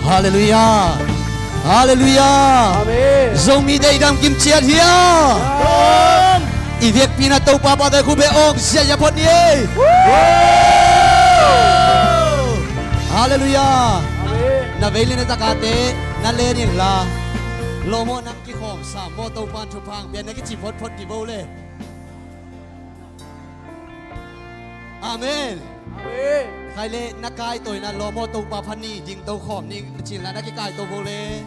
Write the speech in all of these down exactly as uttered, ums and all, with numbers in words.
Halleluiah. Halleluiah. Amen. Zomite i dam kim ciat hi a. Amen. I vekpi-in ah Topa pahtawi khut beng awng ziahziah phot ni ei. Halleluiah. Amen. Na vei le na takate na len inla, lawm aw, nang kikhawm sam maw, Topa'n thupha hong pia, na kici photphot dih bo le. Amen. Amen. Khai le na kaitawina, lawm aw, Topa pha ni, dingto khawm ni, na ci inla na kikaito bo le.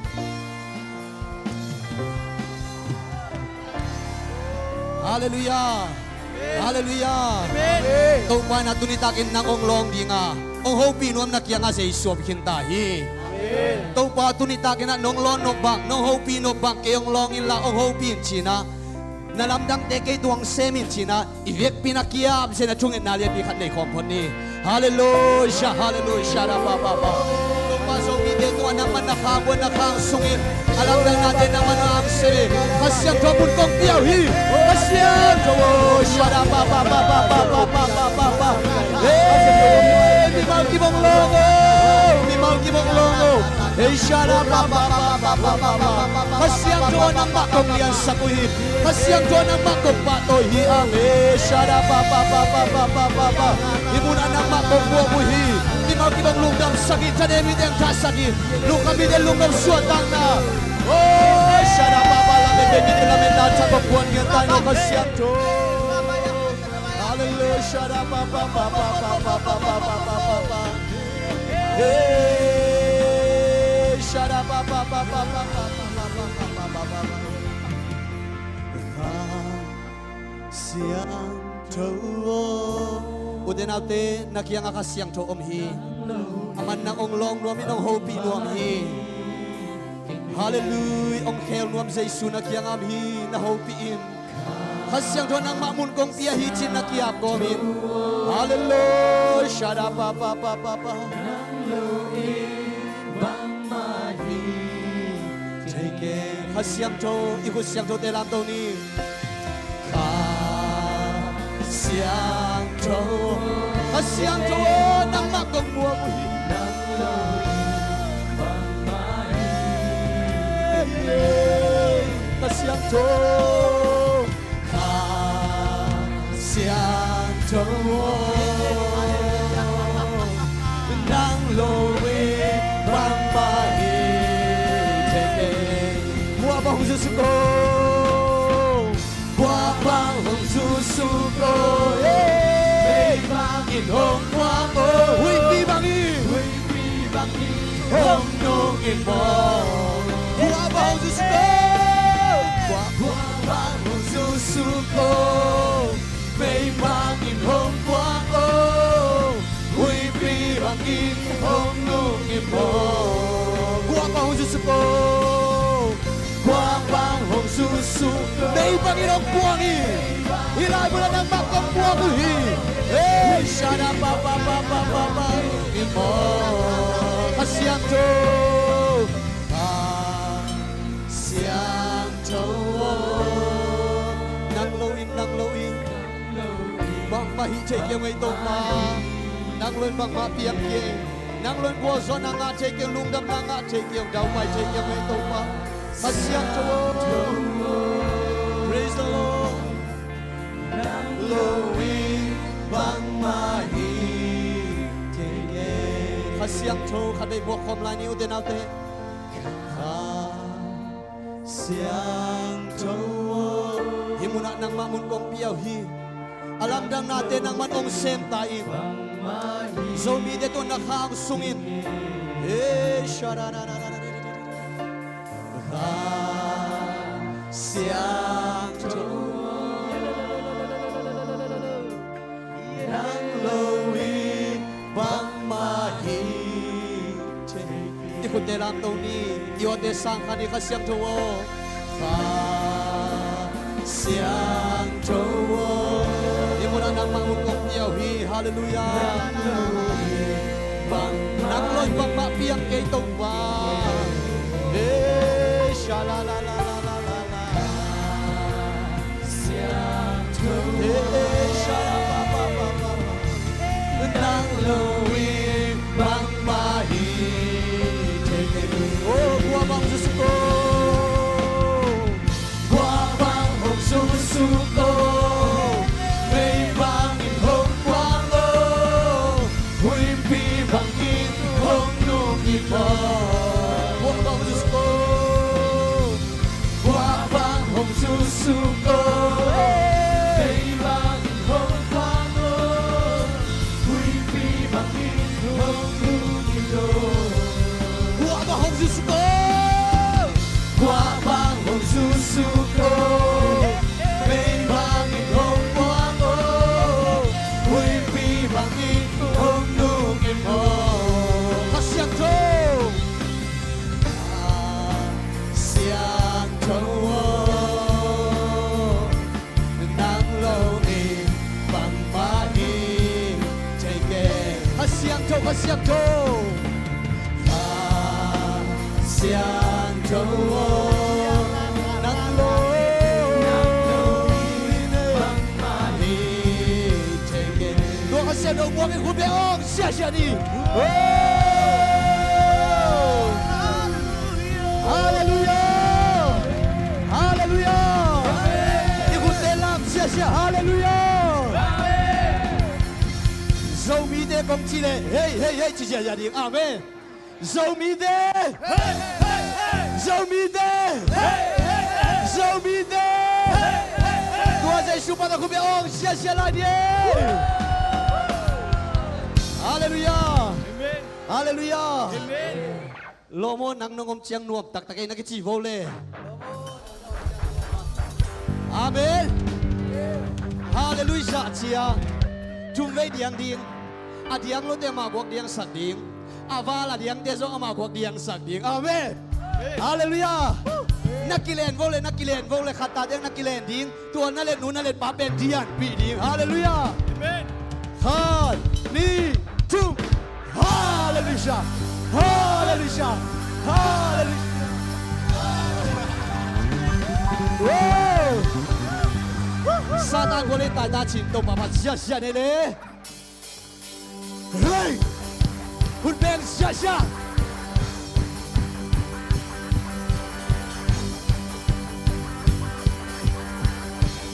Halleluiah. Amen. Halleluiah. Amen. Topa in ah tuni takin nang hong lawng ding a, hong hopih nuam na kiangah Jesu om khin ta hi. Amen. Topa tuni takin ah nong lawn nop bang, nong hopih nop bang kei hong lawng inla hong hopih in ci-in ah, na lamdangte kei tungah sem in ci-in ah, i vekpi-in ah kiam sia na thungetna lianpi khat nei khawm phot ni. Halleluiah, halleluiah, da pa pa pa. Topa Zomite tungah nangman na khang buan, na khang sungin a lamdangnate nangman hong sem in. Kha Siangtho mun kong pia uh hi. Kha Siangtho aw, sha da pa pa pa. Hey, mimal kim hong lawng aw, mimal kim hong lawng aw. Hey, sha da pa pa pa. Kha Siangtho nangmah kong liansak uh hi. Kha Siangtho nangmah kong pahtawi hi. Amen. Sha da pa pa pa. Hih munah nangmah kong muak uh hi. Mimal kim hong lungdamsak hi. Thanem mite hong thahsak hi. Lungkham mite lungdam suahtakna. Oh, sha da pa pa, lamet mite lametna thak hong puak ngiat ta in aw, Kha Siangtho. Halleluiah, sha da pa pa pa. Hey, sha da pa pa pa. Kha Siangtho aw. Ute naute, na kiangah Kha Siangtho om hi. Aman nang hong lawng nuam in, hong hopih nuam hi. Halleluiah, hong khel nuam Jesu na kiangah om hi, na hopih in. Kha Siangtho nangmah mun kong pia hi ci-in na ki-ap kawm in. Halleluiah, sha da pa pa pa pa pa. Kha Siangtho, i khut siangthote lamto ni. Kha Siangtho, Kha Siangtho, nangmah kong muak uh hi. Kha Siangtho, Kha Siangtho aw, nang lo in bangmah hi thei kei. Kua bang hong zusu ko, kua bang hong zusu ko, eh. Mei bangin hong puak aw, huipi bangin, huipi bangin hong nung in maw. Kua bang hong zusu ko, kua, kua bang hong zusu ko, mei bangin hong puak aw, huipi bangin hong nung in maw. Kua bang hong zusu ko, kua bang hong zusu, mei bangin hong puak hi. Hih laibulah nangmah kong puak uh hi. Hey, sha da pa pa pa pa pa pa. Kha Siangtho, Kha Siangtho aw, nang lo in, nang lo in bangmah hi thei kei ung ei Topa. Nang lo in bangmah piang kei. Nang lo in gualzawhna ngah thei kei ung, lungdamna ngah thei kei ung, daupai thei kei ung ei Topa. Kha Siangtho aw. Praise the Lord. Nang lo in bangmah hi thei kei. Kha Siangtho khat vei muak khawm lai ni ute naute. Kha Siangtho aw. Hih munah nangmah mun kong pia uh hi. A lamdangnate nangman hong sem ta in. Zomite tungah na khang sungin. Hey, sha da da da da da. Kha Siangtho aw, nang lo in bangmah hi thei. I khutte lamto ni, i awte sang kha ni, Kha Siangtho aw. Kha Siangtho aw. Hih munah nangmah mun kong pia uh hi, halleluiah. Nang lo in bangmah piang kei Topa. Hey, sha la la la la la la. Siangtho. Hey, sha la pa pa pa pa. Nang lo in bangmah hi thei. Suk aw, meibang in hong kuang aw, huihpi bangin hong nungin aw. Kuah bang hong zusuk aw. Kuah bang hong zusuk aw, meibang in hong kuang aw, huihpi bangin hong nungin aw. Kha Siangtho. Kha Siangtho aw, nang lo in bangmah hi thei kei. Kha Siangtho, Kha Siangtho. Kha Siangtho aw, nang lo in bangmah hi thei kei. Tua Kha Siangtho muak in khut beng hong siasia ni. Oh! Halleluiah! Halleluiah! I khutte lam siasia. Halleluiah! Zomite kong ci leh hei, hei, hei ci siasia ding. Amen. Zomite! Zomite! Zomite! Tua Jesu pan a khut beng hong siasia lai ni. Halleluiah! Amen. Halleluiah! Amen. Lawm aw, nang nong om ciang nuam taktak ei na kici vo le. Amen. Halleluiah cia. Thum vei diang ding. A diang lote amah guak diangsak ding. A val a diangte zong amah guak diangsak ding. Amen. Halleluiah. Na kilen vo le, na kilen vo le, khat ta diang na kilen ding. Tua na let nu na let pa pen dianpih ding. Halleluiah. Amen. Khat, nih, thum. Halleluiah. Halleluiah. Halleluiah. Wow. Satan gual in taita cin Topa phat siasia nei le. Hei! Hun beng siasia.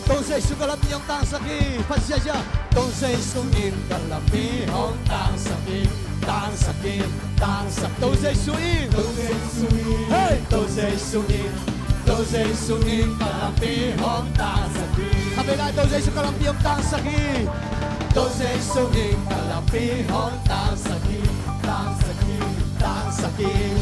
Tua Jesu ka lampi hong tangsak hi. Phat siasia. Tua Jesu in ka lampi hong tangsak hi. Tangsak hi. Tangsak hi. Tua Jesu in. Tua Jesu in. Hei! Tua Jesu in. Tua Jesu in ka lampi hong tangsak hi. Kha vei lai, Tua Jesu ka lampi hong tangsak hi. Tua Jesu in ka lampi hong tangsak hi. Tangsak hi, tangsak hi.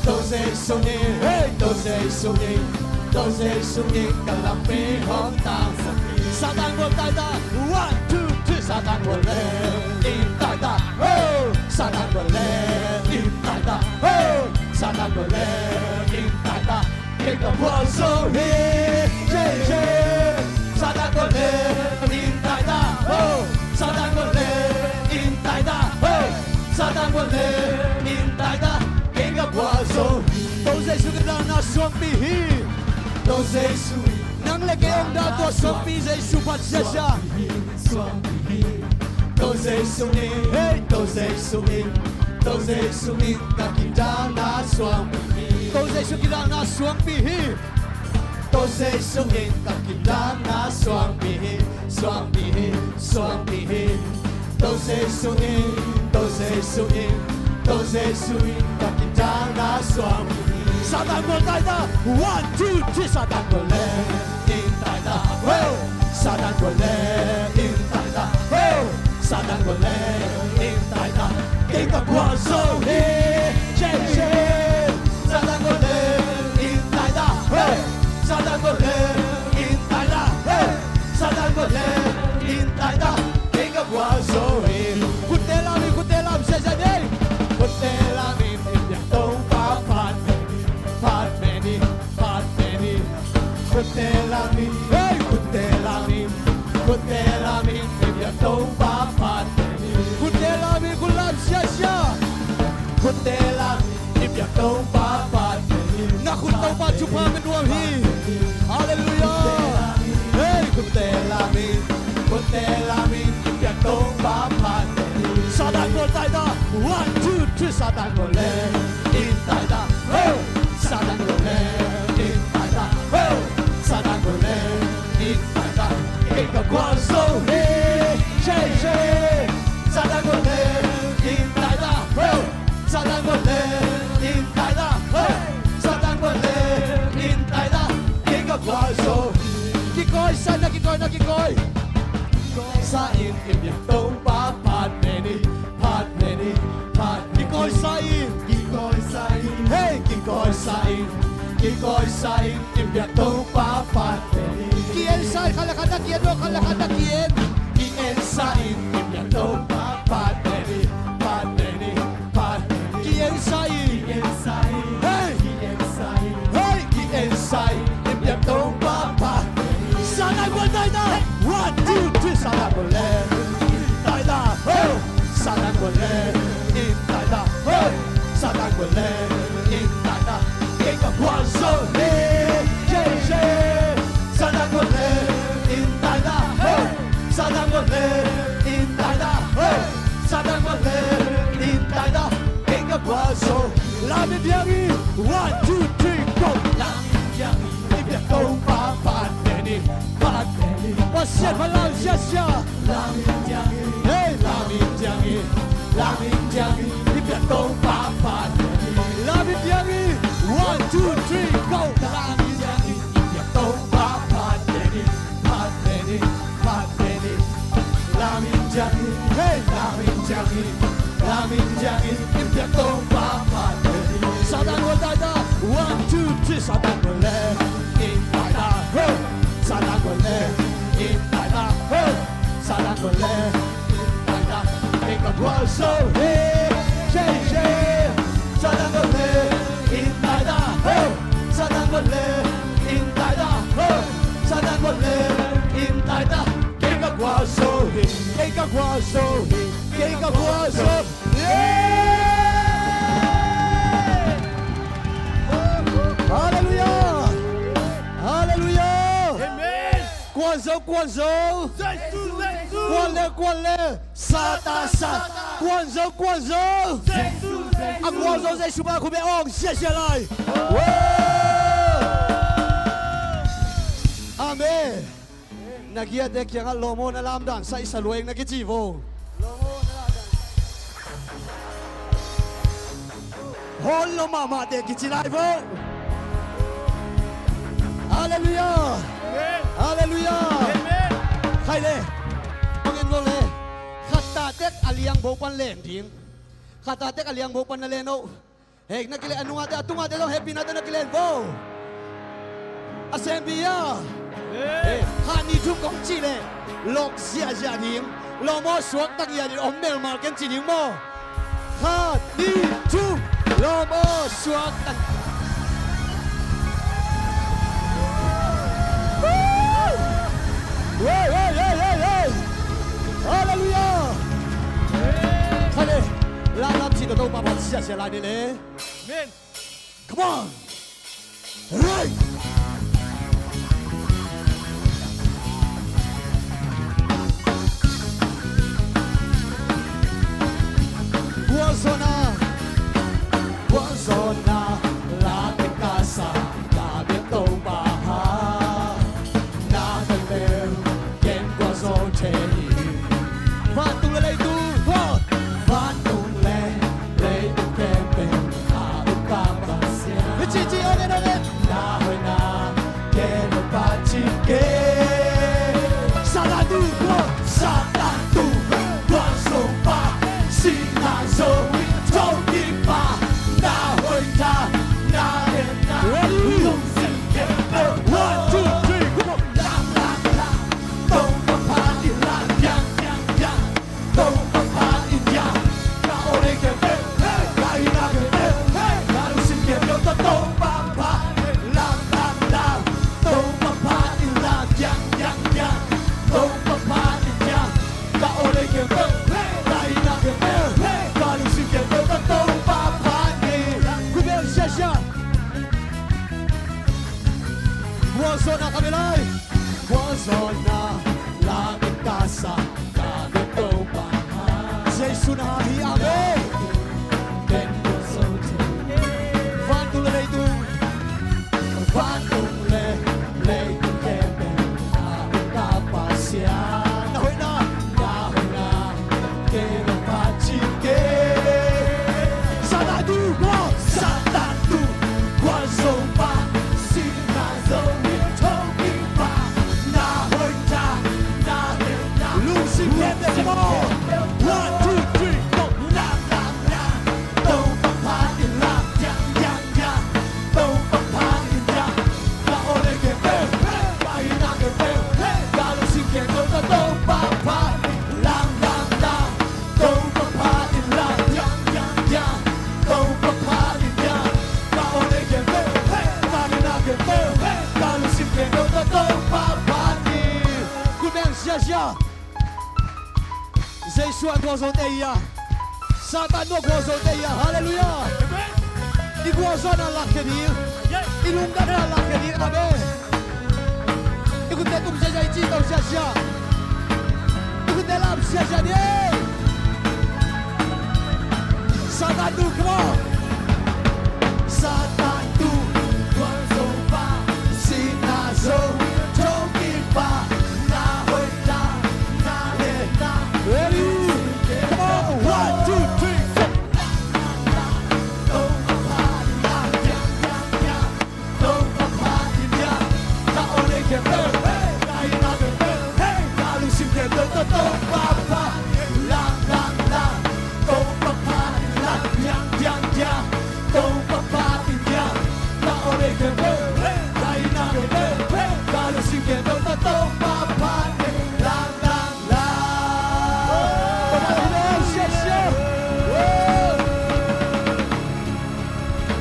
Tua Jesu in, hei, Tua Jesu in, Tua Jesu in ka lampi hong tangsak hi. Satan gual taita, one, two, three. Satan gual le in taita, oh. Satan gual le in taita, oh. Satan gual le in taita. Kei ka phuak zo hi, yeah, yeah. Satan gual le in taita, oh. Satan gual le in taita, oh. Satan gual le in taita. Kei ka phuak zo hi. Tua Jesu kidalna suangpi hi. Tua Jesu. Nang le kei hong dal tua suangpi Jesu phat siasia. Suangpi hi. Tua Jesu in, hei, Tua Jesu in, Tua Jesu in ka kidalna suangpi hi. Tua Jesu kidalna suangpi hi. Tua Jesu in ka kidalna suangpi hi, suangpi hi, suangpi hi. Tua Jesu in, Tua Jesu in, Tua Jesu in ka kidalna suangpi hi. Satan gual taita, one, two, three, Satan gual le in taita, oh. Satan gual le in taita, oh. Satan gual le in taita. Kei ka phuak zo hi, yeah, yeah. Satan gual le in taita, oh. Satan gual le in taita, oh. Satan gual le in taita. Kei ka phuak zo hi. Khutte lam in, khutte lam siasia nei. Khutte lam in i piak Topa phat mah ni, phat mah ni, phat mah ni. Khutte lam in, hei, khutte lam in, khutte lam in i piak Topa phat mah ni. Khutte lam in, khut lam siasia. Khutte lam in i piak Topa phat mah ni. Na khut Topa thupha ka nuam hi. Halleluiah. Hei, khutte lam in, khutte lam in i piak Topa phat mah ni. Satan gual taita, one, two, three, Satan gual le in taita, oh. Satan gual le in taita, oh. Satan gual le in taita. Kei ka phuak zo hi, yeah, yeah. Satan gual le in taita, oh. Satan gual le in taita, oh. Satan gual le in taita. Kei ka phuak zo hi. Kikawi. Kikawi sa in i biak Topa phat pen hi, phat pen hi, phat pen hi. Kikawi sa in. Kikawi sa in. Hei, kikawi sa in. Kikawi sa in i biak Topa phat pen hi. Ki-en sa in, khat le khat na ki-en lo, khat le khat na ki-en. Ki-en sa in i biak Topa phat pen hi, phat pen hi, phat pen hi. Ki-en sa in. Ki-en sa in. Hei. Ki-en sa in. Hei. Ki-en sa in i biak Topa phat pen hi. Satan guan tai ta. One, two, three. Satan guan le in tai ta. Hei. Satan guan le in tai ta. Hei. Satan guan le in tai ta. Kei ka guan zo hi. Kei, kei. Satan guan le in tai ta. Hei. Satan guan le in tai ta. Hei. Satan guan le in tai ta. Kei ka guan zo. Lam in piang hi. One, two, three, go. Lam in piang hi. I biak Topa phat pen hi, phat pen hi. Pasian phat lam siasia. Lam in piang hi. Hei. Lam in piang hi. Lam in piang hi. I biak Topa phat pen hi. Lam in piang hi. One, two, three, go. Lam in piang hi. I biak Topa phat pen hi, phat pen hi, phat pen hi. Lam in piang hi. Hei. Lam in piang hi. Lam in piang hi. I biak Topa phat pen hi. Satan guan tai ta. One, two, three. Satan guan le in tai ta. Hei. Satan guan le in tai ta. Hei. Satan guan le in tai ta. Kei ka guan zo hi. Kei, kei. Satan guan le in tai ta. Hei. Satan guan le in tai ta. Hei. Satan guan le in tai ta. Kei ka guan zo hi. Kei ka guan zo hi. Kei ka guan zo. Yeah! Halleluiah! Halleluiah! Amen. Kuan zo, kuan zo. Jesu, Jesu. Kuan le, kuan le. Satan, Satan. Kuan zo, kuan zo. Jesu, Jesu. A kuan zo Jesu mah khut beng ong siasia lai. Amen. Na kiate kiangah lawm aw, na lamdang sa i sa lueng na kici vo. Hawl lo mahmahte kici lai vo. Halleluiah. Amen. Halleluiah. Amen. Khai le. Bangin lo le. Khat ta tek a liangbo pan len ding. Khat ta tek a liangbo pan na len oh. Hei, na kilen a nungate, a tungate zong hehpihna tawh na kilen vo. A sempi a. Hei, khat ni thum kong cih leh lok ziahziah ding. Lawm aw, suakta ngiat in om melmal ken ci ding maw. Khat ni thum. Lawm aw, suakta. Hei, hei, hei, hei, hei. Halleluiah. Hale. Lamlam cih tawh Topa phat siasia lai ni le. Amen. Come on. Right. Gualzawhna, gualzawhna la teng ka sa, ka biak Topa ha. Na khempeuh ken gualzo thei hi. Vantung le leitung, vantung le leitung khempeuh a ukpa Pasian. Hih ci ci, amen, amen. Na hoihna ken hong phat cih kei. Satan tu, Satan tu, gualzo pa, sihna zo in thokikpa. Na hoihna, na hoihna, lungsim khempeuh. One, two, three, go. Lam, lam, lam. Topa phat in lam, yang, yang, yang. Topa phat in yang. Ka aw le khempeuh, hey, ka hihna khempeuh, hey, ka lungsim khempeuh tawh Topa phat in lam, lam, lam. Topa phat in lam, yang, yang, yang. Topa phat in yang. Ka aw le khempeuh, hey, ka hihna khempeuh, hey, ka lungsim khempeuh tawh Topa phat in. Khut beng siasia. Gualzawhna ka bia lai. Gualzawhna la teng ka sa, ka biak Topa ha. Jesu na hi, amen. Vantung le leitung, vantung le leitung khempeuh a ukpa Pasian. Na hoihna, na hoihna ken hong phat cih kei. Satan tu, gual, Satan tu, gualzo pa, sihna zo in thokikpa. Na hoihna, Sia. Jesu a gualzote ia. Satan nu a gualzote ia. Halleluiah. I gualzawhna lakkhia ding. I lungdamna lakkhia ding. Amen. I gutte tum siasia, i ci to siasia. I gutte lam siasia ding. Satan tu, come on. Satan tu, gualzo pa, sihna zo, thokik pa, na hoih ta, na le na. Ready? Come on, one, two, three, four.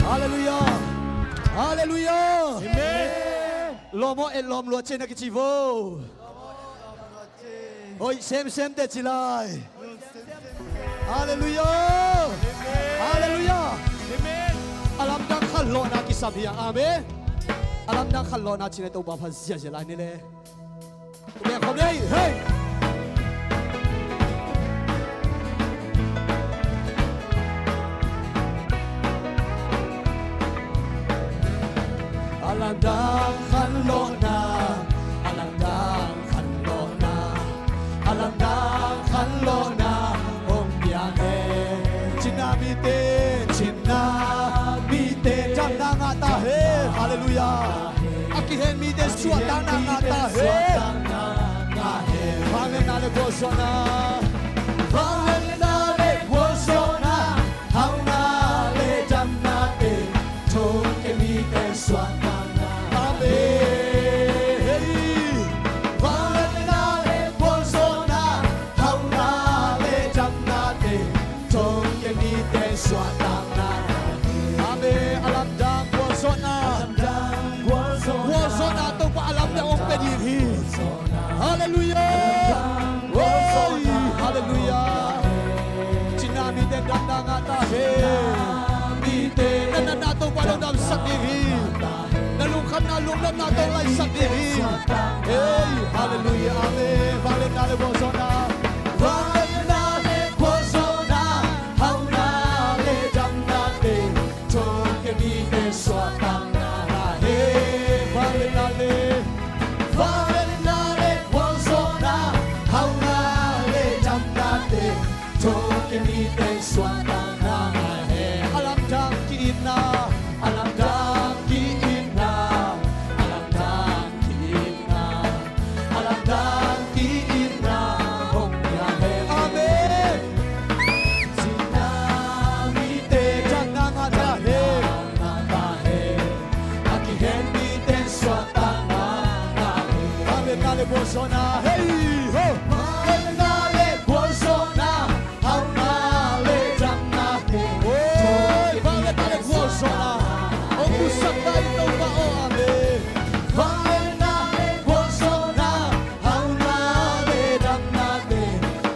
Halleluiah. Halleluiah. Amen. Lawm aw, et lawm lua ci na kici vo. Hoih semsem te ci lai. Halleluiah. Halleluiah. A lamdang khanlawhna kisam hi a. Amen. A lamdang khanlawhna ci na Topa phat ziazia lai ni le. Kum khawm nei. Hei. A lamdang khanlawhna, a lamdang khanlawhna, a lamdang khanlawhna hong piang e. Cina mite, Cina mite damna ngah ta hen. Halleluiah. A kihen mite suahtakna ngah ta hen. Vangliatna le gualzawhna, vangliatna le gualzawhna, hauhna le damnate, thongkia mite suahtakna. Amen. Vangliatna le gualzawhna, hauhna le damnate, thongkia mite suahtakna. Amen. A lamdang gualzawhna, gualzawhna Topa a lamdang hong pia ding hi. Halleluiah. Oi, halleluiah. Cina mite damna ngah ta hen. Mite na natna Topa lungdamsak ding hi. Na lungkhamna lungdamna tawh laisak ding hi. Hei, halleluiah, amen. Vangliatna le gualzawhna, vangliatna le gualzawhna, hauhna le damnate, thongkia mite suahtakna ngah hen. Vangliatna le, vangliatna le gualzawhna, hauhna le damnate, thongkia mite suahtakna ngah hen. A lamdang ki-itna, a lamdang ki-itna, a lamdang ki-itna, a lamdang ki-itna hong pia hen. Amen. Cina mite damna ngah ta hen. A kihen mite suahtakna ngah hen. Amen. Vangliatna le gualzawhna, hei ho. Vangliatna le gualzawhna, hauhna le damnate. Oi, vangliatna le gualzawhna hong pusak ta in Topa aw, amen. Vangliatna le gualzawhna, hauhna le damnate,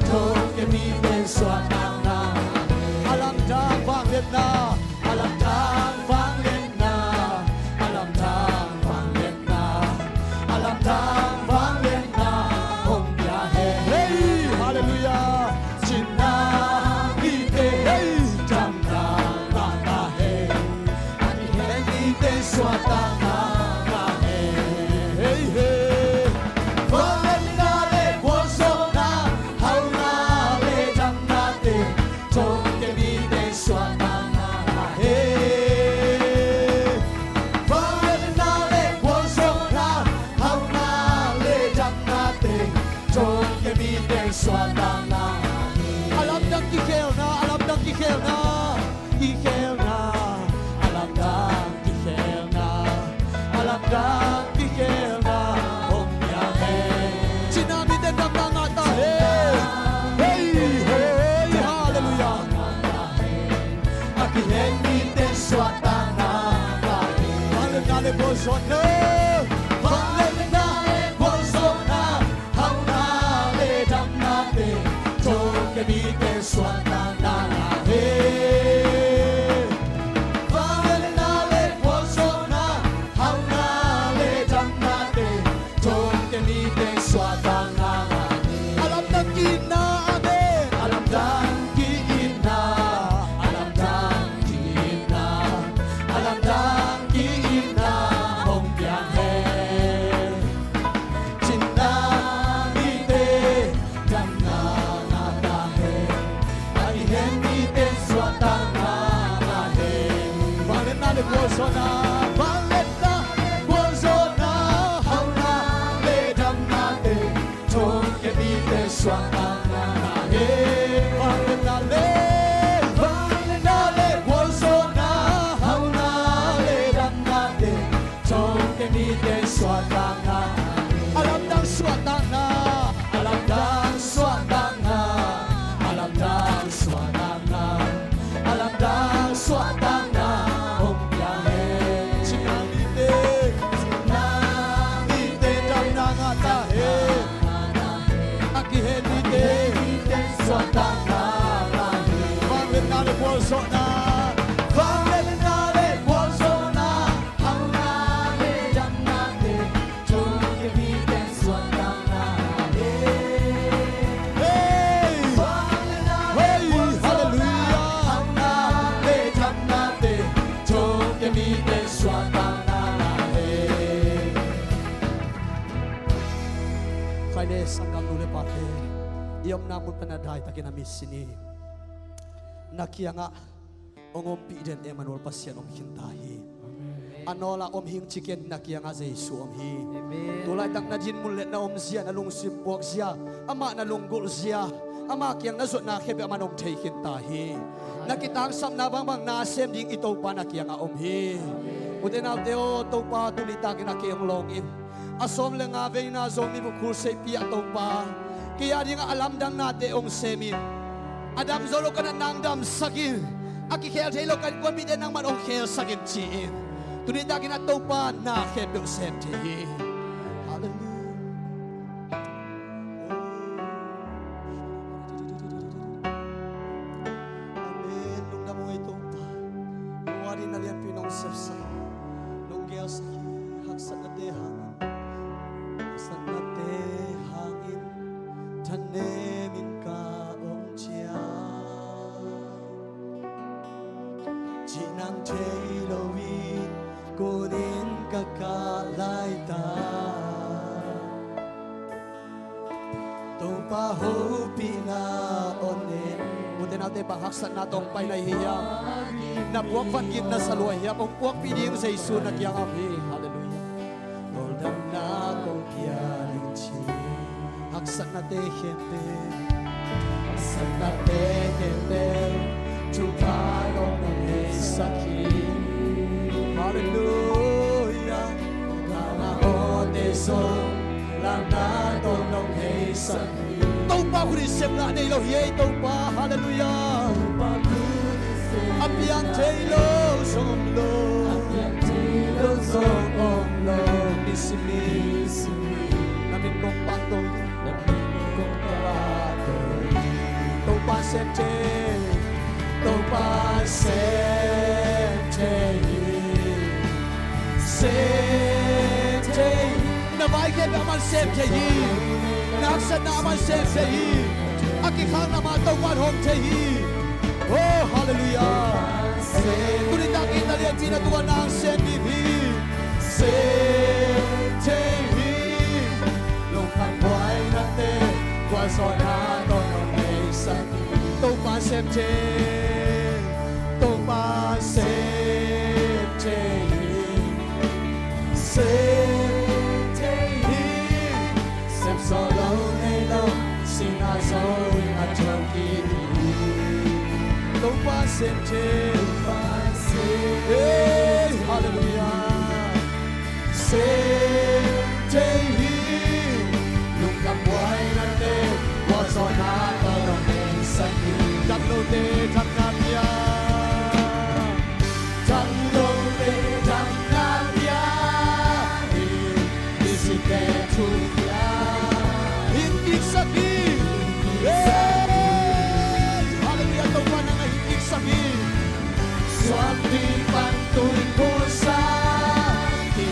thongkia mite suahtakna. A lamdang vangliatna, a lamdang vangliatna, a lamdang vangliatna, a lamdang vangliatna hong pia hen. Hei, halleluiah. Cina mite, hei, damna ngah ta hen. A kihen mite suahtakna ngah hen. Hei, hei. Vangliatna le gualzawhna, hauhna le damnate, thongkia mite suahtakna ngah hen. Vangliatna le gualzawhna, hauhna le damnate, thongkia mite suahtakna ngah hen. A lamdang kikhelna, a lamdang kikhelna, kikhelna, a lamdang kikhelna, a lamdang kikhelna hong pia hen. Cina mite damna ngah ta hen. Hei, hei, halleluiah. A kihen mite suahtakna ngah hen. Vangliatna le gualzawhna, vangliatna le gualzawhna, hauhna Thongkia mite suahtakna na hi. Vangliatna le, vangliatna le gualzawhna, hauhna le damnate, thongkia mite suahtakna na hi. A lamdang suahtakna, a lamdang suahtakna, a lamdang suahtakna, a lamdang suahtakna hong pia hen. Cina mite, cina mite damna ngah ta hen. A kihen mite, mite suahtakna ngah hen. Vangliatna le gualzawhna, vangliatna le gualzawhna, hauhna le damnate, thongkia mite suahtakna ngah hen. Hey! Hey! Hallelujah! Hauhna le damnate, thongkia mite suahtakna ngah hen. Khai le sanggam nu le pate, i omna mun pan a daitakin a mitsi ni. Na kiangah hong ompih den Emmanuel Pasian om khin ta hi. Amen. A nawla om hing ciken na kiangah Jesu om hi. Amen. Tulaitak na dinmun le na omzia, na lungsim puakzia, amah na lunggulhzia, ama kiang na zuatna khempeuh aman hong thei khin ta hi. Amen. Na kitangsapna bangbang na sem ding i Topa na kiangah om hi. Amen. Ute naute aw, Topa tuni takin a kei hong lawng in. A sawm le nga veina Zomi Bukhul Seipi ah Topa, kei a dingah a lamdang nate hong sem in. A dam zo lo ka natna hong damsak in. A kikhel thei lo ka innkuanpihte nangman hong khelsak in ci-in. Tuni takin a Topa na khempeuh sem thei hi. Halleluiah. Amen. Lungdam ung ei Topa. Lungdam ung ei Topa. Nong sepsak, nong gelsak hi. Haksatnate hangin, haksatnate hangin thanemin ka om ciat. Cih nang thei loin kunin ka kah laitak. Topa hopihna on in. Ute naute, bang haksatna tawh hong pai na hi hiam? Na puak vat gik na sa lua hiam? Hong puakpih ding Jesu na kiangah om hi. Halleluiah. Tawldamna kong pia ding ci. Haksatnate khempeuh, haksatnate khempeuh thupha kong nong heisak hi. Halleluiah. Kong khanna awte zong lamna tawh nong heisak hi. Topa khut in sepna nei lo hi ei Topa. Halleluiah. Topa khut in sem, a piang thei lo zong om lo, a piang thei lo zong om lo. Nisim ni, nisim ni na min kong pahtawi, na min kong pahtawi. Topa sem thei, Topa sem thei hi. Sem thei hi. Na vai khempeuh aman sem thei hi. Na haksatna aman sem thei hi. A kikhakna mah Topa in hawm thei hi. Oh, halleluiah. Tuni takin na lianpi na tua nang sem ding hi. Sem thei hi. Lungkham buainate, gualzawhna tawh nong heisak hi. Topa sem thei, Topa sem thei hi. Sem thei hi. Sem sawh lo nei lo, sihna zo in a thokik hi. Topa sem thei, Topa sem thei. Hey, halleluiah. Sem thei hi. Lungkham buainate, gualzawhna tawh nong heisak hi. Damlote damna pia, damlote damna pia hi. Misite thu pia, hing kiksak hi. Hey! Halleluiah, Topa nang a hing kiksak hi. Suangpi pan tui pulsak hi.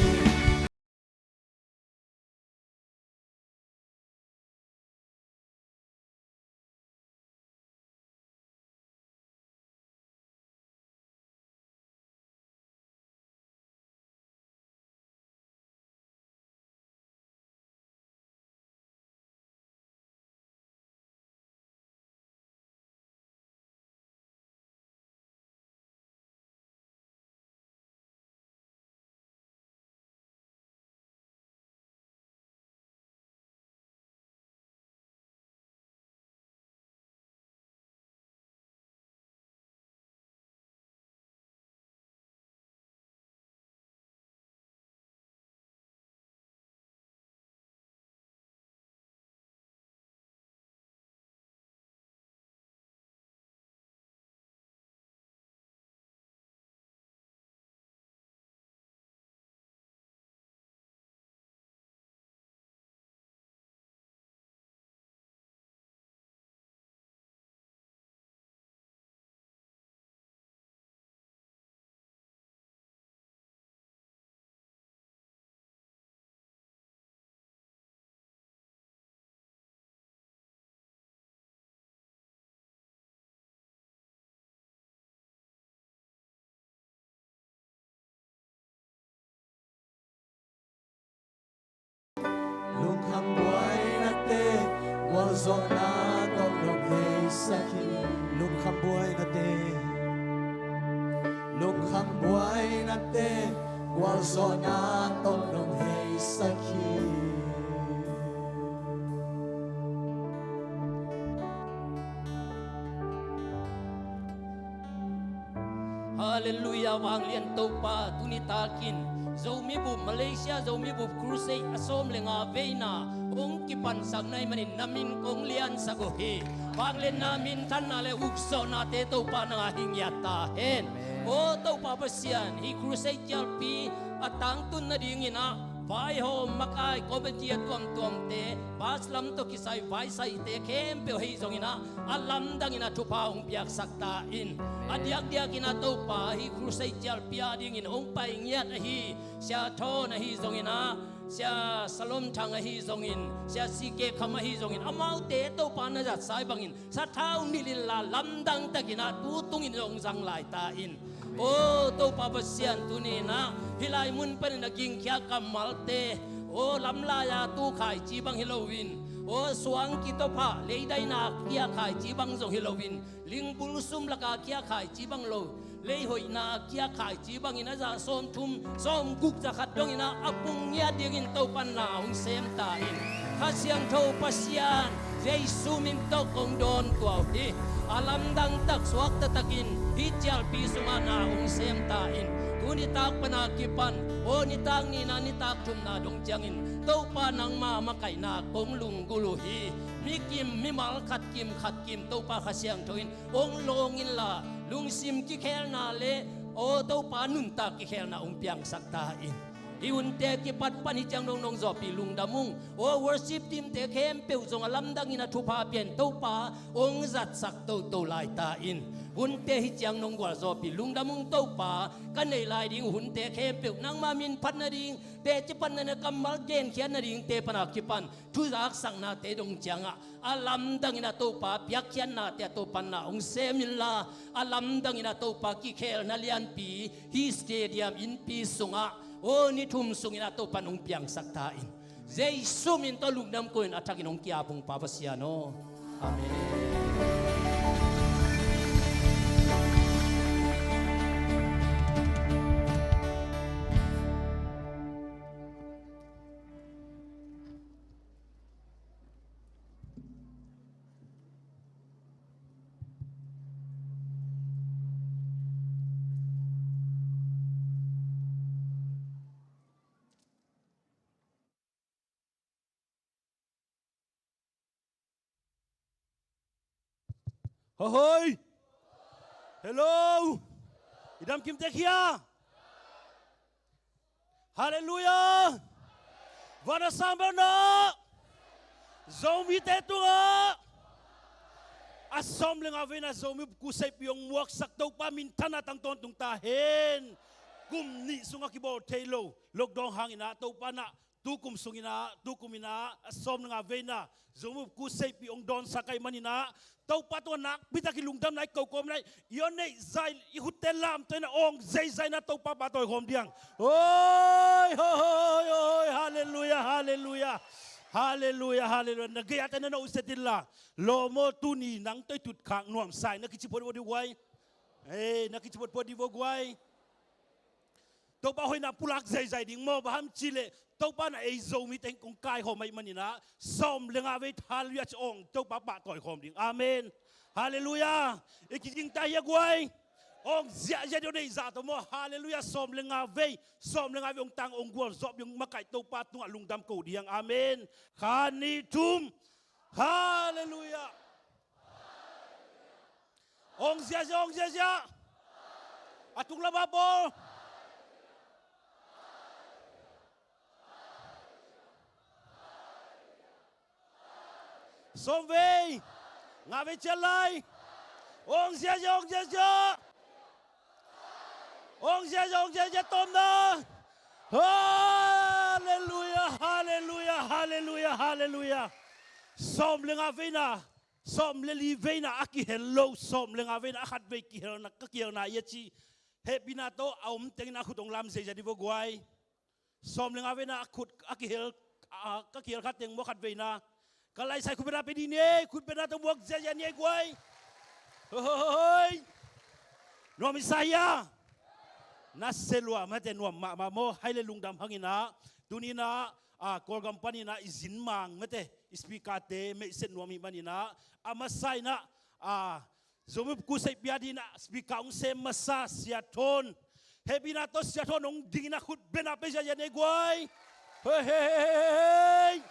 Gualzawhna tawh nong heisak hi. Lungkham buainate, lungkham buainate, gualzawhna tawh nong heisak hi. Halleluiah, vanglian Topa, tuni takin Zomi bup Malaysia, Zomi bup Crusade a sawm le nga veina hong kipansakna ahih manin na min kong liansak uh hi. Vangliatna, minthanna le ukzawhnate Topa nangah hi ngiat ta hen. Aw Topa Pasian, hih Crusade cialpi a tangtun nadingin ah vaihawm makai committee a tuamtuamte, bas lam tawh kisai vaisaite khempeuh ahi zongin ah a lamdangin ah thupha hong piaksak ta in. A diakdiakin ah Topa, hih Crusade cialpi a dingin hong pai ngiat ahi Sia Thawn ahi zongin ah, Sia Salom Thang ahi zongin, Sia C K Kham ahi zongin, amaute Topa na zatsa ahih bangin sathau nilh inla lamdang takin ah tu tungin zong zang lai ta in. Aw Topa Pasian, tuni in ah hih lai mun panin a gingkhia kammalte, aw lamlai-a tu khaici bang hi loin, aw suang kitawphah leidaina kia khaici bang zong hi loin, lingbul sum laka kia khaici bang lo, lei hoihna kia khaici bangin a za sawmthum sawmguk za khat dongin ah a pung ngiat dingin Topa na hong sem ta in. Kha Siangtho Pasian, Jesu min tawh kong dawn tua uh hi. A lamdang tak suakta takin hih cialpi sungah na hong sem ta in. Tu nitak pana kipan, aw nitak nihna nitak thumna dong ciangin Topa nangma makaihna kong lunggulh uh hi. Mi kim mimal khat kim khat kim Topa Kha Siangtho in hong lawng inla, lungsim kikhelna le aw Topa nuntak kikhelna hong piangsak ta in. Hih hunte kipat pan hih ciang dong nong zawhpih lungdam ung. Aw worship teamte khempeuh zong a lamdangin a thupha pia in Topa hong zatsak toto lai ta in. Hunte hih ciang nong gualzawhpih lungdam ung Topa. Ka neih lai ding hunte khempeuh nangma min phat nading, teci pan na kammal genkhiat nadingte pana kipan thuzaksaknate dong ciangah a lamdangin ah Topa piakkhiatnate a Topa na hong sem inla, a lamdangin ah Topa kikhelna lianpi hih stadium innpi sungah aw ni thum sungin ah Topa hong piangsak ta in. Jesu min tawh lungdam ko in a thakin hong ki-ap ung Pa Pasian aw. Amen. Hohoi. Hello. I dam kim tek hia? Halleluiah. Van a sang bel na Zomite tungah a sawm le nga veina Zomi Crusade pi hong muaksak Topa minthanna tang tawntung ta hen. Kum nih sungah kibawl thei lo lockdown hangin ah Topa na tukum sungin ah, tukum in ah a sawm le nga veina Zomi Crusade pi hong dawnsak ahih manin ah Topa tungah nakpi takin lungdamna i ko kawm lai. I aw neih zai, i khutte lamto in ah awng zeizai in ah Topa pa tawikhawm ding. Hoi, hoi, hoi, hoi, halleluiah, halleluiah. Halleluiah, halleluiah. Na gei-a te na na uset inla, lawm aw, tuni nang tawh i tutkhak nuamsa in na kici phot dih vo guai. Ei, na kici phot dih vo guai. Topa hoihna pulak zeizai ding maw, bang hang hiam cih leh Topa na ei Zomite hong kaikhawm ahih manin ah sawm le nga vei, halleluiah ci awng Topa pahtawi khawm ding. Amen. Halleluiah. I kiging ta hia guai? Awng ziahziah dih aw, neih zah tawh maw. Halleluiah. Sawm le nga vei, sawm le nga vei hong tang, hong gualzawh ding, hong makaih Topa tungah lungdam ko ding. Amen. Khat, nih, thum. Halleluiah. Awng ziahziah, awng ziahziah. A tung lam ah bawl. Sawm vei, nga vei ciat lai. Awng ziahziah, awng ziahziah. Awng ziahziah, awng ziahziah, tawmna. Halleluiah, halleluiah, halleluiah, halleluiah. Sawm le nga veina, sawm le li veina a kihel lo, sawm le nga veina a khat vei kihelna, ka kihelna hi a ci. Hehpihna tawh a om tengin a khut hong lam zeizai dih vo guai. Sawm le nga veina a khut a kihel, a, ka kihel kha teng maw, khat veina. Ka laisai khutbetna pia dih ni ei, khutbetna tawh muak ziazia ni ei guai. Hoi. Nuam i sa hia? Na se lua mate, nuam mahmah maw. Hai le lungdam hang inah, tuni inah, a, Kawlgam pan inah i zin mang mate, i speaker-te meihset nuam hi man inah, a masa inah, a, Zomi Crusade pia dih inah speaker hong sem masa Sia Thawn. Hehpihna tawh Sia Thawn hong ding inah khutbetna pia ziazia ni ei guai. Hei, hei, hei, hei, hei.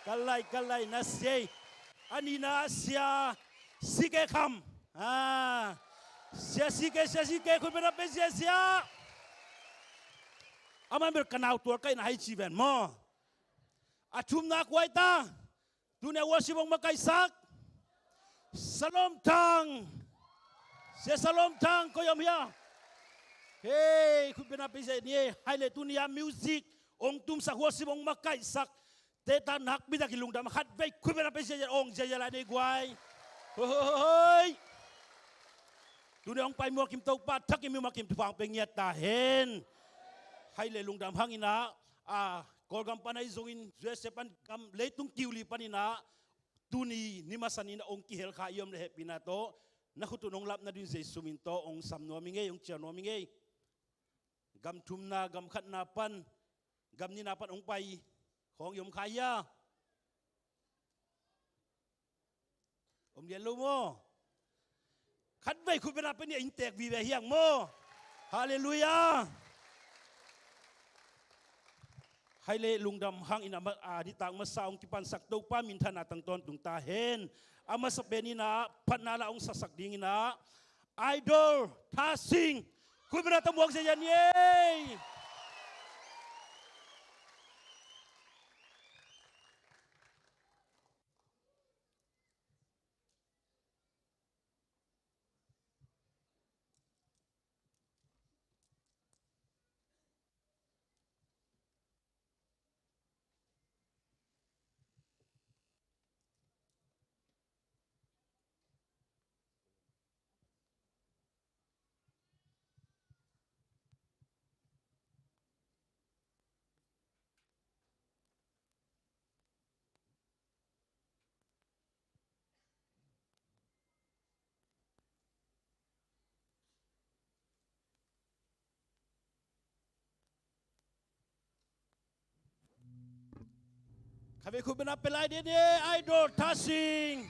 Ka lai, ka lai, na sia ei. A nihna Sia C K Kham. A, Sia C K, Sia C K, khutbetna pia ziazia. Amah bel ka nau tual ka inah hai ci ven maw. A thumna kua hi ta? Tuni a worship hong makaihsak Salom Thang. Sia Salom Thang, koi om hia? Hei, khutbetna pia ziazia ni ei. Hai le tuni a music hong tumsak, worship hong makaihsak te ta nakpi tak i lungdam, khatvei khutbetna pia ziazia, ong ziazia lai ni ei guai. Hoi. Tuni hong pai muak kim Topa, thak kim, muak kim thupha hong pia ngiat ta hen. Hai le lungdam hang inah, a, Kawlgam pan ahi zongin U S A pan gam leitung kiuli pan inah tuni ni masa ni inah hong kihel kha i om le hehpihna tawh na khut un hong lap nading Jesu min tawh hong sam nuam ing ei, hong ciah nuam ing ei. Gam thumna, gam khatna pan gam nihna pan hong pai khawng i om kha hia? Om lian lo maw? Khatvei khutbetna pia ni ei, inntek vive hi hang maw. Halleluiah. Hai le lungdam hang inah, a, nitak masa hong kipansak Topa minthanna tang tawntung ta hen. A masa pen inah phatna la hong sasak ding inah Idol Thasing, khutbetna tawh muak ziazia ni ei. Khatvei khutbetna pia lai dih ni ei, Idol Thasing.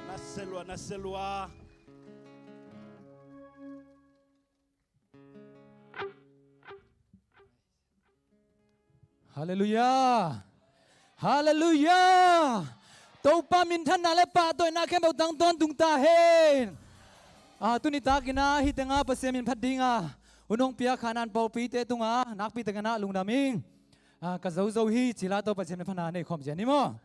Na se lua, na se lua. Halleluiah. Halleluiah. Topa minthanna le pahtawina khempeuh tang tawntung ta hen. A, tuni tak inah hih tengah Pasian min phat ding a hun hong piak Khanan paupite tungah nakpi tak inah lungdam ing. A, ka zo zo hi ci-in la tawh Pasian min phatna nei khawm ziazia ni maw.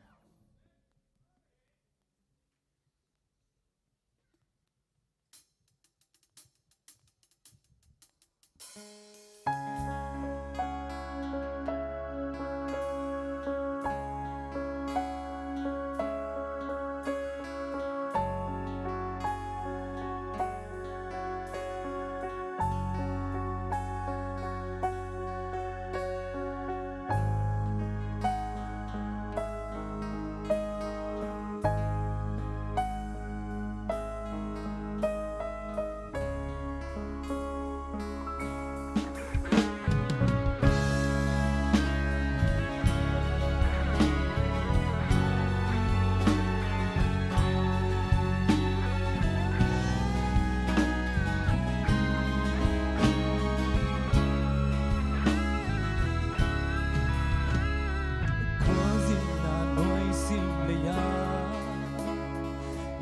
Khuazin a nuai sim lei-a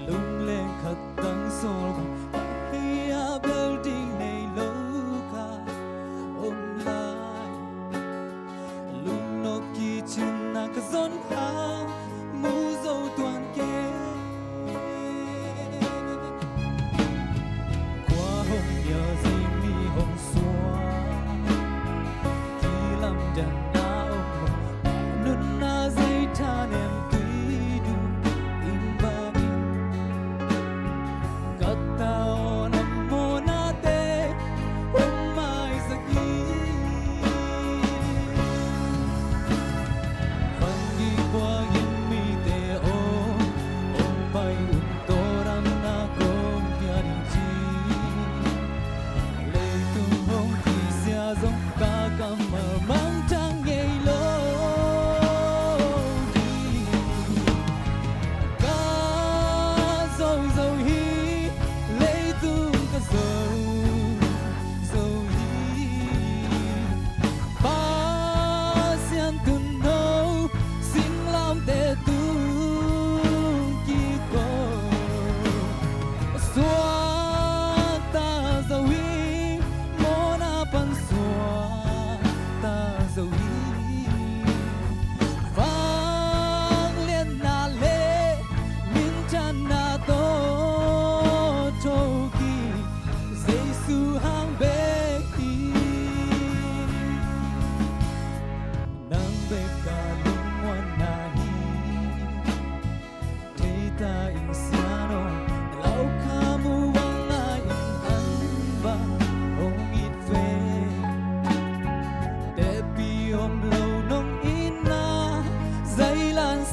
lungleng khat tang sawl bang, hih a bel ding nei lo ka om lai. Lungnop kicin a ka zon hang mu zo tuan kei. Khua hong nial zi mi hong suak, kilamdanna om lo, nunna zei thanem tui dum in bangin, ka tawn a mawhnate hong maisak hi. Van ding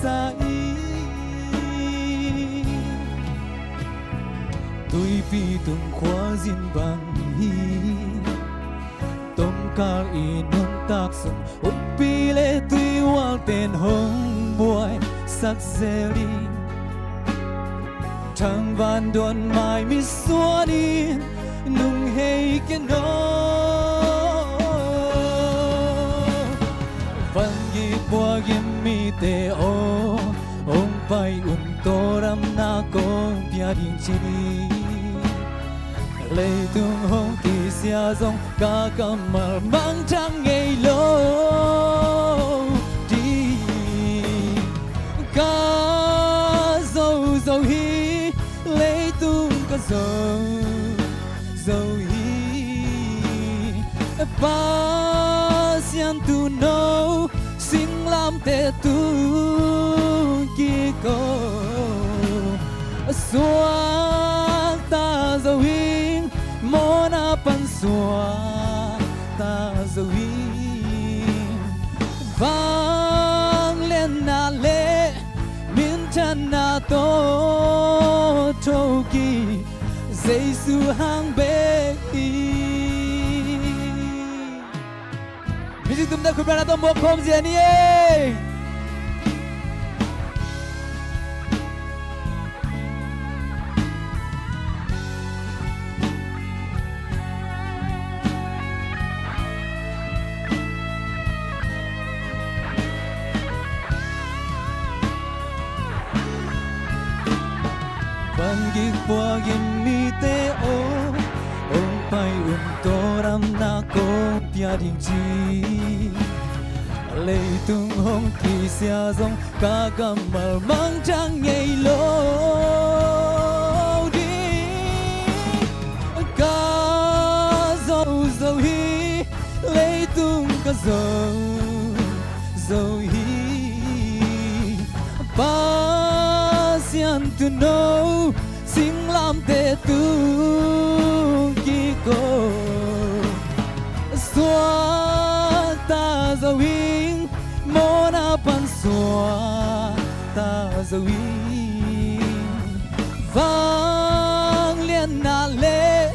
sa hi. Tuipi tung khuazin bang hi, tomkal i nuntak sung, umpi le tuihual ten hong buaisak zel hi. Thangvan dawn mai misuan in nung hei ken aw. Vangik puakin mite aw, hong pai un, tawldamna kong pia ding ci hi. Leitung hong kisia zong ka kammal mangthang ngei lo ding. Ka zo zo hi, leitung ka zo zo hi. Pasian Tuuno, singlamteh tung kik aw. Suakta zo ing, mawhna pan suakta zo ing. Vangliatna le minthanna tawh tho kik, Jesu hang bek hi. Music tumte khutbetna tawh muak khawm zia ni ei. Vangik puakin mite aw, hong pai un, tawldamna kong pia ding ci. Leitung hong kisia zong ka kammal mangthang ngei lo ding. Ka zo zo hi, leitung ka zo zo hi. Pasian Tuuno, singlamteh tung kik aw. Suakta zo ing, mawhna pan suakta zo ing. Vangliatna le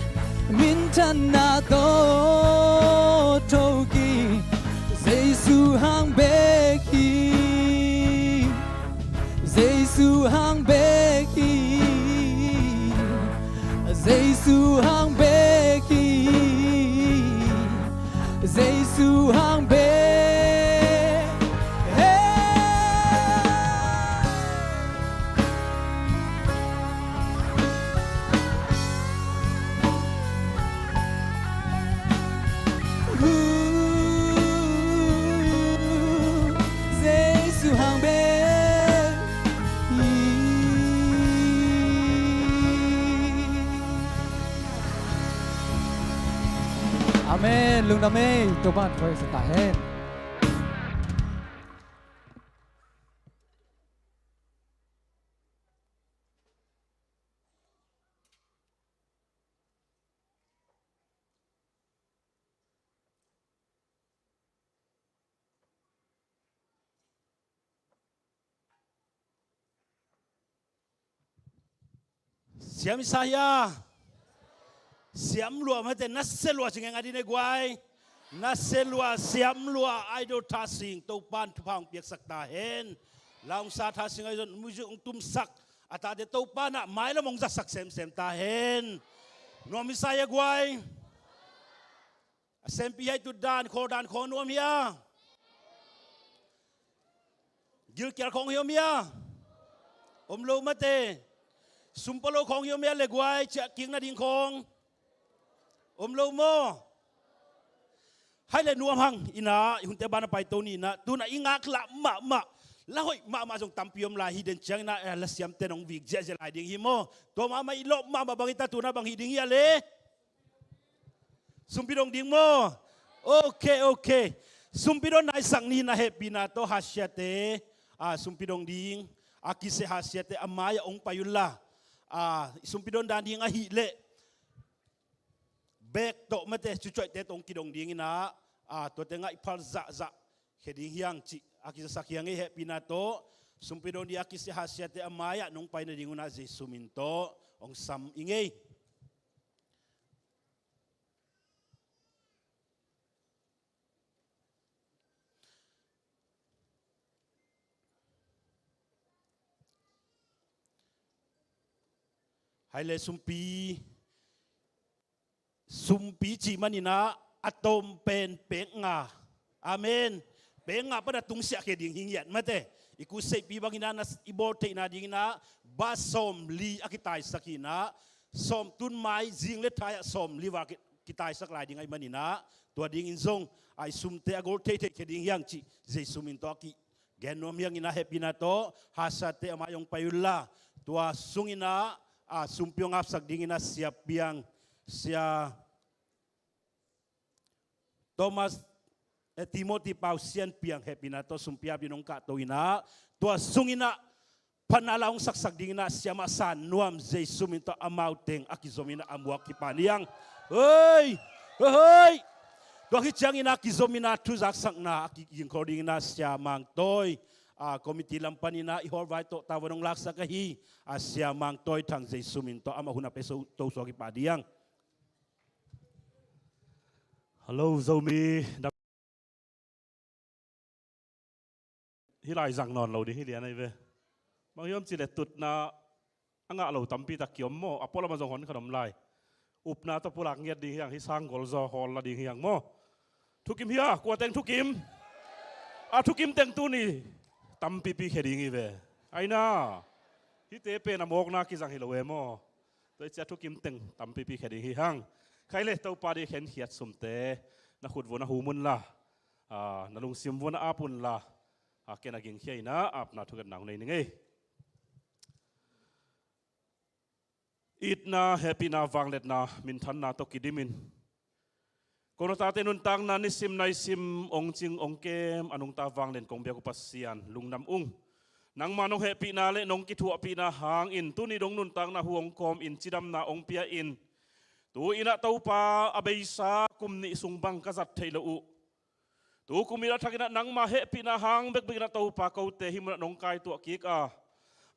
minthanna tawh tho kik, Jesu hang bek hi. Jesu hang bek hi. Jesu hang bek hi. Jesu hang bek hi. Jesu hang bek hi. Amen. Lungdam ei. Topa'n thupha hong pia ta hen. Siam i sa hia? Siam lua mate, nasia lua ci ngei a ding e guai. Nasia lua, siam lua, Idol Thasing, Topa'n thupha hong piaksak ta hen. Laungsa Thasing ahi zong music hong tumsak a tate Topa'n ah mailam hong zatsak semsem ta hen. Nuam i sa hia guai? A sempi hia, i tutdan, khawldan khawng nuam hia? Gilkial khawng hi om hia? Om lo mate. Sumpalo khawng hi om hia le guai, ciah kik nading khawng? Om lo maw? Hai le nuam hang, ina i hunte ban a paito ni ina, tuna i ngaklah mahmah, la hoih mahmah zong tampi om lai hi den ciang ina, eh, lasiamte nong vik ziahziah lai ding hi maw? Tua mahmah i lawp mahmah bang hi ta, tuna bang hi ding hia le? Sumpi dong ding maw? Ok, ok. Sumpi dong naisak ni na hehpihna tawh hasiate, a, sumpi dong ding, a kisia hasiate a mai-ah hong pai unla, a, sumpi dong dan ding ahih leh bek tawh mate cucuaihte tawh hong kidong ding ina, a, tuate ngaihphal zahzah khia ding hiang cih a kizasak hiang ei, hehpihna tawh. Sumpi dong dia kisia hasiate a mai-ah nong pai nading un ah Jesu min tawh hong sam ing ei. Hai le sumpi, sumpi cih manin ah a tawm pen pek nga. Amen. Pek nga pan a tungsiah khia ding hi ngiat mate. I kuseihpi bangin ah na, i bawl theihna dingin ah bus sawmli a kitaisak hi in ah, sawm tun mai zing le thai ah sawmli val ki, kitaisak lai ding ahih manin ah, tua dingin zong a i sumte a gol theithei khia ding hi hang cih Jesu min tawh a ki gen nuam hi hang in ah, hehpihna tawh hasiate a mai hong pai un la, tua sungin ah, a, sumpi hong apsak dingin ah Sia Piang, Sia Thomas, eh, Timothy Pau Sian Piang, hehpihna tawh sumpi ap dingin hong kahto in ah, tua sungin ah phatna la hong saksak dingin ah Siamah San Nuam, Jesu min tawh amau teng a kizom in ah a muak kipan hi hang. Hei! Hei! Tua khit ciangin ah kizom in ah thuzaksakna a kigingkhol dingin ah Sia Mang Tawi, a, committee lam panin ah i hawlvai tawh tavuan hong laksak ahi, a, Sia Mang Tawi Thang, Jesu min tawh amah hun a pia so, to suak kipan hi hang. Hello Zomi. Hih lai zang nawn lo ding hi lian ahi ve. Bang hiam cih leh tutna a ngah lo tampi tak kiom maw, a pualam ah zong hon khat om lai. Upna tawh pulak ngiat ding hi hang, hih sang gol zaw hawl la ding hi hang maw. Thukim hia, kua teng thukim? A thukim teng tuni tampipi khia ding hi ve. Aina, hihte pen a mawkna kizang hi lo e maw. Tua ahih ciang thukim teng tampipi khia ding hi hang. Khai le Topa ding khenkhiat sumte na khut vuah na hum un la, a, na lungsim vuah na ap un la, a, ken a gingkhia in ah apna thungetna hong nei ning ei. Itna, hehpihna, vangliatna, minthanna tawh kidimin, ko na tate nuntakna nisim naisim hong cing hong kem a nungta vanglian kong biak uh Pasian, lungdam ung. Nangma nong hehpihna le nong kithuahpihna hangin tuni dong nuntakna hu hong kawmin cidamna hong pia in, tu-in ah Topa a beisa kum nih sung bang ka zat theih loh uh, tu kum in ah thakin ah nangma hehpihna hang bekbek in ah Topa kote hih munah nong kaituah kik a,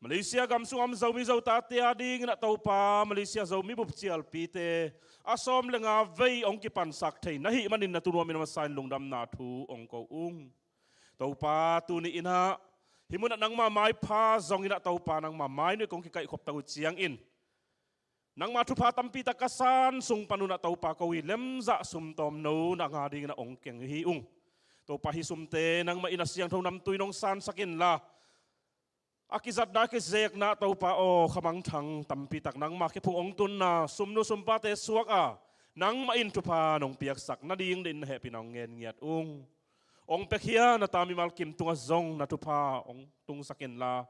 Malaysia gam sungah om Zomi Zotate a dingin ah Topa, Malaysia Zomi bup cialpite a sawm le nga vei hong kipansak thei na hih manin na thunuamin a masa in lungdamna thu hong ko ung. Topa, tuni in ah hih munah nangma maipha zongin ah Topa, nangma mainuih kong kikaihkhop tak uh ciangin nangma thupha tampi tak ka san sung panun ah Topa, ko i lemzah sumtawm no na nga dingin ah hong keng hi ung. Topa, hih sumte nangmah in a siangtho namtui nong sansak inla, a kizatna a kizekna Topa aw, khamangthang tampi tak nangma khephung hong tunna sumnu sumpate suak a, nangmah in thupha nong piaksak nading deih in na hehpihna hong ngen ngiat ung. Hong piakhia na ta mimal kim tungah zong na thupha hong tungsak inla,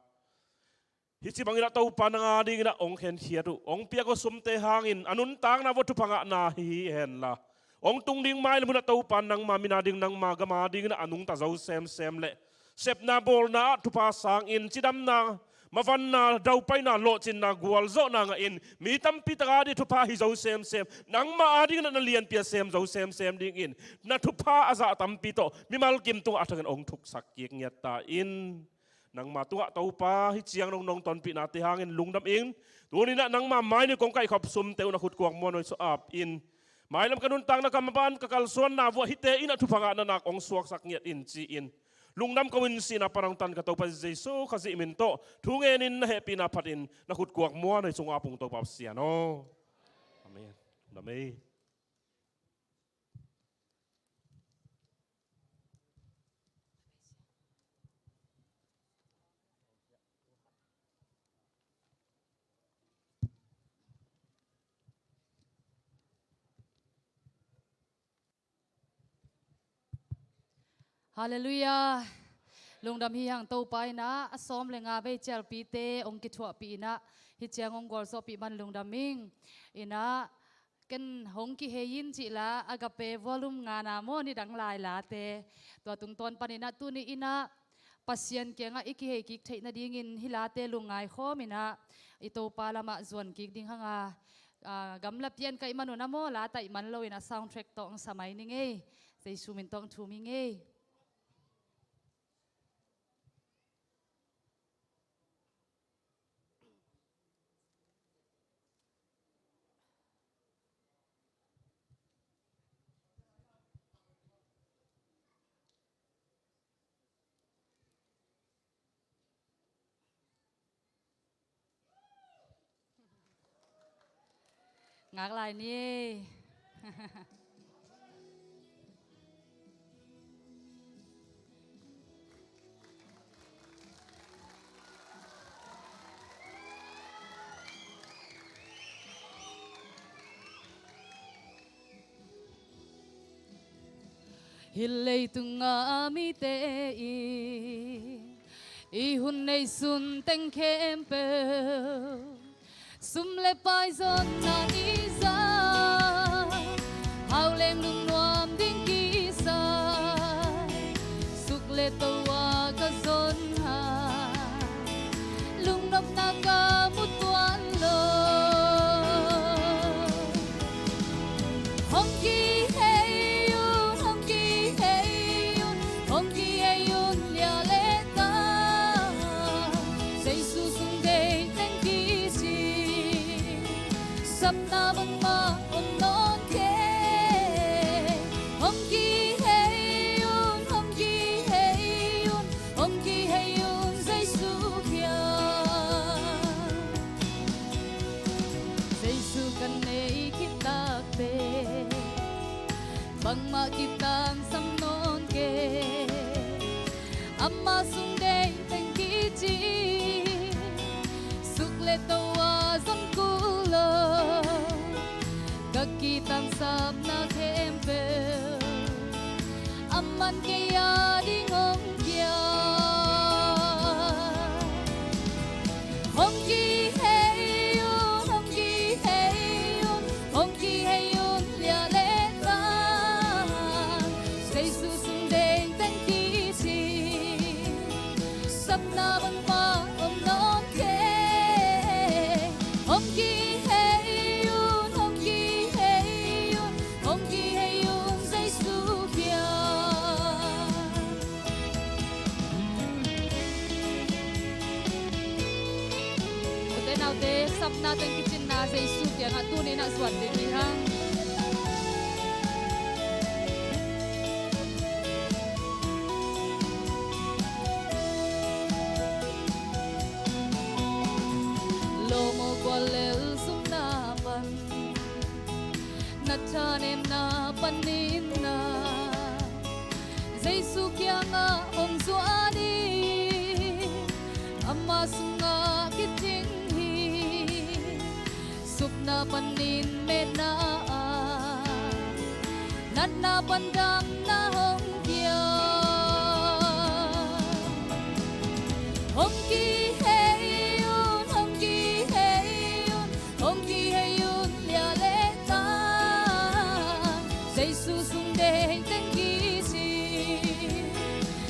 hih ci bangin ah Topa nang a dingin ah hong khenkhiat uh, hong piak uh sumte hangin a nuntakna vuah thupha ngahna hi hi henla, hong tung ding mai le munah Topa nangma min a ding, nangma gam a dingin ah a nungta zo semsem le sepna bawlna ah thupha sangin cidamna, mavanna, daupaina, lawhcinna, gualzawhna ngahin mi tampi tak a ding thupha hi zo semsem, nangma a dingin ah na lianpi a sem zo semsem dingin na thupha a zah tampi tawh mimal kim tungah a thakin hong thuksak kik ngiat ta in. Nangma tungah Topa, hih ciang nong nong tonpihnate hangin lungdam ing. Tuni in ah nangma mainuih kong kaihkhop sumte uh na khut kuak muanhuai sungah ap in. Mailam ka nuntakna ka maban ka kalsuanna vuah hihte in ah thupha ngahna nak hong suaksak ngiat in ci-in lungdam ko in, sihna pan hong tan ka Topa Jesu Khazih min tawh thu ngenin na hehpihna phatin na khut kuak muanhuai sungah ap ung Topa Pasian aw. Amen. Lungdam ei. Halleluiah. Lungdam hi hang. Topa in ah a sawm le nga vei cialpite hong kithuahpih in ah hih ciang hong gualzawhpih man lungdam ing. In ah ken hong kihei in cih la, Agape volume nga na maw, nidang lai late. Tua tungtawn panin ah tuni in ah Pasian kiangah i kihei kik theih nadingin hih late lungngai khawm in ah i Topa lamah zuan kik ding hang a, a, gamla pian ka hih man un ah maw, la taih man loin a sound track tawh hong sa mai ning ei. Jesu min tawh hong thum ing ei. Ngak lai ni. Hih leitungah mite in i hun neihsun teng khempeuh sum le pai zonna i zat, hau leng lungnuam ding kisai, suk le to a ka zon a lungnopna ka mu tuan lo. Hong kihei un, hong kihei un, hong kihei un lia le ta. Jesu sung dei teng kici, sapna bangmah om nawn kei. Hong kihei un, hong kihei un, hong kihei un Jesu kiang. Jesu ka nei khit takte bangmah kitangsam nawn kei. Ama sung dei teng kici, suk le to a zong kul lo. Ka kitangsapna khempeuh aman kei a ding hong pia. Hong kihei un, hong kihei un, hong kihei un lia le ta. Jesu sung dei teng kici, sapna bangmah om nawn kei. Hong kihei un, hong kihei un, hong kihei un Jesu kiang. Ute naute, sapna teng kicinna Jesu kiangah tuni-in ah zuan ding hi hang. Lawm aw, guallel zumna pan, na thanemna panin na Jesu kiangah hong zuan in, ama sungah kicing hi. Supna panin metna ah, natna pan damna hong pia. Hong kihei un, hong kihei un, hong kihei un lia le ta. Jesu sung dei teng kici,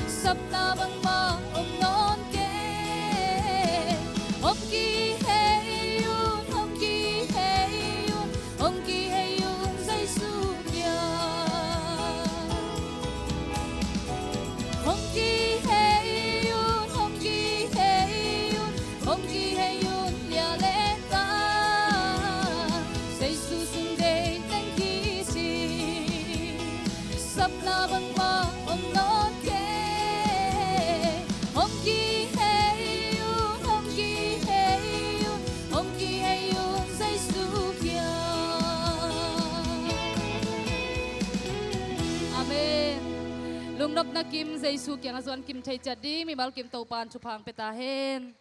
sapna bangmah om nawn kei. Hong kihei un, hong kihei un, hong kihei un Jesu kiang. Hong kihei un, hong kihei un, hong kihei un lia le ta. Jesu sung dei teng kici, sapna bangmah om nawn kei. Hong kihei un, hong kihei un, hong kihei un Jesu kiang. Amen. Lungnopna kim Jesu kiangah zuan kim thei ciat ding mimal kim Topa'n thupha hong pia ta hen.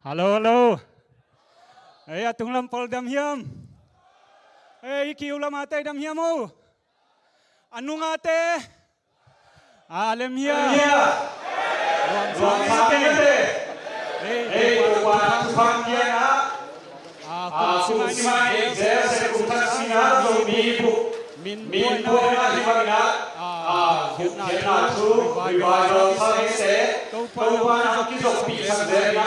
Hallo, hallo. Ei, a tunglam pawl dam hiam? Ei, i kiu lam a tei dam hiam o? A nung a te? A lem hiam? Luang sang te. Ei, Topa thupha kiang a. A kum simai zel se kum thak sing a Zomi bup min buaina hi bangin a, a kum khiatna thu revival sang hi se, Topa na kizopih sak zel in a,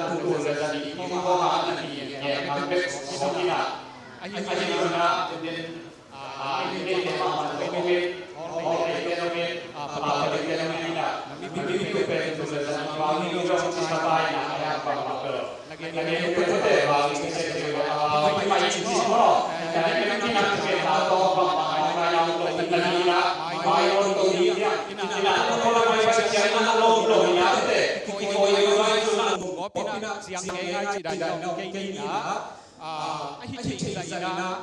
tul le za nih khawng a na hi, a, a bek sawm hi na. Ahi zongin ah, a, i neite mahmah zong hi, hall neite zong hi, a, papa neite zong hi na. Mi, mi, mi, mi pen tul le za nih khawng hi zong ci sa pai na, a, a, papa. Ahi theih zah inah,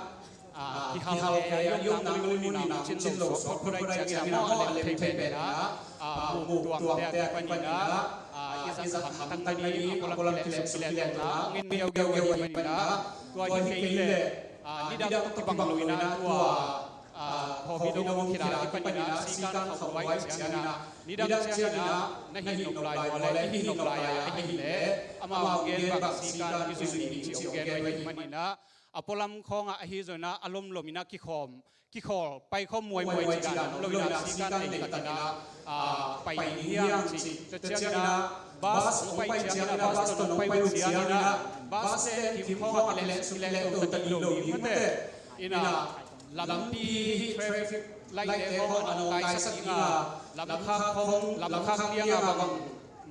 a, kihal kei a, i omna mun inah cin lo, suak khut ahih ciangin ah maw, a lem thei pen inah, a, muk tuangte a kipan inah, a, i zat kham tangtang ding, a pualam kilem suk kilem tawh na, hong en geugeu ahih manin ah, tua hi kei leh, a, nidang tawh kibang lo inah tua, a, Covid hong khit a kipan inah, sikan khauh ahih ciangin ah, nidang ciangin ah, na hih nop lai ua leh, i hih nop lai a ahih leh, amau gen bang sikan i zui ding cih hong gen uh ahih manin ah, a pualam khawngah ahi zongin ah, a lomlom inah kikhawm, kikhawl, paikhawm muaimuai cih dan om lo inah, sikan nei takin ah, a, pai ding hi hang cih. Tua ciangin ah, bus hong pai ciangin ah, bus tawh nong pai uh ciangin ah, bus te kim khawngah kilem suk kilem to ta ding lo ding mate. Inah, lampi traffic light te khawng a nong kaisak ding a, lamkhak khawng, lamkhak liang a bang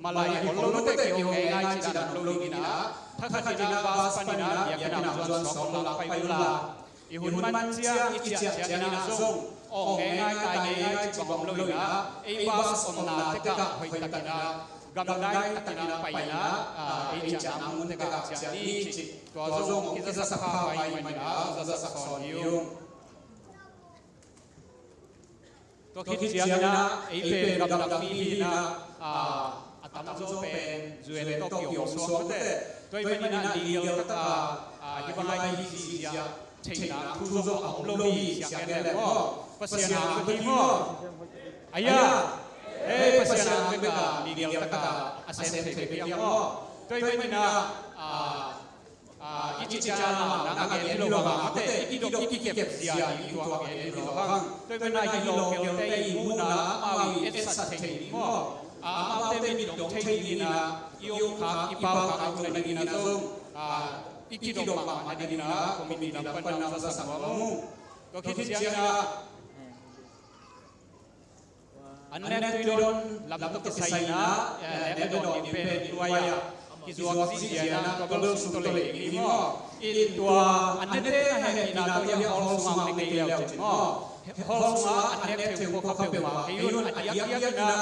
malai hol lo mate, kihong ngeingai cih dan om lo inah, thakhat inah bus pan inah biakinn ah zuan suak lampai unla. I hun man ciang, i ciah ciangin ah zong, aw ngeingai, tai ngeingai cih bang om lo inah, ei bus omna tekah hoih takin ah, gamdai takin ah pai inah, a, ei ciahna mun tekah ciah ni cih. Tua zong hong kizasak kha pai manin ah, hong zasak sawn ni ung. Tua khit ciangin ah, ei pen gamdangpi hi inah, a, a tamzaw pen U N tawh kiom suak mate. Tua ahih manin ah legal tak a, a, hih bang a hi zia theihna thu zong a om lo hi, siang gen leh maw. Pasian a hong hi maw. Aya, ciang bek a lian taka a sem thei bek hiam maw? Tua ahih manin ah, ah, ah, i cih ciang a nang a gen hi lo bang a, mate, i kidop i kikep zia ding tua gen hi lo bang. Tua ahih manin ah hih local te i muhna amau i etsat thei ding maw? Ah, amaute mit dong thei dingin ah i omkhak i paukhak lohna dingin ah zong, ah, i kidop mahmah dingin ah committee lam panin ah hong zasak nuam ung. Tua khit ciangin ah An nek tuidon lam tawh kisai in ah, eh, nek a dawn ding pen i nuai ah kizuak zihziah in ah tua bel sum tawh lei ding hi maw? In tua an nete a hehpihna tawh hi a, hall sungah nek kei leu cin maw? Hall sungah an nek thei uh khua kha peuhmah kei un, a diakdiak in ah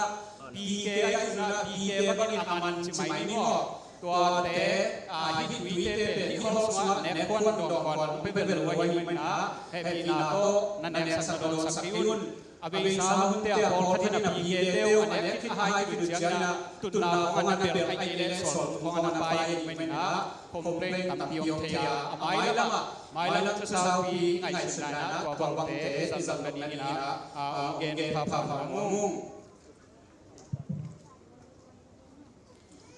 P K ahi zongin ah P K bangin a man ci mai ni maw? Tuate, ah, hih tuite pen hih hall sungah nek khuan dawn khuan hong pia bel lo ahih manin ah hehpihna tawh na neksak na dawnsak kei un. A beisa hunte ah pawlkhat in a P K te uh a nek khit a hai khit uh ciangin ah tutna khawng a na belh ahih kei leh sawlnu khawng a na pai ahih manin ah complaint tampi om thei a, a mailam ah, mailam thusaupi ngaihsutna in ah tua bangte i zat loh nadingin ah, ah, hong gen phapha nuam ung.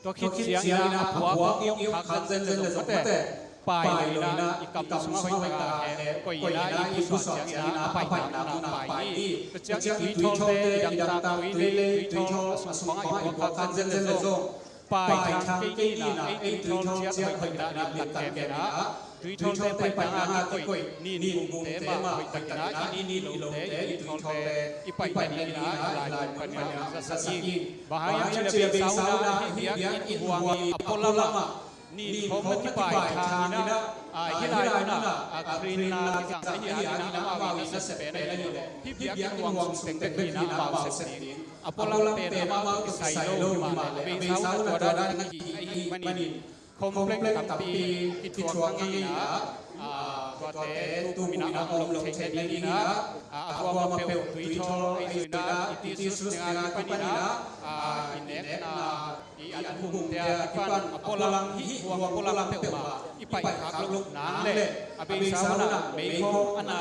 Tua khit ciangin ah a puak i omkhak zenzen le zong mate, pai loin ah i kam sungah hoih taka heh, koih in ah i pusuak ciangin ah a paina mun ah pai ding. Tua ciang i tuithawlte, i dangtak tuilei, tuithawl a sung khawngah i puak khan zenzen le zong pai thang kei ding in ah ei tuithawl ciat hoih takin ah lian tak kem in ah tuithawlte paina ah kikoih, nin bumte mah hoih takin ah i nin i lote, i tuithawlte i paina dingin ah hih lai mun panin ah hong zasak ing. Bang hang hiam cih leh beisa un ah hih biakinn huang i a pualam ah nin khawng na kipai thang in ah, ah, hih lai mun ah, ah, clean na kizang ahih hangin ah amau i nasep pen ahih leh hih biakinn huang sung tek bek hi in ah amau sep ding. A pualam pen amau tawh kisai lo hi mah leh a beisa un ah tua dan na kihih ahih manin complaint tampi kithuak hang in ah, ah, tuate tu-in ah om lo theih nadingin ah, ah, a kuamah peuh tuithawl ahi zongin ah, i tissues teng a kipan in ah, ah, i nekna, i an bumte a kipan a pualam, hih huang pualam peuhmah i paihkhak loh nang leh a beisa un ah mei khawng a na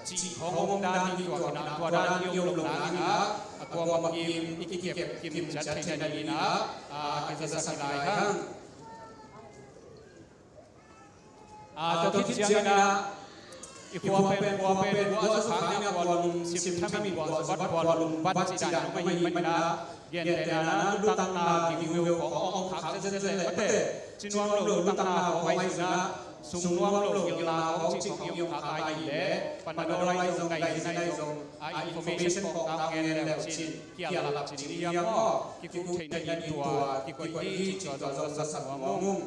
cih khawng om dan hi tuak in ah, tua dan i om loh nangin ah a kuamah kim i kikep kim ciat theih nadingin ah, ah, kizasak lai hang. Ah, tua khit ciangin ah i khua pen, khua pen, khua a zu khak in ah khua lum sim thamin khua zu vat, khua lum vat cih dan om ahih manin ah gentehna in ah lutangna gingveu khawng a om khak zenzen leh mate, ci nuam lo lutangna khawng ahi zongin ah, sung nuam lo gilna khawng cih khawng i om khak ahih leh, Panadol ahi zong, Nyzin ahi zong, ah, information khawng tang ngen leu cin, kialap cin hiam maw, kikuk theih nading tua kikoih hi cih tua zong zasak nuam ung.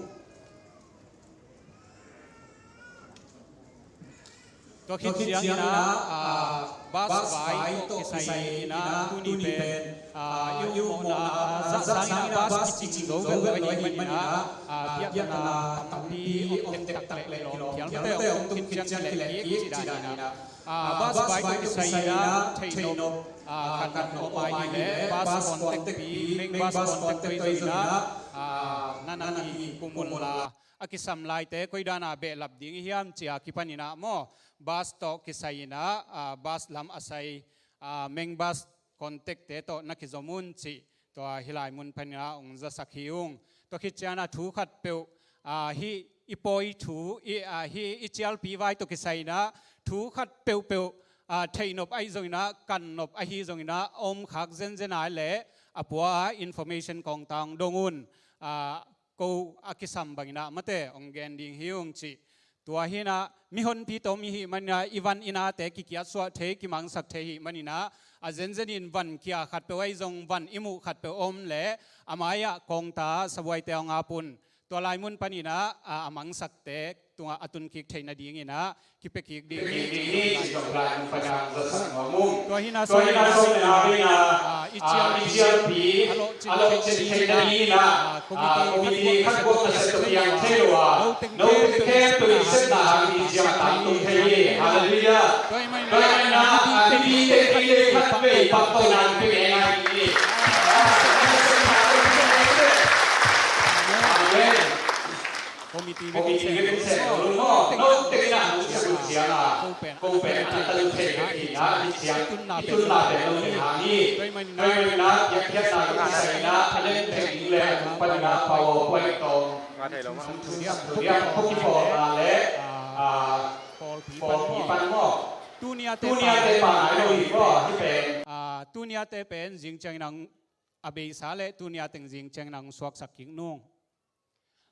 Tua khit ciangin ah, ah, bus vai tawh kisai in ah tuni pen, ah, i upmawhna, ah, zahsang in ah bus kicing zo vet lo ahih manin ah, ah, biakna tampi om tektek leh lawm phial mate, hong tung khit ciang kileh kik cih dan in ah, ah, bus vai tawh kisai in ah theih nop, ah, kan nop ahih leh bus contact pi, meng bus contact pi zo in ah, ah, na na kum un la. A kisam laite koi dan a behlap ding i hiam cih a kipan in ah maw, bus tawh kisai in ah, ah, bus lam a sai, ah, meng bus contact te tawh na kizom un cih tua hih lai mun panin ah hong zasak hi ung. Tua khit ciangin ah thu khat peuh, ah, hih i pawi thu, i, ah, hih i cialpi vai tawh kisai in ah thu khat peuhpeuh, ah, theih nop ahi zongin ah, kan nop ahi zongin ah, a om khak zenzen a leh a pua ah information kawng tang dong un. Ah, ko a kisam bangin ah mate hong gen ding hi ung cih. Tua hi in ah mihonpi tawm i hih manin ah i van i nate kikiatsuah thei, kimangsak thei i hih manin ah, a zenzen in van kia khat peuh ahi zong van i muh khat peuh om leh a mai-ah kawngta sabuaite hong ap un. Tua lai mun panin ah, a, a mangsakte tungah a tun kik theih nadingin ah kipia kik ding hi. Tua hi in ah, sawm le nga, ah, i cialpi a lawhcin theih nadingin ah, ah, committee khat guak nasep tawh piang thei lo a, note khempeuh in sepna hang i ciang tangtung thei hi. Halleluiah. Tua hi in ah, ah, mipite in lei khat vei pahtawi nang pia ngai hi. Amen. Committee bek in sem lo maw? Note in ah hong sem uh ciang a, ko pen a tang thei bek hi in ah, i ciang i tunna pen lo hi hang hi. Tua ahih manin ah, biakpiakna i kisai in ah, a len teng ding le a nung panin ah PowerPoint tawh, a thu diam, thu diam, khuakipawlna le, ah, pawlpi pan maw. Tuni a te pan nai lo hi maw, hih pen. Ah, tuni a te pen zing ciangin ang a beisa le tuni a teng zing ciangin ang suaksak kik nung.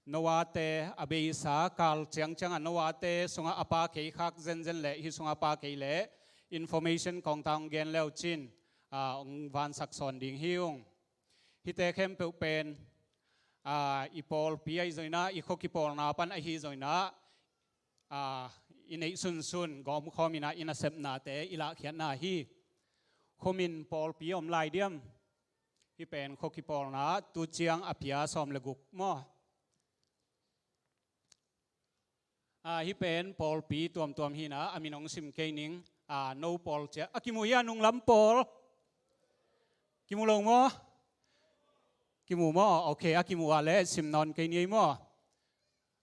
Noah te a beisa kal ciangciang a Noah te sungah a pa kei khak zenzen le hih sungah a pa kei le information kawngtang hong gen le uh cin, ah, hong vansak sawn ding hi ung. Hihte khempeuh pen, ah, i pawlpi ahi zongin ah, i khua kipawlna pan ahi zongin ah, ah, i neih sunsun gawmkhawm in ah i nasepnate i lahkhiatna hi. Khuamin pawlpi om lai diam? Hih pen khua kipawlna, tu ciang a pia sawm le guk maw. Ah, hih pen pawlpi tuamtuam hi in ah, a min hong sim kei ning, ah, no pawl ciah. A kimu hi a, nunglam pawl? Kimu lo maw? Kimu maw? Ok, a kimu a leh sim nawn kei ni ei maw.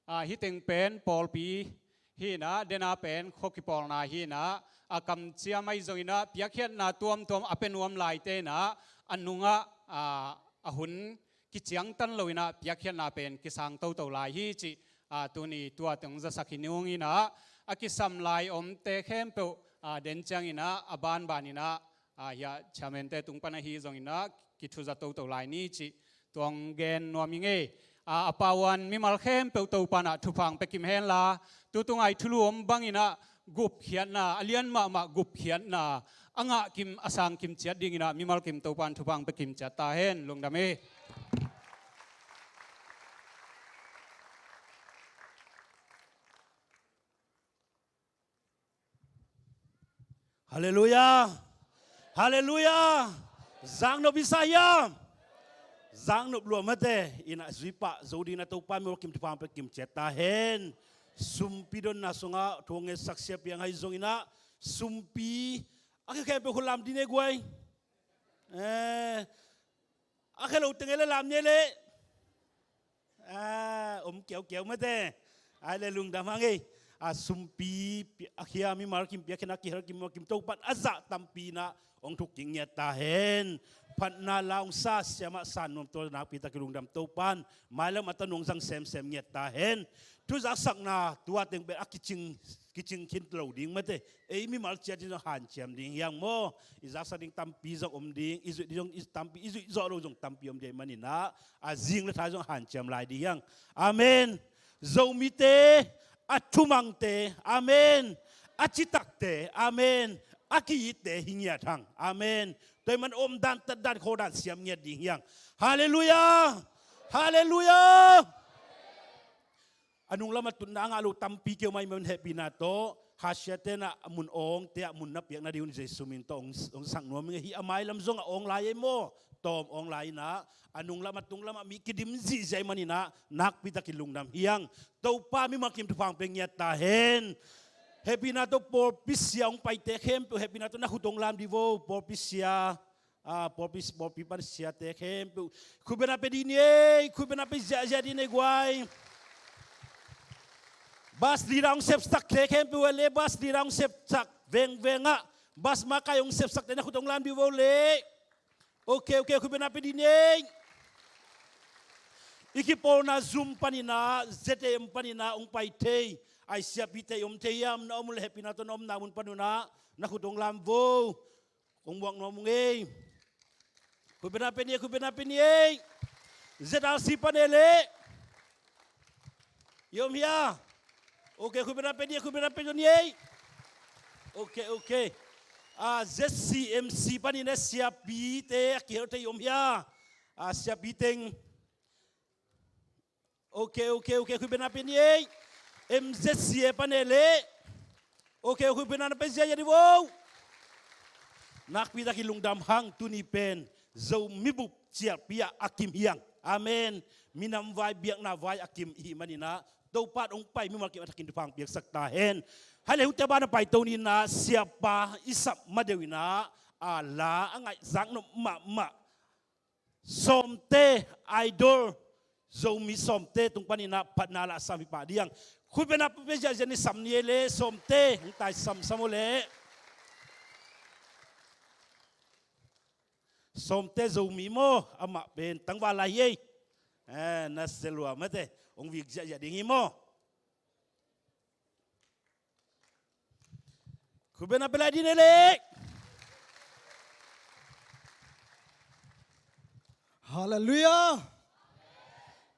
Ah, hih teng pen pawlpi hi in ah, den a pen khua kipawlna hi in ah, a kamciam ahi zongin ah, piakkhiatna tuamtuam a pia nuam laite in ah, a nungah, ah, a hun kiciangtan lo in ah, piakkhiatna pen kisang toto lai hi cih, ah, tuni tua teng hong zasak hi nung in ah, a kisam lai omte khempeuh, ah, den ciangin ah, a banban in ah, ah, hiah chairman-te tung pan ahi zongin ah, kithuza toto lai ni cih tua hong gen nuam ing ei. Ah, a pauan mimal khempeuh Topa in ah thupha hong pia kim hen la, tu tung a i thulu om bangin ah gupkhiatna, a lian mahmah gupkhiatna a ngah kim, a sang kim ciat dingin ah mimal kim Topa in thupha hong pia kim ciat ta hen. Lungdam ei. Halleluiah. Halleluiah. Zaknop i sa hiam? Zaknop lua mate. In ah zui pah zo dingin ah Topa in mimal kim thupha hong pia kim ciat ta hen. Sumpi donna sungah thu hong ngetsak sia piang ahi zongin ah, sumpi a khia khempeuh khut lam ding ni ei guai. Eh, a khia lo teng ei leh lam ni ei leh. Ah, om kiaukiau mate. Ai le lungdam hang ei. A sumpi pi-, a khia mimal kim, piakkhiatna kihel kim, mimal kim Topa in a zah tampi in ah hong thuk kik ngiat ta hen. Phatna la hong sa siamah San Nuam tawh nakpi takin lungdam, Topa in mailam a tanu hong zang semsem ngiat ta hen. Thu zaksakna tua teng pen a kicing, kicing khin lo ding mate. Ei mimal ciat in zong hanciam ding hi hang maw. I zaksak ding tampi zong om ding, i zuih ding zong i tampi, i zuih zawh lo zong tampi om ding ahih manin ah, a zing le thai zong hanciam lai ding hi hang. Amen. Zomite, a thumangte, amen. A citakte, amen. A ki-itte hi ngiat hang, amen. Tua ahih man omdan, tatdan, khawldan siam ngiat ding hi hang. Halleluiah. Halleluiah. A nunglam a tutna a ngah lo tampi kei om ahih man hehpihna tawh, Hasia te in ah a mun awngte ah mun na piak nading un Jesu min tawh hong, hong sak nuam ing ei. Hih a mailam zong a awng lai ei maw. Tawm awng lai in ah, a nunglam a tunglam ah mi kidim zihziah ahih manin ah, nakpi takin lungdam hi hang. Topa mimal kim thupha hong pia ngiat ta hen. Hehpihna tawh pawlpi sia hong paite khempeuh hehpihna tawh na khut hong lam dih vo, pawlpi sia. Ah, pawlpi, pawlpi pan siate khempeuh khut beng na pia dih ni ei, khut beng na pia ziahziah dih ni ei guai. Bus leader hong sepsakte khempeuh a leh, bus leader hong sepsak vengveng ah, bus makai hong sepsakte na khut hong lam dih vo leh. Ok, ok, khut beng na pia dih ni ei. I kipawlna Zoom panin ah, Z A M panin ah hong pai thei, a siapite i om thei hiam, na om uh leh hehpihna tawh na omna mun pan un ah na khut hong lam vo. Kong muak nuam ung ei. Khut beng na pia ni ei, khut beng na pia ni ei. Z R C pan e leh. I om hia? Ok, khut beng na pia ni ei, khut beng na pia ni ei. Ok, ok. Ah, Z C M C panin ah siapite a kihelthei i om hia? Ah, siapi teng. Ok, ok, ok, khut beng na pia ni ei. M Z C A pan e leh. Ok, khut beng na pia ziahziah dih vo. Nakpi takin lungdam hang, tuni pen Zomi bup cialpi ah a kim hi hang. Amen. Minam vai, biakna vai a kim i hih manin ah, Topa hong pai mimal kim a thakin thupha hong piaksak ta hen. Hale, hute ban a paito ni in ah, siapa i sap ma deuh in ah, a la a ngaih zaknop mahmah Sawmte, Idol, Zomi Sawmte tung panin ah phatna la sam hi pah ding. Khut beng na pia ziahziah ni, sam ni ei leh, Sawmte, hong tai samsam o leh. Sawmte Zomi maw, amah pen tangval lai hi ei. Eh, na sia lua mate, hong vik ziahziah ding hi maw. Khutbetna pia lai ding hi ei. Halleluiah.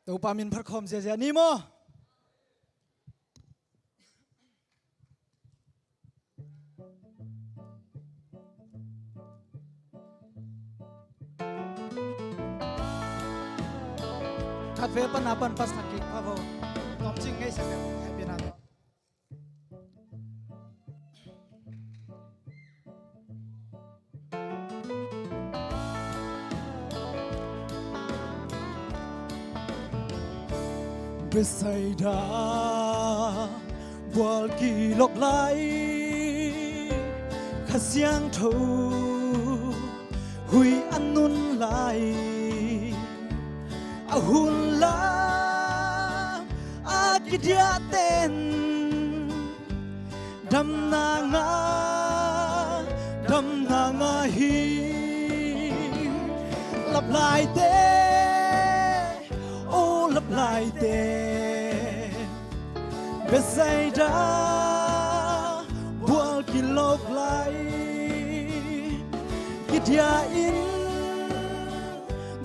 Topa min phat khawm ziahziah ni maw. Khat ve pan a pan pas khat kik pha vo. Tawmcing ngei sak deuh, happy na tawh. Bethsaida bual kilawk lai, Kha Siangtho hui a nun lai, a hun lam a kidiahten damna ngah, damna ngah hi. Laplaite, o laplaite, Bethsaida bual kilawk lai, kidiah in,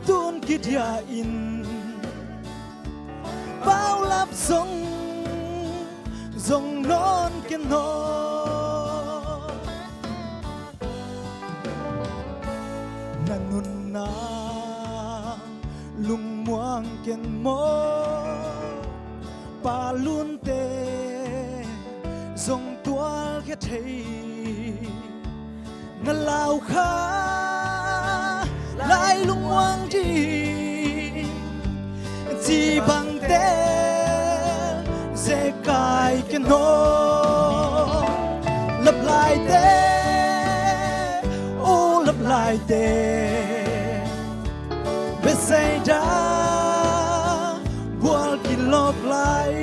tun kidiah in, paulap zong, zong nawn ken aw. Na nunna lungmuang ken maw, palunte zong tualkhia thei. Na lau kha lai lungmuang ding, ci bangte zekai ken aw. Laplaite, o laplaite, Bethsaida bual kilawk lai,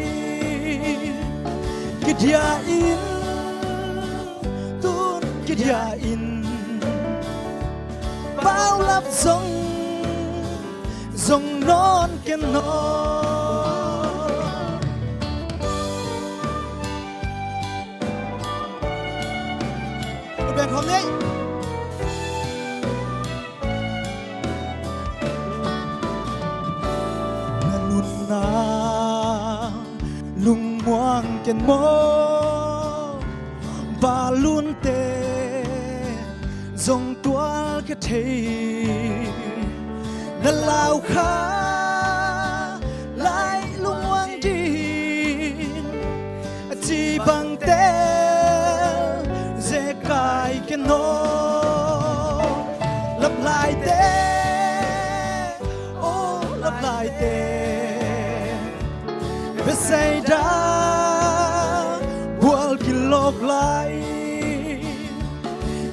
kidiah in, tun kidiah in, paulap zong, zong nawn ken aw. Khut beng khawm ni. Na nunna lungmuang ken maw, palunte zong tualkhia thei. Na lau kha lai lungmuang ding, a ci bangte zekai ken aw. Laplaite, o laplaite, Bethsaida bual kilawk lai,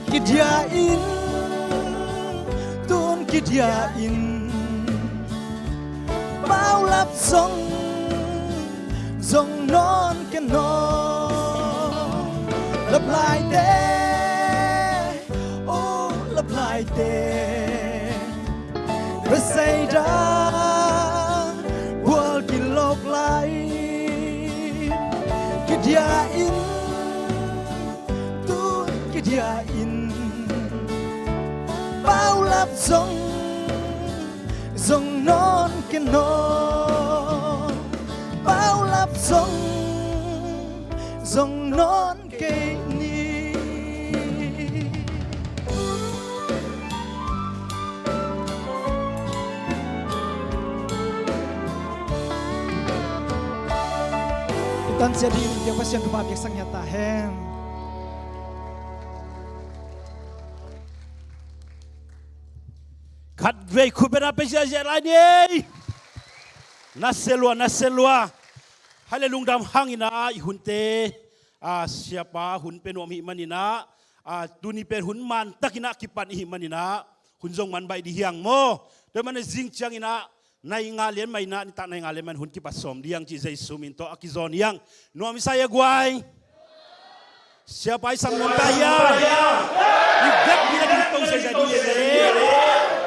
kidiah in, tun kidiah in, paulap zong, zong nawn ken aw. Laplaite, o laplaite, Bethsaida bual kilawk lai, kidiah in, tun kidiah in, paulap zong, zong nawn ken aw. Paulap zong, zong nawn kei ni. I tan ciat ding in biak Pasian thupha piaksak ngiat ta hen. Khatvei khutbetna pia ziahziah lai ni ei. Na sia lua, na sia lua. Hale lungdam hang in ah i hunte, a, siapa hun pia nuam i hih manin ah, a, tuni pen hun man takin ah kipan i hih manin ah, hun zong man baih ding hi hang maw. Tua ahih manin zing ciangin ah nai nga lian mah in ah, nitak nai nga lian mah in hun kipat sawm ding hi hang cih Jesu min tawh a kizawn hi hang. Nuam i sa hia guai? Siapa i sam nuam ta hia? I vekpi na tung to ziahziah ding hi hang.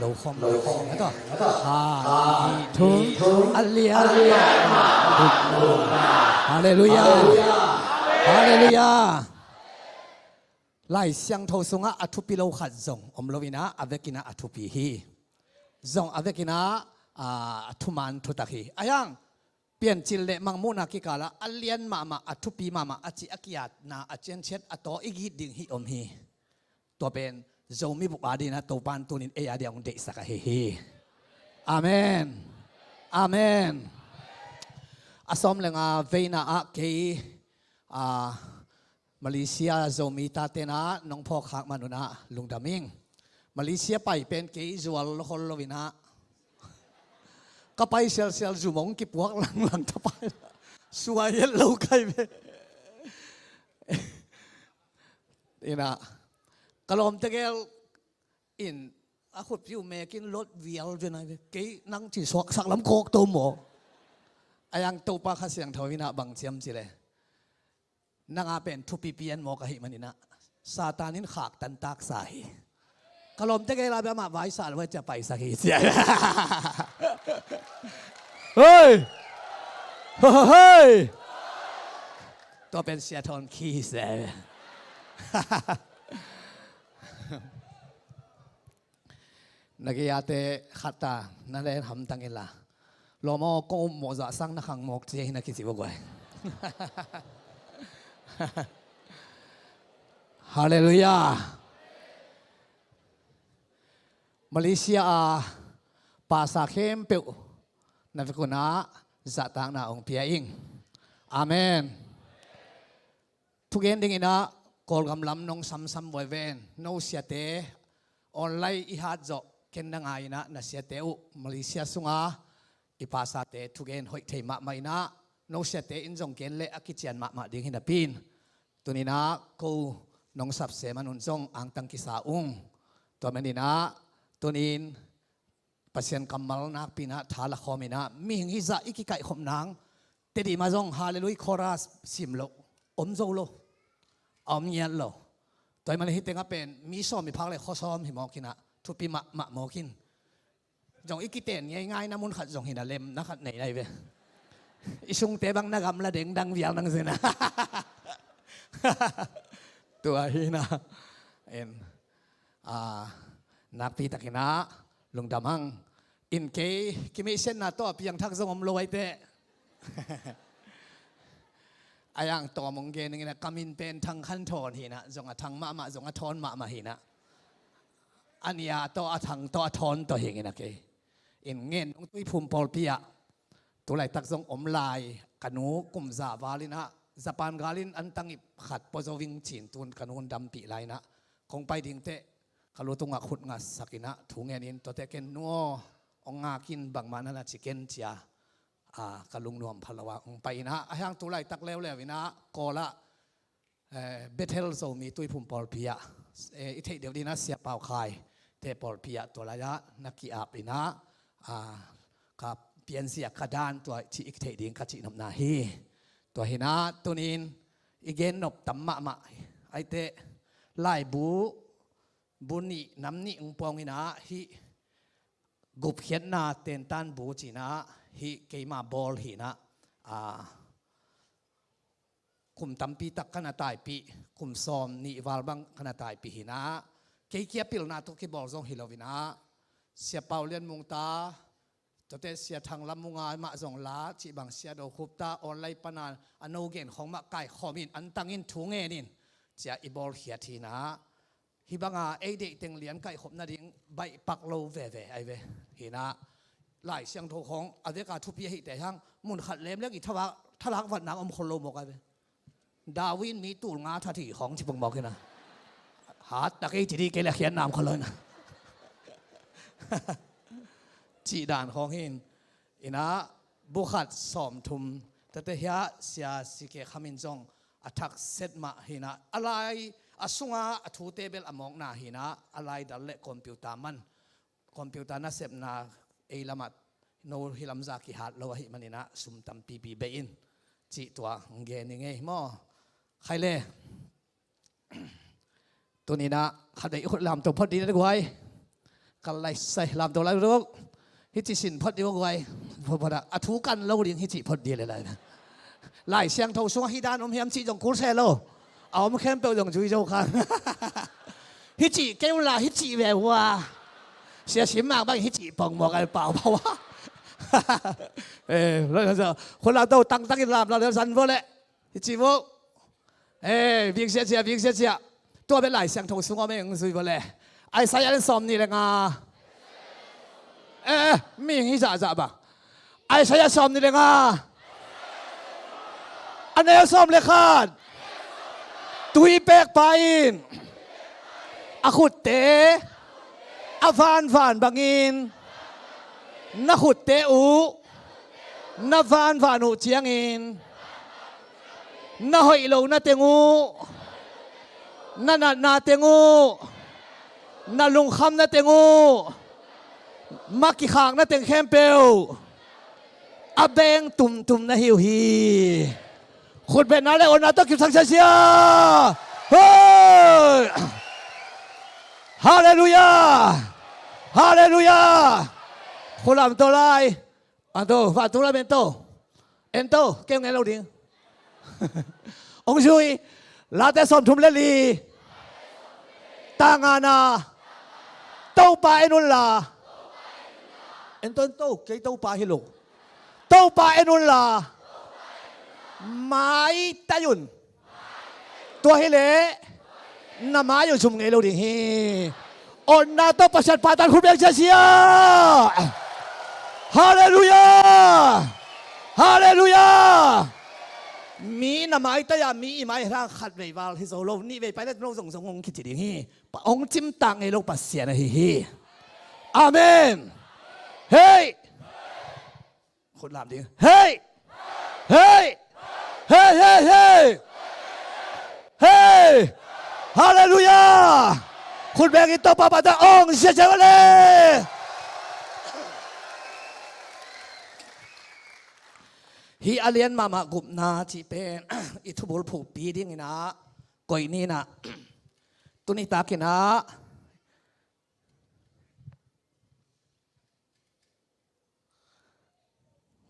Lo khawm lo khawm na tawh. Kha, nih, thum. A lian mahmah. Halleluiah. Halleluiah. Lai Siangtho sungah a thupi lo khat zong om lo inah a vekinah a thupi hi. Zong a vekinah a thuman thutak hi. A hiang Piancil le Mangmuhna kikalah a lian mahmah, a thupi mahmah a cih a kiatna a cianciat a taw i gih ding hi om hi. Tua pen Zomi bup a dinah Topan tunin ei a dia hong deihsak ahi hi. Amen. Amen. A sawm le nga veina ah kei a Malaysia Zomi tatenah nong phawk khak manunah lungdam ing. Malaysia pai pen kei zual lo khol lo inah ka pai sialsial zumong kipuak langlang ta pai. Suai et lo kai ve. Inah ka lawm tegel in a khutpi uh mekin lot vial ve nai ve. Kei nang ci suak sak lam kawk to maw? A hiang Topa Kha Siangtho inah bang ciam ci le nang a pen thupi pian mawk ahih maninah Satan in khak tantak sa hi. Ka lawm tegel a bia mah vaisa lo cia paisak hi cia. Hei! Hei! Tua pen sia thawn khi hi se. Na gei-ate khatta na len hamtang inla lawm aw kong um mawh zah sang na khang mawk cia hi na kici uh guai. Halleluiah. Malaysia a pasa khempeuh na vekunah zahtakna hong pia ing. Amen. Thugen dinginah Kawlgam lam nong samsam buai ven no siate online i hat zawh ken na ngai inah na siate uh Malaysia sunga i pasate thugen hoih thei mahmah inah no siate in zong gen le a kician mahmah ding hi napi in tuninah ko nong sapse manun zong angtang kisa ung. Tua maninah tunin Pasian kammal nakpi inah tha la khawm inah mihing hizah i kikaihkhop nang Tedim ah zong Halleluiah chorus sim loh om zo lo. A om ngiat lo. Tua hi man hih tengah pen mi sawm i phak le khuasawm hi mawk inah thupi mahmah mawk in. Zong i kiten ngeingai na mun khat zong hi na lem na khat nei lai ve. I sungte bang na gamla dengdang vial nang zina. Tua hi na. En. Nakpi takinah lungdam hang. In kei kimeihsiatna tawh a piangthak zong om lo aite. A yang tawm hong gen inginah ka min pen Thang Khan Thawn hinah zong a thang mahmah zong a thawn mahmah hinah. A nia tawh a thang tawh a thawn tawh hinginah kei in ngen nong tuiphum pawlpi ah tulaitak zong om lai ka nu kum za valinah Japan galin an tangip khat pawzo ving cin tun ka nun dampih lainah kong pai dingteh ka lu tungah khut ngasakinah thu ngenin tuate ken nu aw hong ngakin bangmah nana ci ken cia ka lungnuam pha lo ah hong pai inah a hiang tulaitak leuleu inah Kawlah Bethel Zomi tuiphum pawlpi ah i theih deuh dinah Sia Pau Khai te pawlpi ah tua lai-ah na ki-ap inah ka pianzia ka dan tua cih i theih ding ka cihnopna hi. Tua hinah tunin i gennop tam mahmah aite laibu bu nih nam nih hong puang inah hih gupkhiatna tentan bu cinah hih keima bawl hi inah, a, kum tampi tak ka na taipih, kum sawm nih val bang ka na taipih hi inah, kei kia pilna tawh kibawl zong hi lo inah, Sia Pau Lian Mung ta, tuate Sia Thang Lam Mung a mah zong la cih bang, Sia Do Khup ta online pana a no gen khawng mah kaikhawm in, antang in, thu ngen in, cia i bawlkhiat hi inah, hih banga ei deih teng lian kaihkhop nading baih pak lo veve ahi ve. Hi inah, Lai Siangtho khawng a veka thupi ahihte hang, mun khat lemleng i thalak, thalak vatna om khol lo mawk ahi ve. Darwin mi tul nga that hi khawng ci pong mawk hi inah, hat tak ei ci dih, kei le khiatna om khol lo inah. Cih dan khawng hi in, inah, bu khat sawmthum, tuate hiah Sia Si Ke Kham in zong a thak set mah hi inah, a lai, a sunga a thute bel a mawkna hi inah, a lai dal le computer man, computer nasepna ei lamah no hih lamza kihat lo ahih man inah, sum tampipi bei in, cih tua gen i ngei maw. Khai le. Tuni inah khatvei i khut lamto phot dih le guai. Kal lai sai lamto lai ruk. Hih ci sin phot dih guai. Phot phot a, a thu kan lo ding hih ci phot dih le lai. Lai Siangtho sungah hih dan om hiam cih zong kul se lo. A om khempeuh zong zui zo kha. Hih ci kei un la, hih ci ve ua. Sia Sim Mang bang hih ci pong mawk a, pau pau a. Eh, lo, lo, lo. Khut lamto tangtang in lam la le zan vo le. Hih ci vo. Eh, vik sia cia, vik sia cia. Tua bel Lai Siangtho sung om e, hong zui vo le. Isaiah lian sawm nih le nga. Eh, eh, mihing hi zahzah bang. Isaiah sawm nih le nga. A neu sawm le khat. Tuipekpa in a khutte a vanvan bangin na khutte uh na vanvan uh ciangin, na hoih lo na teng uh, na natna teng uh, na lungkham na teng uh, ma kikhak na teng khempeuh a beng tumtum na hi uh hi. Khutbetna le awnna tawh kipsak sia sia. Hoi! Halleluiah! Halleluiah! Khulam tawh lai. Anto, vantung lam ento. Ento, kei ngen lo ding. Hong zui, Late sawmthum le li. Tangana. Topa en unla. Ento, ento, kei Topa hi lo. Topa en unla. Maitai un. Tua hileh na mai uh zum ngei lo ding hi. Awnna tawh Pasian pahtan khut beng sia sia. Halleluiah. Halleluiah. Mi na maitai a, mi i mai hang khat vei val hi zo lo, nih vei pai le no zong zong hong kici ding hi. Pa hong cimtak ngei lo Pasian ahi hi. Amen. Hei. Khut lam ding. Hei! Hei! Hei, hei, hei! Hei! Halleluiah! Khut beng in Topa pahtan ong sia sia le. Hih a lian mahmah gupna cih pen i thubul phuhpi ding inah koih ni inah, tuni tak inah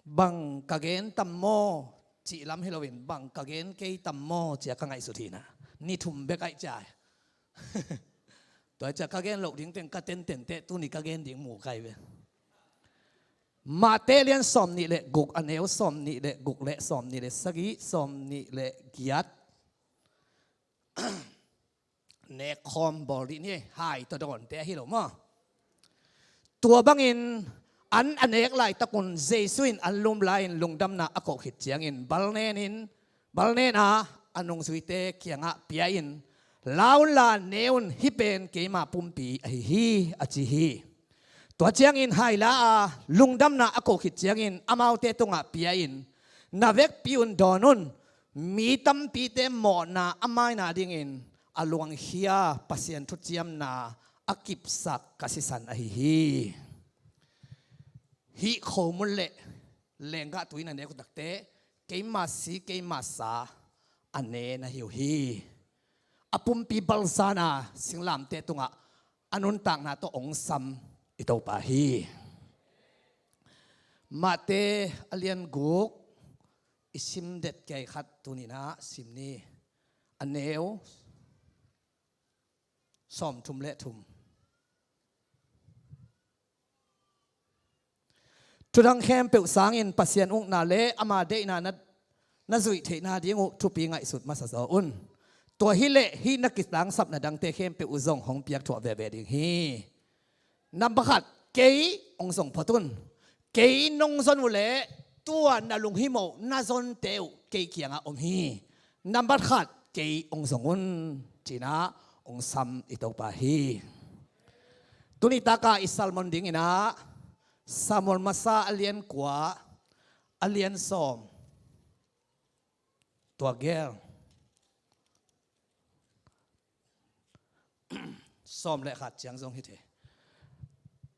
bang ka gen tam maw cih lam hi loin, bang ka gen kei tam maw cia ka ngaihsut hi inah. Ni thum bek aih cia. Tua cia ka gen loh ding teng ka tenten teh tuni ka gen ding mu kai ve. Matthai lian sawm nih le guk, a neu sawm nih le guk le sawm nih le sagih, sawm nih le giat. Nek khawm bawl dih ni, hai tawh dawnte ahi lo maw? Tua bangin an a nek laitakun Jesu in an lum lai-in lungdamna a koh khit ciangin bal nenin, bal nen a, a nungzuite kiangah pia-in, "La unla ne un, hih pen keima pumpi ahi hi," a ci hi. Tua ciangin hai la a, lungdamna a koh khit ciangin amaute tungah pia-in, "Na vekpi un dawn un, mi tampite mawhna a maina dingin a luangkhia Pasian thuciamna a kipsak ka sisan ahi hi." Hih khomun le lenggah tui na nek uh takteh keima si keima sa a ne na hi uh hi. A pumpi balzana singlamteh tungah a nuntakna tawh ong sam i Topa hi. Mate a lian guk i sim det kei khat tuninah sim ni. A neu sawmthum le thum. Thudang khempeuh sangin Pasian ukna le ama deihna na, na zuih theihna ding uh thupi ngaihsut masa zaw un. Tua hileh hih na kitangsapna dangte khempeuh uh zong hong piakthuah veve ding hi. Nambat khat, kei hong zong phot un. Kei nong zon uh leh tua na lunghimawh na zonte uh kei kiangah om hi. Nambat khat, kei hong zong un, cinah hong sam i Topa hi. Tuni taka i sermon dinginah Samuel masa a lian kua, a lian sawm, tua gel sawm le khat ciang zong hi thei.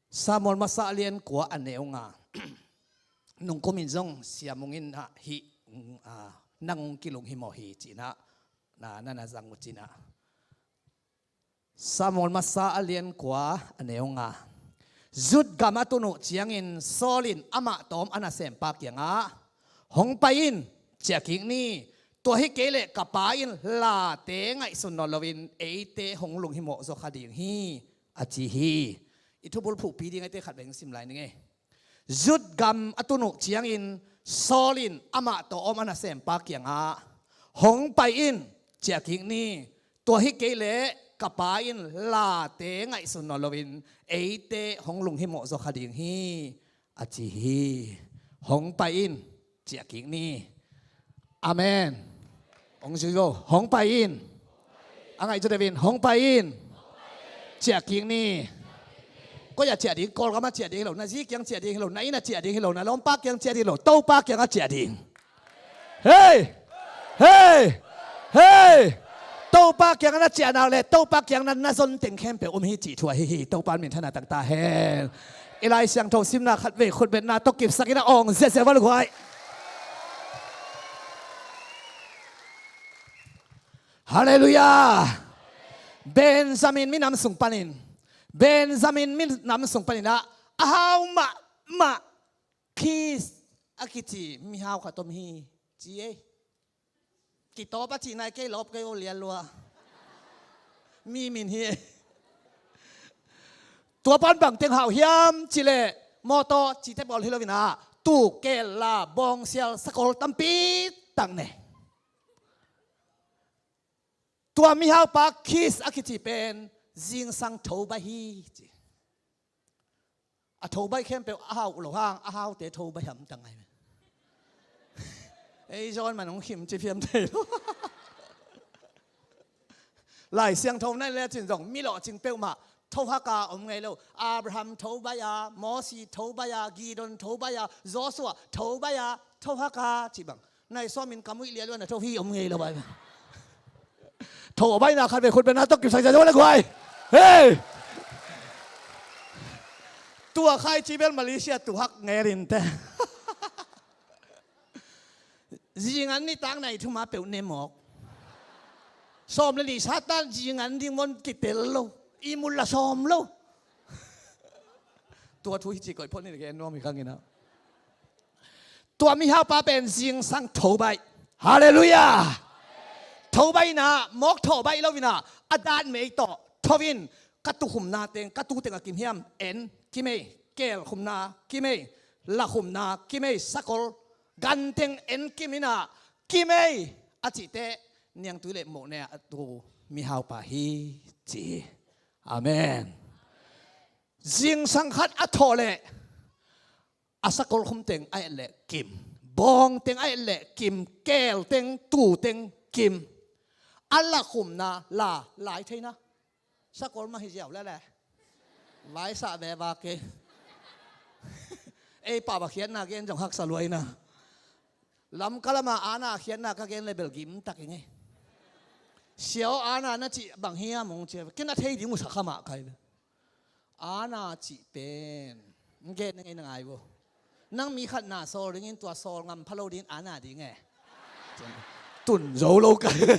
Samuel masa a lian kua a neu nga. Nungkumin zong siamungin ah hih, ah, nang hong kilunghimawh hi cinah na, na, na zang uh cinah. Samuel masa a lian kua a neu nga. Zut gam a tun uh ciangin Saul in amah tawm a nasempa kiangah, hong pai in, ciah kik ni. Tua hi kei leh ka pa in late ngaihsun nawn loin eite hong lunghimawh zaw kha ding hi, a ci hi. I thubul phuhpi ding eite khat vei hong sim lai ning ei. Zut gam a tun uh ciangin Saul in amah tawh om a nasempa kiangah, hong pai in, ciah kik ni. Tua hi kei leh ka pa in late ngaihsun nawn loin eite hong lunghimawh zaw kha ding hi, a ci hi. Hong pai in, ciah kik ni. Amen. Hong zui vo, hong pai in. A ngaih cu deuh in, hong pai in. Ciah kik ni. Koi ah ciah ding, Kawlgam ah ciah ding hi lo, na zi kiang ciah ding hi lo, na inn ah ciah ding hi lo, na lawmpa kiang ciah ding hi lo, Topa kiangah ciah ding. Hei! Hei! Hei! Topa kiangah na ciah nak leh Topa kiang na, na zon teng khempeuh om hi cih thu ahi hi. Topa minthanna tangta hen. I Lai Siangtho simna khat vei khutbetna tawh kipsakin a awng ziahziah val guai. Halleluiah. Benjamin minam sung panin, Benjamin minam sung panin ah a hau mahmah Kis a kici mihau khat om hi ci ei. Kitawp a cihna i kei lawp kei o lian lua. Mi min hi ei. Tua pan bang teng hau hiam cileh mawtaw cite bawl hi loin ah tuu, keel, la, bawngsial, sakol tampi tak nei. Tua mihaupa Kis a kici pen zingsang tho baih hi ci. A tho baih khempeuh a hau uh lo hang a haute tho baih hamtang ngai. Ei zawn man hong khim ci phiam thei lo. Lai Siangtho na i lecin zong mi lawhcing peuhmah tho haka om ngei lo. Abraham tho baih a, Mosi tho baih a, Gideon tho baih a, Joshua tho baih a, tho haka ci bang. Nai sawmin ka muih lialuan a tho hi om ngei lo bai. Tho a baihna khat vei khutbetna tawh kipsak cia zo le guai. Hei! Tua khai ci bel Malaysia tu hak ngel in te. Zingan nitak nai thuma peuh ne mawk. Sawm le nih Satan zingan ding mon kitel lo. I mul la sawm lo. Tua thu hi ci koih phot ni le gen nuam hi khanginah. Tua mihaupa pen zingsang tho baih. Halleluiah. Tho baih inah mawk thawh baih lo inah a datmei tawh tho in ka tukhumna teng, ka tu teng a kim hiam en kim ei, keel khumna kim ei, la khumna kim ei, sakol ganteng en kim inah kim ei a cihte niangtui le moh ne a tu mihaupa hi ci hi. Amen. Zingsang khat a thawh leh a sakol khum teng a et leh kim, bawng teng a et leh kim, keel teng, tu teng kim. A la khumna la lai theina sakol mah hi ziau lele. Vaisah ve vak hi. Ei pah va khiatna gen zong haksa luaina. Lamka lama ana khiatna ka gen le bel gim tak i ngei. Siaw ana na cih bang hiam hong cia ken a thei ding uh sa kha mah kai le. Ana cih pen ngen na ngei na ngai vo. Nang mi khat na sawl dingin tua sawl ngam pha lo dingin ana ding e. Tun zo lo kai.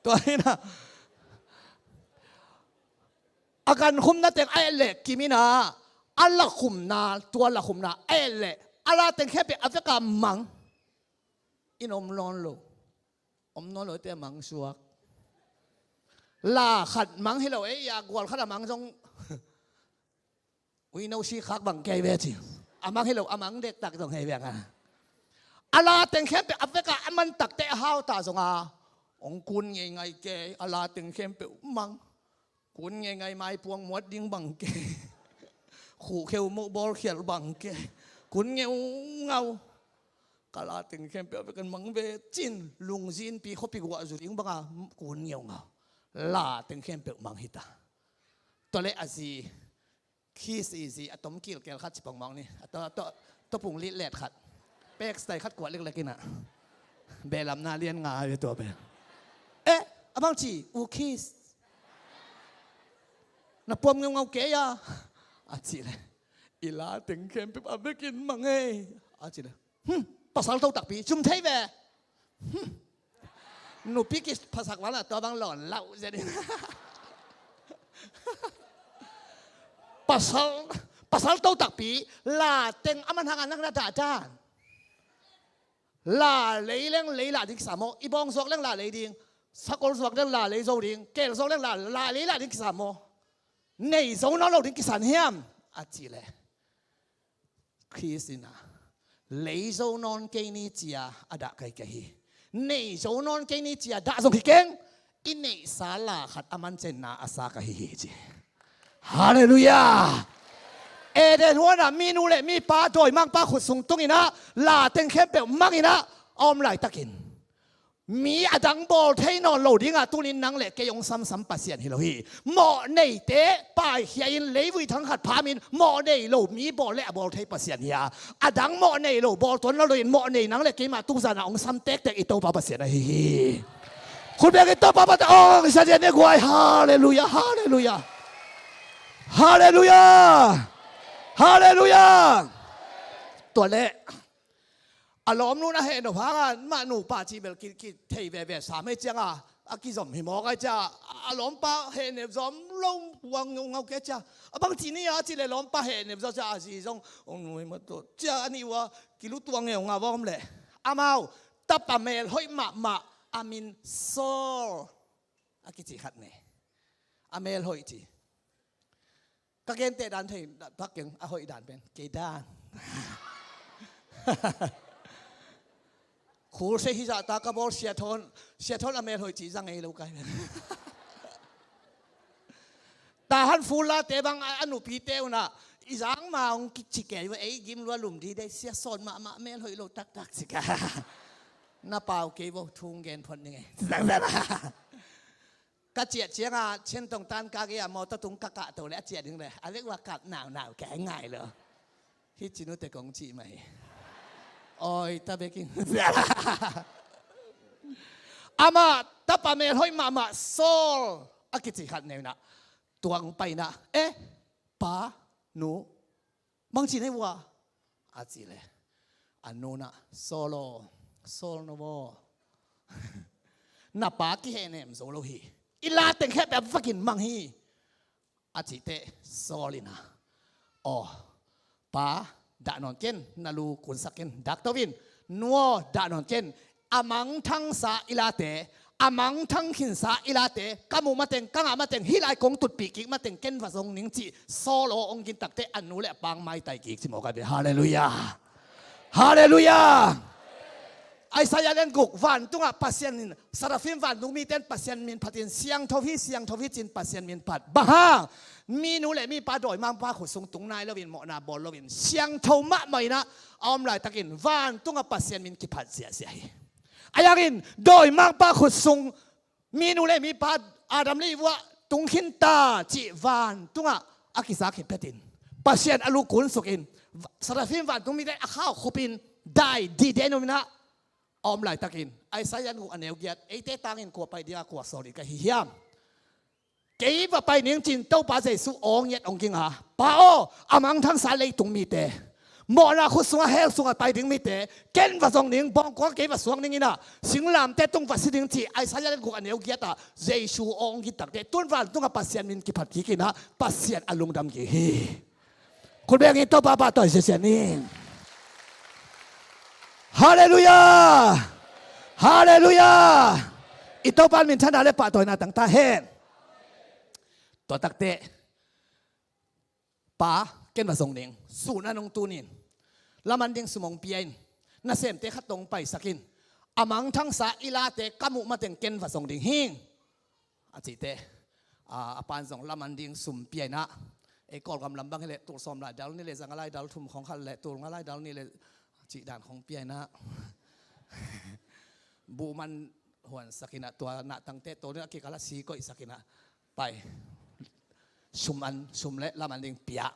Tua hi na. A A gankhumna teng a et leh kim in ah, a lakhumna, tua lakhumna a et leh a la teng khempeuh a vekah mang. In om nawn lo. Om nawn lo te a mang suak. La khat mang hi lo, ei, a gual khat a mang zong uino si khak bang kei ve ci. A mang hi lo, a mang dektak zong hei veng a. A la teng khempeuh a vekah a man takte a hau ta zong a, hong kun ngeingai kei, a la teng khempeuh mang. Kun ngeingai, maipuang muat ding bang kei. Khuhkheu moh bawlkhial bang kei. Kun ngeungau. Ka la teng khempeuh a vekah mang ve cin, lungzinpi khuapi guah zu ding banga kun ngeungau. La teng khempeuh mang hi ta. Tua leh a zi, Kiss i zi, a tom kilkel khat ci pongmawk ni. A to, to, to pung litlet khat. Pek stai khat kuah leklek in ah. Belamna lian nga ve tua pen. Eh, a bang ci, u Kiss. Na puam ngeungau kei a. A ci leh. I la teng khempeuh a vekin mang ei. A ci leh. Hmm, pasal to takpi, zum thei ve. Hmm. Nupi kiphasak val a tua bang lawn lauh zia ding. Pasal, pasal to takpi, la teng a man hang a nang na dahdan. La lei leng lei lah ding kisam maw, i bawng zuak leng la lei ding, sakol zuak leng la lei zo ding, kel zuak leng la, la lei lah ding kisam maw. Nei zo nawn lo ding kisan hiam? A ci leh. Khrist in ah, lei zo nawn kei ni cia a dah kai kei hi. Nei zo nawn kei ni cia dah zong hi keng. I neihsa la khat a mancenna a sa ka hi hi ci. Halleluiah. Eden huanah minu le mipa dawimangpa khut sung tunginah la teng khempeuh manginah a om laitakin mi a dang bawl thei nawn lo dingah tunin nang le kei hong samsam Pasian hi lo hi. Mawh neite paikhia in leivui thang khat phamin mawh nei lo mi bawl le a bawl thei Pasian hi a, a dang mawh nei lo bawl tuan lo in mawh nei nang le keimah tuzanah hong sam tektek i Topa Pasian ahi hi. Khut bek i Topa Pasian hong sa dia ne guai. Halleluiah, halleluiah. Halleluiah. Halleluiah. Tua leh a lawmnu na hehnop hanga mah nupa cih bel ki, ki thei veve sam hei cianga a kizom hi mawk ai cia, a lawmpa hehnep zom lo huang ngeungau kei cia. A bang ci ni a cih leh lawmpa hehnep zom cia a zi zong hong nui mah tawh cia a nih uh a kilutuang ngeungau a om leh amau tapa mel hoih mahmah a min Saul a kici khat nei. A mel hoih ci. Ka genteh dan thei tak keng a hoih dan pen kei dan. Khul se hi zahta ka bawl siathon, siathon a mel hoih ci zang ei lo kai pen. Tahan fulla te bang a, a nupi te unah i zang ma hong kici kei va ei gim lua lum di dei sia sawn mahmah mel hoih lo taktak ci ka. Na pau kei vo thung gen phot ning ei. Zang zang. Ka ciah cianga Chin Tong Tan ka gei a mawtaw tung ka kahto le a ciah ding le a lek ua kap naunau kei ngai lo. Hi ci nute kong cih mai. Oi ta bekin. Amah tapa mel hoih mahmah Saul a kici khat neunah tuang painah eh pa nu Bangci nei vua a ci le a nunah Saul aw, Saul no aw, na pa kihehnem zo lo hi. I la teng khempeuh a vakin mang hi a cih teh Saul in a aw pa dah nawn ken, na lu kunsak ken, dak to in, nu aw dah nawn ken, a mangthangsa i late, a mangthang khinsa i late ka muh mateng, ka ngah mateng, hih lai kong tutpih kik mateng ken va zong ning cih Saul aw hong gintakte a nu le a pang maitai kik ci mawk a ve. Halleluiah. Halleluiah. Isaiah lian guk, vantungah Pasian in, Seraphim vantung mite in Pasian min phatin siangtho hi, siangtho hi cin Pasian min phat. Bang hang? Mi nu le mi pa dawimangpa khut sung tung nai loin, mawhna bawl loin, siangtho mahmah inah a om laitakin vantungah Pasian min kiphat ziahziah hi. A yangin dawimangpa khut sung mi nu le mi pa Adam le Eve uh ah tung khin ta cih vantungah a kizak hi petin Pasian a lu kunsukin Seraphim vantung mite a khau khupin dai dide numinah a om laitakin Isaiah guk a neu giat, eite tangin kua pai dinga kua sawl ding ka hi hiam? Kei va pai ning cin Topa Jesuh aw ngiat hong ging a, Pa aw, a mangthangsa leitung mite, Mawhna khut sungah hell sungah pai ding mite, ken va zong ning, bawngkua kei va suak ning inah, singlamte tung va si ding cih Isaiah lian guk a neu giatah Jesu awng gittakte tun vantung a Pasian min kiphat kik inah Pasian a lungdam kik hi. Khut beng in Topa pahtawi siasia ning. Halleluiah. Halleluiah. I Topa minthanna le pahtawina tangta hen. Tua takte Pa, ken va zong ning. Sun a nong tunin laman ding sum hong pia in. Nasemte khat tong paisakin a mangthangsa i late ka muh mateng ken va zong ding hing. A cihte a, a pan zong laman ding sum pia inah. Ei Kawlgam lam bang hileh tul sawm lai dal nih le za nga lai dal thum khong khat le tul nga lai dal nih le cih dan khong pia inah. Buhman huansak inah tua nahtangte tawnin a kikal a si koihsak inah pai. Sum an, sum le laman ding pia.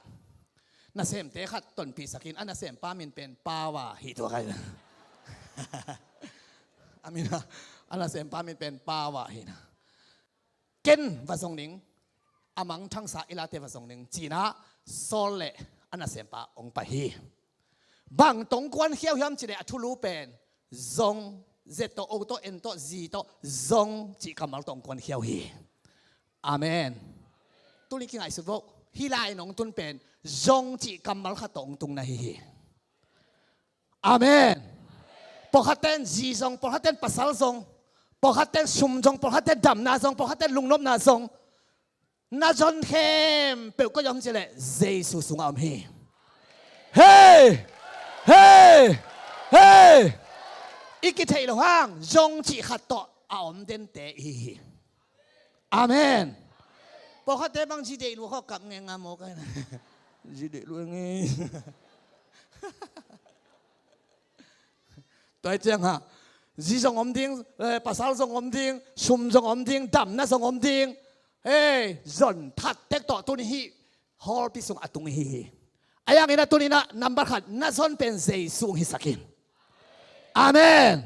Nasemte khat tonpihsakin a nasempa min pen Pawa hi tua kai. Amin a, a nasempa min pen Pawa hi na. Ken va zong ning, a mangthangsa i late va zong ning cinah Saul le a nasempa hong pai hi. Bang tong kuan khiau hiam cileh a thulu pen zong, zet tawh, o tawh, en tawh, zi tawh, zong cih kammal tawh hong kuan khiau hi. Amen. Tuni kingaihsut vo. Hih lai nong tun pen zong cih kammal khat tawh hong tung na hi hi. Amen. Pawlkhatten zi zong, pawlkhatten pasal zong, pawlkhatten sum zong, pawlkhatten damna zong, pawlkhatten lungnopna zong. Na zon khempeuh koi om cileh Jesu sungah om hi. Hei! Hei! Hei! I kitheih loh hang zong cih khat tawh a om dente i hi hi. Amen. Pawlkhatte bang zi deih lua khaw kap ngenga maw kai na. Zi deih lua nge. Tua hi ciang ha, zi zong om ding, eh, pasal zong om ding, sum zong om ding, damna zong om ding. Hei, zon that tek tawh tuni hih hawlpi sung a tung hi hi. A yang inah tuni inah nambat khat na zon pen Jesu hong hisak in. Amen.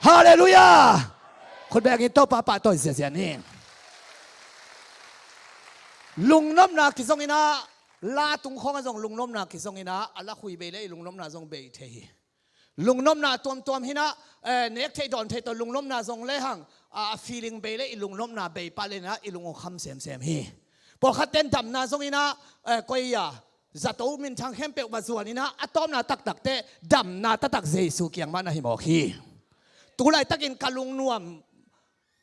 Halleluiah. Khut beng in Topa pahtawi ziazia ni. Lungnopna kizong inah, la tung khawngah zong lungnopna kizong inah, a lakhui bei le i lungnopna zong bei thei hi. Lungnopna tuamtuam hinah, eh, nek theih dawn theih tawh lungnopna zong lehang, a, a feeling bei le i lungnopna bei pah lenah i lung hong kham semsem hi. Pawlkhatten damna zong inah, eh, koi a, zato minthang khempeuh va zuan inah, a tawpna taktakte damna taktak Jesu kiang mah na hi mawk hi. Tulaitakin ka lungnuam,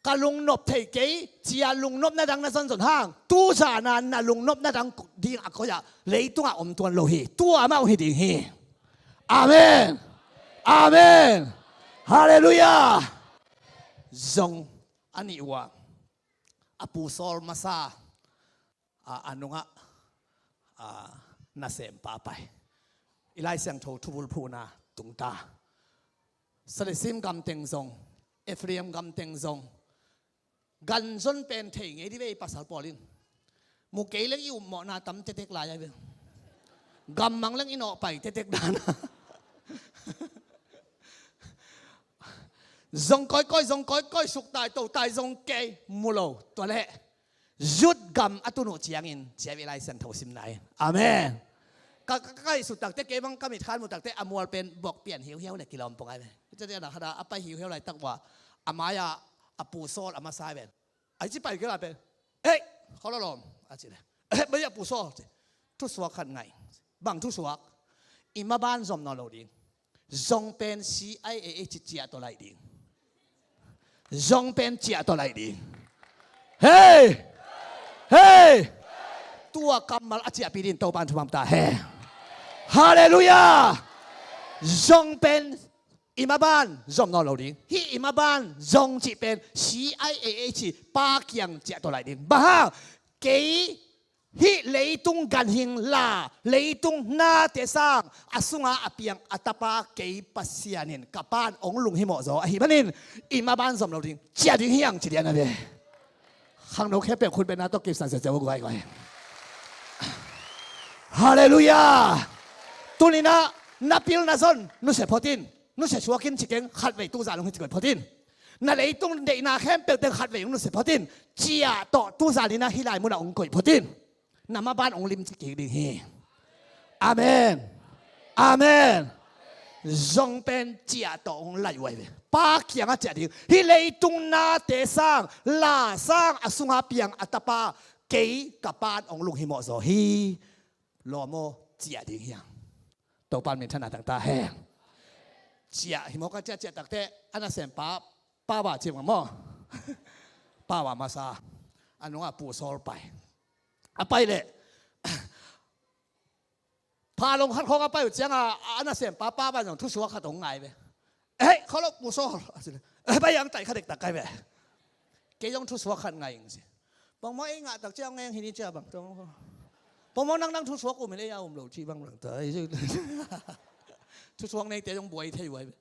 ka lungnop thei kei, cia lungnopna dang na zonzon hang, tuzana na lungnopna dang ding a koi ah leitungah om tuan lo hi. Tua amah uh hi ding hi. Amen. Amen. Halleluiah. Zong a nih uh ah, a pu Saul masa a, a nungah, a, nasempa pai. I Lai Siangtho thubulphuhna tungta. Salisim gamteng zong, Ephraim gamteng zong, ganzon pen thei ngei di ve i pasal pawl in. Mu kei leng i upmawhna tam tetek lai a ve. Gammang leng i nawhpai tetek dan a. Zong kawikawi, zong kawikawi, suktai totai zong kei mu lo. Tua leh Zut gam a tun uh ciangin, ciami Lai Siangtho simna in. Amen. Ka, ka, ka ngaihsut takte, kei bang ka mitkhan mu takte, a mual pen bok pian hiuhiau le kilawm pong ai ve. Ita dia na khada a pai hiuhiau laitak uh a, a mai-ah a pu Saul a masa ai ven. Ai ci pai kei la pen. Ei, khaw lawlawm a ci le. Eh, bai a pu Saul ci. Thusuak khat ngai. Bang thusuak? I maban zom nawn lo ding. Zong pen C I A A ci ciah tawh laih ding. Zong pen ciah tawh laih ding. Hei! Hei! Tua kammal a ciahpih ding Topan thupha ta he. Halleluiah! Zong pen i maban zom nawn lo ding. Hih i maban zong cih pen C I A A ci pa kiang ciah tawh laih ding. Bang hang? Kei hih leitung ganhing la, leitung nate sang a sunga a piang a tapa kei Pasian in ka pan ong lunghimawh zaw ahih manin i maban zom lo ding, ciah ding hi ang ci lian a ve. Khangno khempeuh khut bengna tawh kipsak ziazia uh guai guai. Halleluiah. Tuninah na pil na zon nusia phot in, nusia suak in ci keng, khatvei tuzan hong hi ci koih phot in. Na leitung deihna khempeuh teng khatvei hong nusia phot in. Ciah tawh tuzan inah hih lai munah hong koih phot in. Na maban hong limci kik ding hi. Amen. Amen. Zong pen ciah tawh hong laih uh ahi ve. Pa kiangah ciah ding. Hih leitung nate sang, la sang a sunga piang a tapa, kei ka pa'n hong lunghimawh zaw hi. Lawm aw, ciah ding hi hang. Topa'n minthanna tang ta hen. Ciah hi maw, ka ciah ciah takteh a nasempa, Pa Ba ci mah maw. Pa Ba masa a nungah Pu Saul pai. A pai leh phalong khat khawng a pai uh ciangah a nasempa Pa Ba in zong thusuak khat hong ngai ve. Hei, khollo Pu Saul a ci leh, hei, pai ang, tai kha dektak kai ve. Kei zong thusuak khat ngai ing ci. Bangmah ei ngah tak ciang eng hi ni cia bang. Bangmah nang nang thusuak um in ei a um lo ci bang bang ta. Thusuak neite zong buai thei uh ahi ve.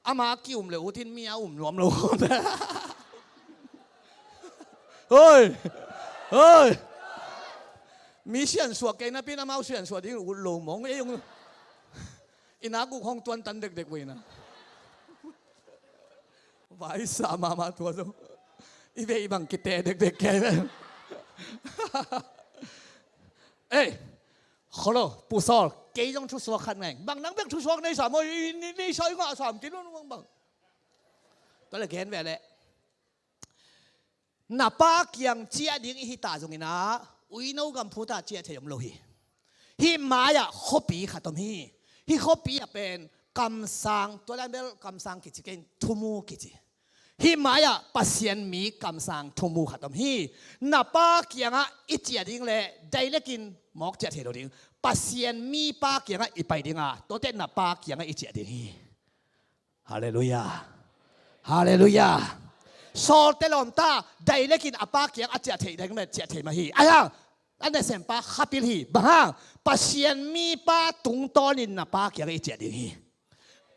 Ama ki-um le utin mi a um nuam lo. Hoi. Hoi. Mi siansuah kei napi-in amau siansuah ding ut lo mong ei ung. Ina guk hong tuantan dekdek uh ina. Vai sa mahmah tua zo. I ve i bang kite dekdek kei ve. Ei, khollo Pu Saul, kei zong thusuak khat ngai. Bang nang bek thusuak nei sam aw, i nei sa i ngah sam kei lo bang bang. Tua leh gen ve leh. Na pa kiang ciah ding i hita zongin ah uino gam phuta ciah thei om lo hi. Hih mai-ah khuapi khat om hi. Hih khuapi ah pen kamsang, tua lai bel kamsang kici kei in, thumu kici. Hih mai-ah Pasian mi kamsang thumu khat om hi. Na pa kiangah i ciah ding leh direct in mawk ciah thei lo ding. Pasian mipa kiangah i pai ding a, tuate na pa kiangah i ciah ding hi. Halleluiah. Halleluiah. Sawlte lawmta, direct in a pa kiang a ciah thei ding mah, ciah thei mah hi. Ahi hang a nasempa khapil hi. Bang hang? Pasian mipa tungtawnin na pa kiangah i ciah ding hi.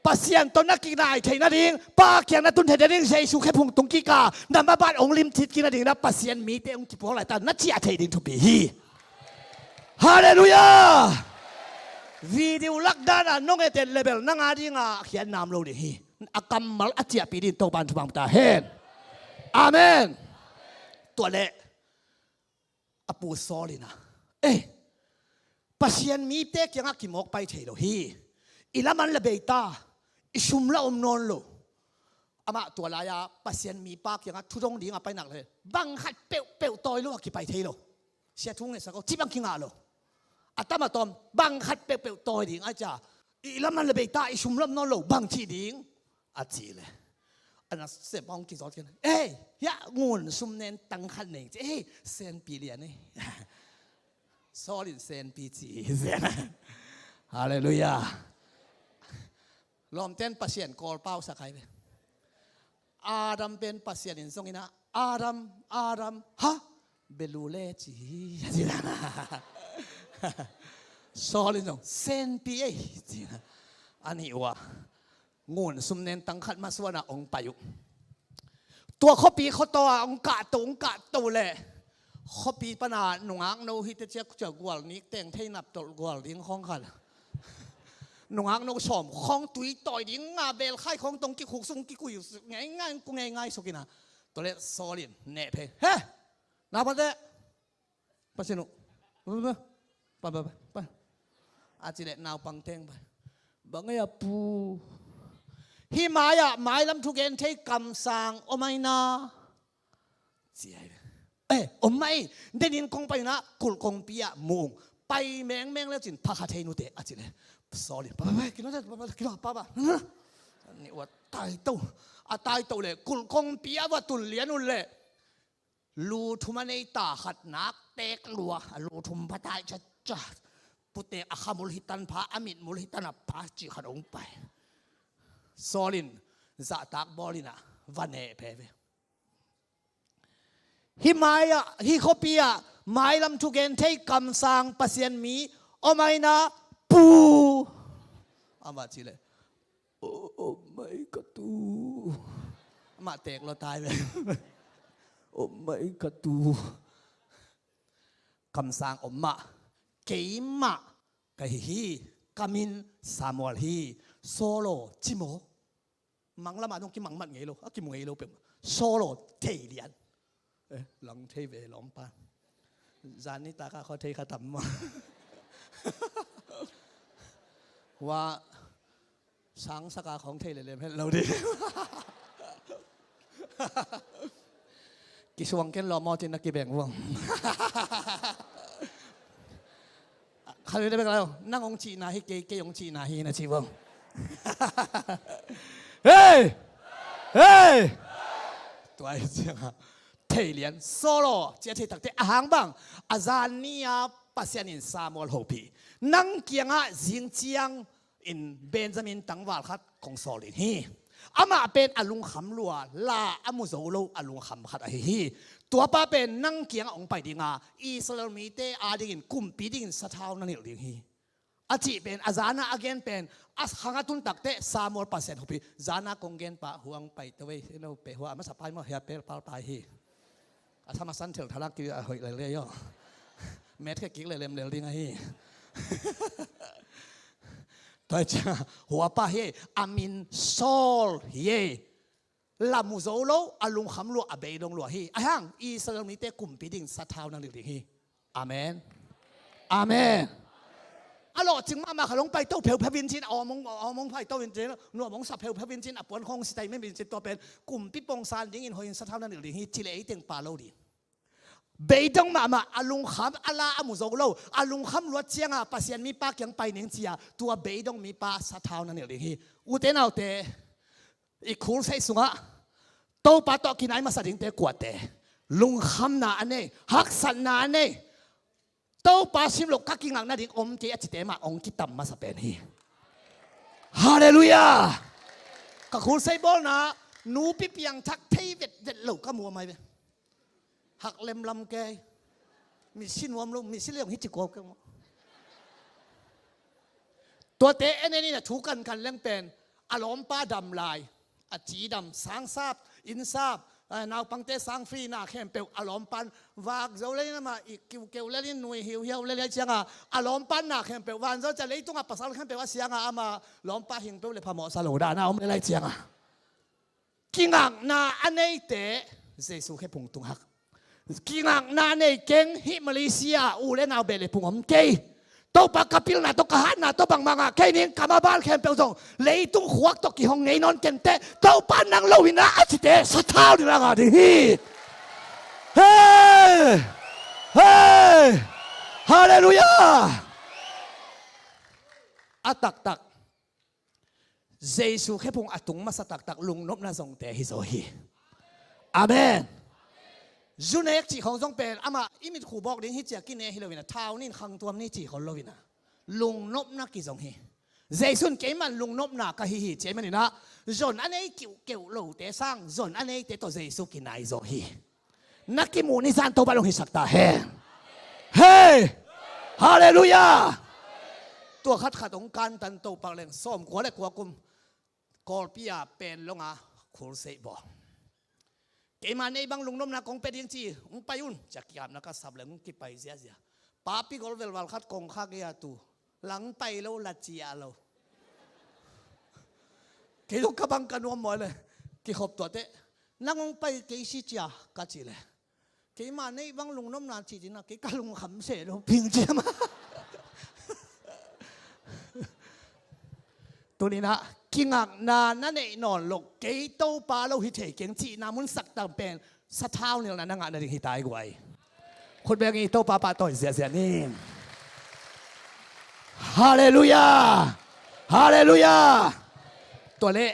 Pasian tawh na kinai theih nading, pa kiang na tun theih nading, Jesu khephung tung kik a, na maban hong limthit kik nading na Pasian mite hong kipuak laitak na ciah theih ding thupi hi. Halleluiah. Video lak dan a nong et et leh bel nang a ding a khiatna om lo ding hi. A kammal a ciahpih ding Topa'n thupha hong pia ta hen. Amen. Tua leh a Pu Saul in ah, eh, Pasian mite kiangah kimawk pai thei lo hi. I laman la bei ta, i sum la om nawn lo. Amah tua lai-a Pasian mipa kiangah thudong ding a pai nak leh bang khat peuhpeuh tawi lo a kipai thei lo. Sia thu ngetsak aw, cih bang kingah lo. A tam a tawm bang khat peuhpeuh tawi ding a cia, i laman la bei ta, i sum la om nawn lo, bang cih ding a cih leh, a nasempa hong kizawt khin. Ei, hiah ngun sum nen tang khat nei ci. Ei, senpi lian ei. Saul in senpi ci hi. Halleluiah. Lawmten Pasian kawl pau sak hai ve. Adam pen Pasian in zong in ah, Adam, Adam, ha? Belu le ci hi. Saul in zong senpi ei ci. A nih uh ah ngun sum nen tang khat masuan ah hong pai uh. Tua khuapi khuataw ah hong kahto, hong kahto leh khuapi pan a nungak no hi teh cia, cia gual nik teng thei nap tolh gual ding khawng khat. Nungak no sawm khawng tui tawi ding a belkhai khawng tong kikhuk suk, kikui ngaingai, ku ngaingai suk in ah. Tua leh Saul in neh phei. He! Naupangte, Pasian uh. Pa, pa, pa, pa, pa. A cih leh naupangte hong pai. Bang ei a pu? Hih mai-ah mailam thugen thei kamsang om ahi na. Ci ahi ve. Eh, om mah ei. Denin kong pai un ah kulh kongpi ah mu ung. Pai mengmeng le cin pha kha thei nute a cih leh Saul in, pa, pa, pa, kilo, pa, pa, kilo, pa, pa. Nih uh a taito. A taito leh kulh kongpi ah va tun lian un leh lu thum a nei ta khat nak teek lua, a lu thum pha tai ca ca. Putek a khamul hi tan pha, a mitmul hi tan a pha cih khat hong pai. Saul in zahtak bawl in ah va neh phei ve. Hih mai-ah, hih khuapi ah mailam thugen thei kamsang Pasian mi om ahi na, pu? Amah cih leh, o, om mah ei ka tu. Amah teek lua tai ve. Om mah ei ka tu. Kamsang om mah, keimah ka hi hi. Ka min Samuel hi. Saul aw ci maw? Manglam ah zong kimangmat ngei lo, a kimu ngei lo peuh. Saul aw thei lian. Eh, lang thei ve lawmpa. Zan nitak ah khaw thei kha tam maw? Hua sang saka khawng thei lelem het lo ding. Kisuang ken lawm aw cin na kibeng vuang. Khat vei bek lai aw, nang hong cihna hi kei, kei hong cihna hi na ci vuang. Hei! Hei! Tua hi ciangah thei lian solo cia thei takte a hang bang a zan ni-a Pasian in Samuel hopih. Nang kiangah zing ciang in Benjamin tangval khat kong sawl ding hi. Amah pen a lungkham lua, la a mu zo lo a lungkham khat ahi hi. Tuapa pen nang kiangah hong pai dinga Israel mite adingin kumpi dingin sathau na nilh ding hi. A cih pen a zana a gen pen a khang a tun takte Samuel Pasian hopih. Zana kong gen pah huang pai to vei, no pe hua a masa pai maw, hia pel pal pai hi. A sama san thel thalak ki a hoih lel le yo. Met khe kik le lem lel ding ahi. Tua hi ciang huapa hi, a min Saul hi. La mu zo lo, a lungkham lua, a beidong lua hi. A hang Israel mite kumpi ding sathau na nilh ding hi. Amen. Amen. A lawhcing mahmah kha long pai to pheupheu in cin, a awmong, a awmong pai to in cin, nuamong sa pheupheu in cin, a puan khong sitai mem in cin, tua pen kumpi pongsan dingin hoihin sathau na nilh ding hi, ci le ei teng pa lo ding. Beidong mahmah, a lungkham a la a mu zo lo, a lungkham luat cianga Pasian mipa kiang pai ning cia, tua beidong mipa sathau na nilh ding hi. Ute naute, i khulseih sungah Topa tawh kinai masa dingte kuate, lungkhamna a nei, haksatna a nei, Topa sim lo ka kingak nading om kei a cite mah hong kitam masa pen hi. Halleluiah. Ka khulseih bawlna nupi piangthak thei vetvet lo ka muam ai ve. Hak lemlam kei. Misi nuam lo, misi leong hi ci kuau kei maw. Tuate en en in a thu kankan leng pen a lawmpa dam lai, a ci dam, sang sap, inn sap, eh, naupangte sang free na khempeuh a lawmpan vak zo le in ama i kiukeu le in nui hiuhiau le lai cianga a lawmpan na khempeuh van zo cia leitunga pasal khempeuh a sianga ama lawmpa hing peuh le phamawh sa lo dana om le lai cianga kingakna a neite Jesu khe phung tung hak. Kingakna nei keng hih Malaysia u le nau beh le phung om kei. Topa ka pilna tawh ka hatna tawh bangmah ngah kei ning ka mabal khempeuh zong leitung khuak tawh kihong ngei nawn kenteh Topa nang lo in a cite sathau ding a ngah ding hi. Hei! Hei! Halleluiah! A taktak Jesu khephung a tung masa taktak lungnopna zongte hi zaw hi. Amen. Zu nek cih khawng zong pen amah i mitkhu bawk ding hi cia kine hi loin a thau nin khangtuam ni cih khol loin a lungnopna kizong hi. Jesu in keiman lungnopna ka hi hi cia i manin a zon a nei kiuhkeuh lote sang zon a neite tawh Jesu kinai zaw hi. Na kimuh ni zan Topa long hisak ta hen. Hei! Halleluiah! Tua khatkhat hong kantan Topa leng sawmkua le kua kum Kawlpi a pen longa khulseih bawl. Keima nei bang lungnopna kong pia ding ci hong pai un cia kiamna ka sap leng hong kipai ziazia. Papi gol velval khat kong khak ia tu lang pai lo la cia lo. Kei lo ka bang ka nuam mawi le kikhop tuate. Nang hong pai kei si cia ka ci le keima nei bang lungnopna ci cina kei ka lungkham se lo ping ciama. Tunina kingakna na neih nawn lo kei Topa lo hi thei keng cihna mun saktak pen sathau nilna na ngah nading hi tai guai. Khutbeng i Topa pahtawi ziahziah ni. Halleluiah. Halleluiah. Tua le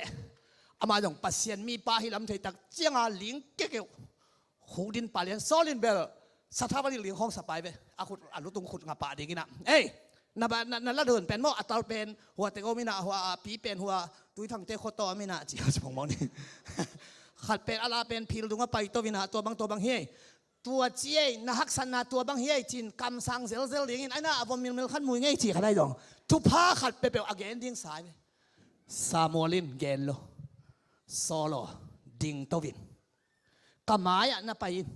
ama zong Pasian mipa hi lam theitak cianga ling kekeuh. Khukdin palian sawlin bel sathau a ling khawng sapai ve. A khut a lutung khut nga pah dingina ei na, na, na ladon pen maw a tal pen hua tengom ina hua a pi pen hua tuithangte khuataw amina ci a ci pongmawni. Khat pen a la pen phil dunga pai tawina tua bang tua bang hi ei. Tua ci ei na haksatna tua bang hi ei cin kamsang zelzel dingin aina a vom milmil khat mui ngei ci khat ai dong thupha khat pepeuh a gen ding sai ve. Samuel in gen lo. Saul aw ding tawin ka mai-ah na pai in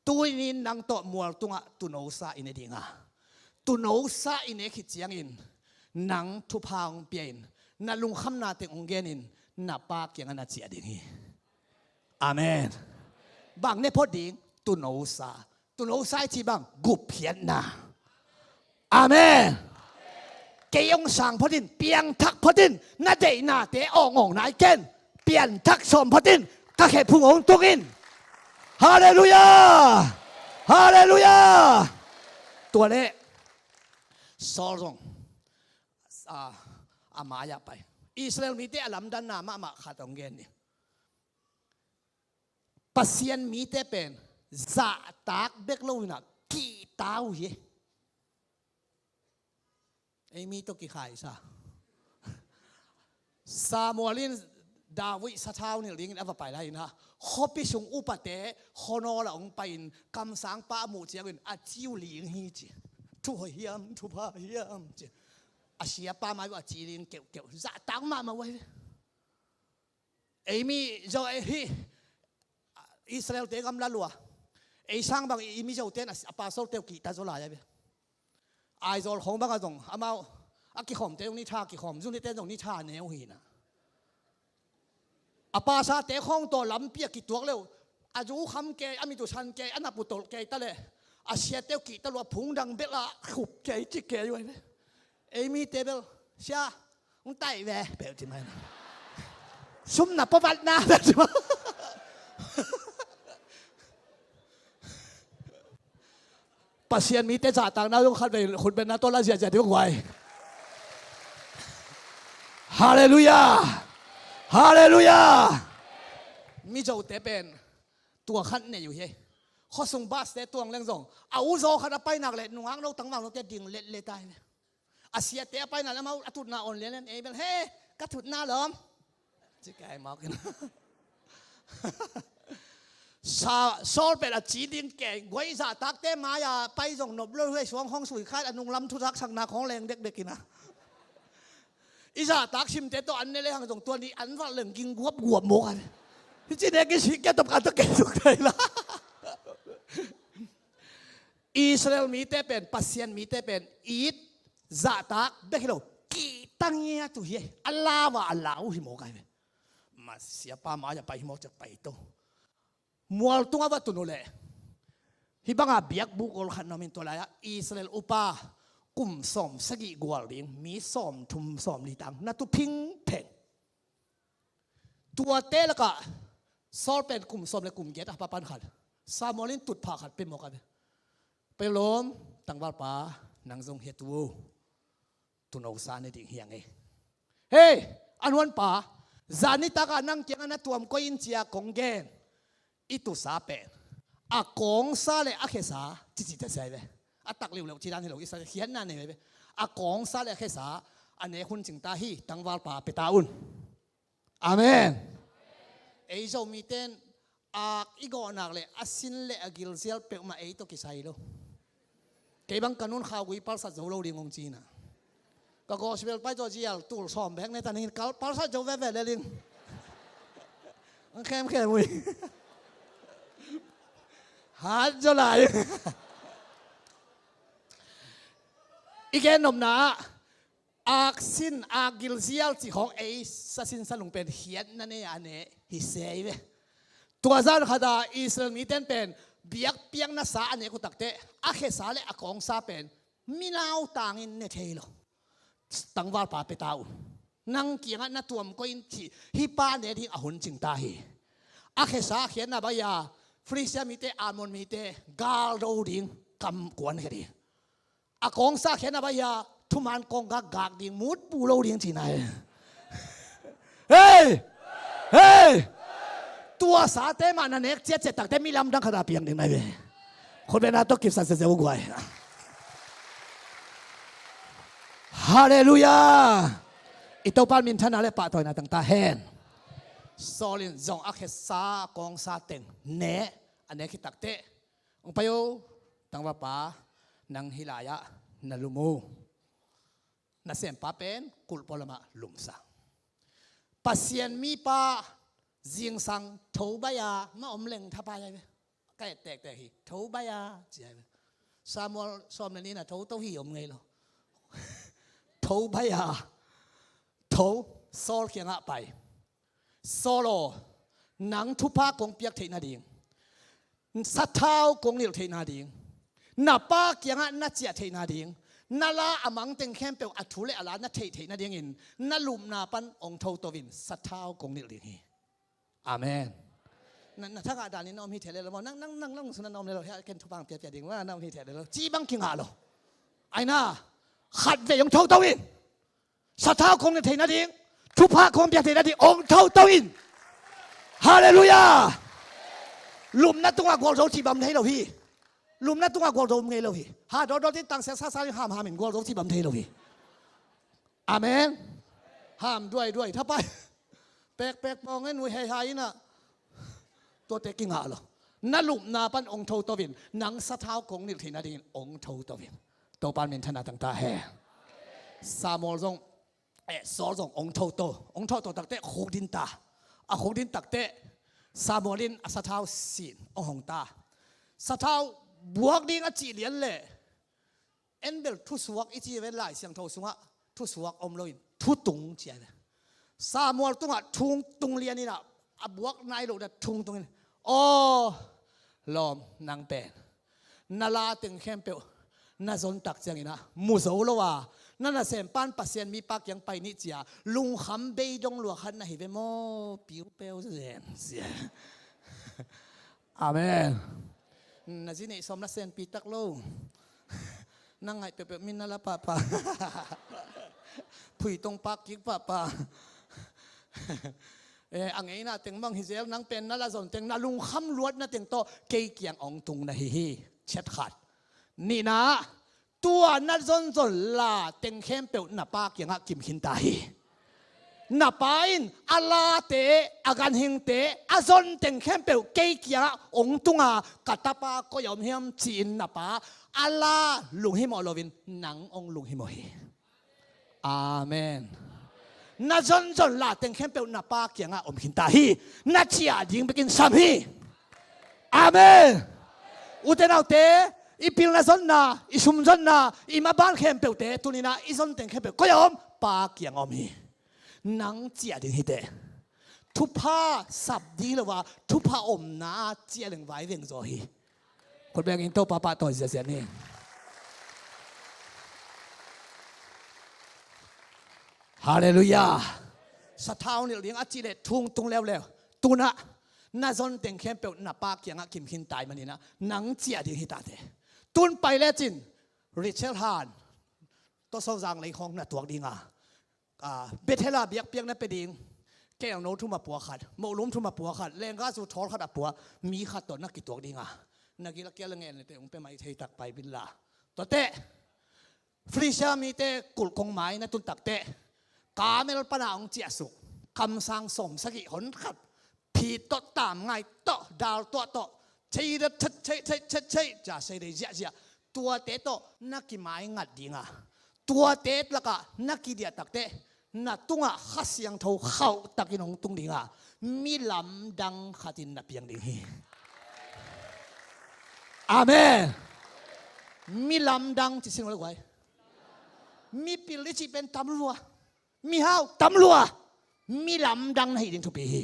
tuinin nang tawh mual tungah tunosa i ne dinga tunosa i ne khit ciangin nang thupha hong pia in na lungkhamna teng hong genin na pa kiangah na ciah ding hi. Amen. Bang ne phot ding tunosa. Tunosa i ci bang gupkhiatna. Amen. Kei hong sang phot in, piangthak phot in, na deihnate awngawng nai ken, pianthak sawm phot in, ka khephung hong tung in. Halleluiah! Halleluiah! Tua leh Saul zong a, a mai-ah pai. Israel mite a lamdanna mahmah khat hong gen ni. Pasian mite pen zahtak bek lo inah kihta uh hi. Ei mi tawh kikhaisa. Samuel in David sathau nilh dingin a va pai lai inah, khuapi sung upate khuanawl ah hong pai-in kamsangpa a muh ciangin a ci uh ling hi ci. Thu hoih hiam, thupha hiam ci. A siapa mai uh a ci ling keuhkeuh, zahtak mahmah uh ahi ve. Ei mi Zo ei hi. Israel-te gamla lua. Ei sang bang i Mizo-ten a, a pastor-te uh kihta zaw lai a ve. Aizawl khawng bangah zong amau a kikhawmte zong ni tha kikhawm, zunite zong ni tha neu hi na. A pastor-te khawng tawh lampi a kituak leuh, a zu kham kei, a mit uh san kei, a nap uh tolh kei ta leh, a siate uh kihta lua, phung dang belh ah khup kei ci kei uh ahi ve. Ei mite bel, sia, hong taih ve, peuh ci mai na. Sum na pavatna, peuh ci mai. Pasian mite zahtakna zong khat vei khut bengna tawh la ziahziah ding guai. Halleluiah! Halleluiah! Mizote pen tua khat nei uh hi. Khuasung bus-te tuang leng zong a uzaw khat a pai nak leh nungak no tangval note ding letlet ahi ve. A siate a paina lamah a tutna on lianlian, ei bel, he, ka tutna lawm. Ci kai mawk in. Sa, Saul pen a ci ding kei, guai zahtakte mai-a pai zong nop lo, huai suang khawng sui khat a nunglam thuzaksakna khawng leng dekdek ina. I zahtak simte tawh an ne le hang zong tua ni an valh leng ging guapguap mawk a. Hi ci nek i sik kia tawp ka tawh kei suk thei la. Israel mite pen, Pasian mite pen, it zahtak bek hi lo, kihta ngiat uh hi, a lau a, a lau uh hi mawk ahi ve. Masiapa mai-ah pai hi mawk ciang pai to. Mual tungah va tun uh leh, hih bangah biakbuk gol khat na om in tua lai-ah Israel upa kum sawm sagih gual ding, mi sawm thum sawm li tang, na tu phingpheng. Tuate lakah Saul pen kum sawm le kum giat a pa pan khat, Samuel in tutphah khat pia mawk a ve. Pai lawm, tangvalpa, nang zong hi a tu, tuuno sa ne ding hi hang ei. Hei, a nuanpa, zan nitak ah nang kiangah na tuam koih in ci-a kong gen i tuusa pen a kawngsa le a khesa cici ta sia hi ve. A tak liuleuh ci dan hi lo, i sa khiatna nei ve. A kawngsa le a khesa a nek hun cing ta hi, tangvalpa pia ta un. Amen. Ei Zomite in ak i gawh nak le a sin le a gilzial peuhmah ei tawh kisai lo. Kei bang ka nun khaugui palsat zo lo ding hong ci na. Ka gospel pai zaw zial tul sawm bek ne ta ning kal palsat zo veve le ding. Ang khemkhem ui. Hat zaw lai. I gen nopna ah ak sin, ak gilzial cih khawng ei sa sin sa lung pen khiatna nei a ne hi se hi ve. Tua zan khat ah Israel mite in pen biakpiakna sa a nek uh takteh a khesa le a kawngsa pen mi nautangin ne thei lo. Tangvalpa pia ta uh. Nang kiangah na tuam koih in cih hih pa ne ding a hun cing ta hi. A khesa khiatna bai-a Filistia mite, Ammon mite gal do ding kam kuan khe ding. A kawngsa khiatna bai-a thuman kawng gakgak ding, mut pu lo ding cihna hi. Hei! Hei! Tua sate mah na nek ciatciat takte mi lamdang khat a piang ding na hi ve. Khutbetna tawh kipsak sese uh guai. Halleluiah! I Topa minthanna le pahtawina tang ta hen. Saul in zong a khesa kawngsa teng ne a nek hi takteh, hong pai o, tangvalpa, nang hih lai-ah na lum o. Nasempa pen kulh pua lamah lumsa. Pasian mipa zingsang tho bai-a mah om leng thapai ahi ve. Ka et tektek hi, tho bai-a ci ahi ve. Samuel sawm le nihna tho tho hi om ngei lo. Tho bai-a, tho, Saul kiangah pai. Saul aw, nang thupha kong piak theih nading, sathau kong nilh theih nading, na pa kiangah na ciah theih nading, Na la a mang teng khempeuh a thu le a la na theih theih nadingin na lupna pan ong thoto in sathau kong nilh ding hi. Amen. Na, na thangah danin na om hi thei le lo maw? Nang, nang, nang, nang sung na na om le lo hia, ken thupha piapia ding maw, na om hi thei le lo. Ci bang kingah lo. Aina, khat vei ong thoto in. Sathau kong nilh theih nading, thupha kong pia theih nading ong thoto in. Halleluiah. Lupna tungah gualzo ci bang thei lo hi. Lupna tungah gualzo ngei lo hi. Ha dawdawt in tangsiang sasa in hamham in gualzo ci bang thei lo hi. Amen. Ham duaiduai thapai. Pekpek pawng in ui heihai inah. Tuate kingah lo. Na lupna pan ong thoto in, nang sathau kong nilh theih nadingin ong thoto in. Topan minthanna tang ta hen. Samuel zong, eh, Saul zong ong thoto. Ong thoto takteh khukdin ta. A khukdin takteh Samuel in a sathau sin ong hong ta. Sathau buak ding a cih lian leh en bel thusuak i ci ve, Lai Siangtho sungah thusuak om loin thutung ci a ve. Samuel tungah thungtung lian inah a buak nai lo dah thungtung in, aw lawm, nang pen na la teng khempeuh na zon tak cianginah mu zo lo a, na nasempan Pasian mipa kiang pai nih cia lungkham bei dong lua khat na hi ve maw, piupeu zen sia. Amen. Na zi neih sawm na senpi tak lo. Na ngaih peuhpeuh min na la pahpah. Phuitong pak kik pahpah. Eh, a ngeina teng mang hi zel, nang pen na la zon teng, na lungkham luatna teng tawh kei kiang ong tung na hi hi. Chiat khat. Nihna, tua na zonzon la teng khempeuh na pa kiangah kim khin ta hi. Na pa in a late, a ganhingte, a zon teng khempeuh kei kiangah ong tunga, ka tapa koi a om hiam ci-in na pa a la lunghimawh loin nang ong lunghimawh hi. Amen. Na zonzon la teng khempeuh na pa kiangah om khin ta hi. Na ciah ding bekin sam hi. Amen. Ute naute, i pilna zonna, i sum zonna, i maban khempeuhte tuninah i zon teng khempeuh koi a om? Pa kiang a om hi. Nang ciah ding hi teh. Thupha sap ding lo a, thupha omna ciah leng vai veng zaw hi. Khut bengin Topa pahtawi ziahziah ni. Halleluiah. Sathau nilh ding a cih leh thungtung leuleu. Tunah na zon teng khempeuh na pa kiangah kim khin tai maninah nang ciah ding hi tate. Tun pai lecin Rachel Han Tawsaw Zanglei khawng na tuak dinga, ah, Bethel ah biakpiakna pia ding, kelno thum a pua khat, mohlum thum a pua khat, lenggazu thawl khat a pua mi khat tawh na kituak dinga, na gil a kial a ngen lete ung pia mai thei tak pai bil la. Tuate Filistia mite kulh kong mai na tun takteh, Karmel pana ong ciahsuk kamsang sawm sagih hon khat, phit tawh, tamngai tawh, dal tuah tawh, thei ret, thei, thei, thei, thei, thei, ca sei dei ziahziah. Tuate tawh na kimai ngat dinga, tuate lakah na kidiah takteh, na tungah Kha Siangtho khauh takin hong tung dinga, mi lamdang khatin na piang ding hi. Amen. Mi lamdang ci sing lo guai. Mi pil i cih pen tam lua. Mihau tam lua. Mi lamdang na hi ding thupi hi.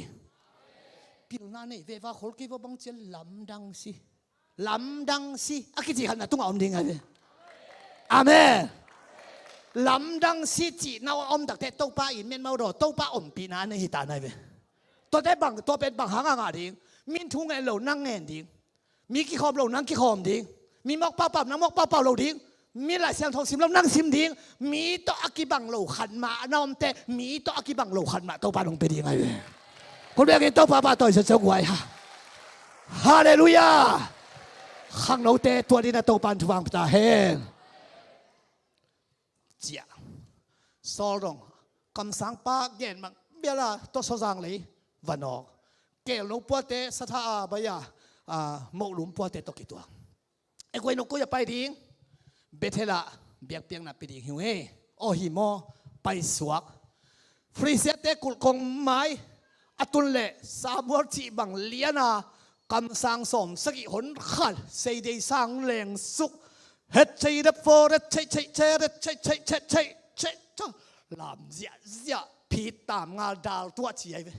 Pilna nei veva khol kei vo bang cian lamdang si. Lamdang si a kici khat na tungah om ding a ve. Amen. Lamdang si cih na om takteh Topa in men mau daw, Topa ompihna na hi ta na ve. Tuate bang, tua pen bang hang a ngah ding? Min thu ngen lo nang ngen ding. Mi kikhawm lo nang kikhawm ding. Mi mawk paupau nang mawk paupau lo ding. Mi Lai Siangtho sim lo nang sim ding. Mi tawh a kibang lo khat mah na omte, mi tawh a kibang lo khat mah Topa nong pia ding ahi ve. Khut bengin Topa pahtawi sasau guai ha. Halleluiah. Khangnote tua dina Topa in thupha pia ta hen. Ciah. Saul dong kamsangpa gen mang biala Tawsaw Zanglei va nawk. Kelno puate satha a bai a, a, mohlum puate tawh kituak. E guai no koi a pai ding? Bethel ah biakpiakna pia ding hi ung e. Aw hi maw? Paisuak. Filistiate kulh kong mai a tun leh Samuel cih bang liana kamsang sawm sagih hon khat, seidei sang lengsuk, het cei dep fo ret cei cei cei ret cei cei cei cei cei, lam ziahziah, phit tam ngal dal tuah ci ai ve.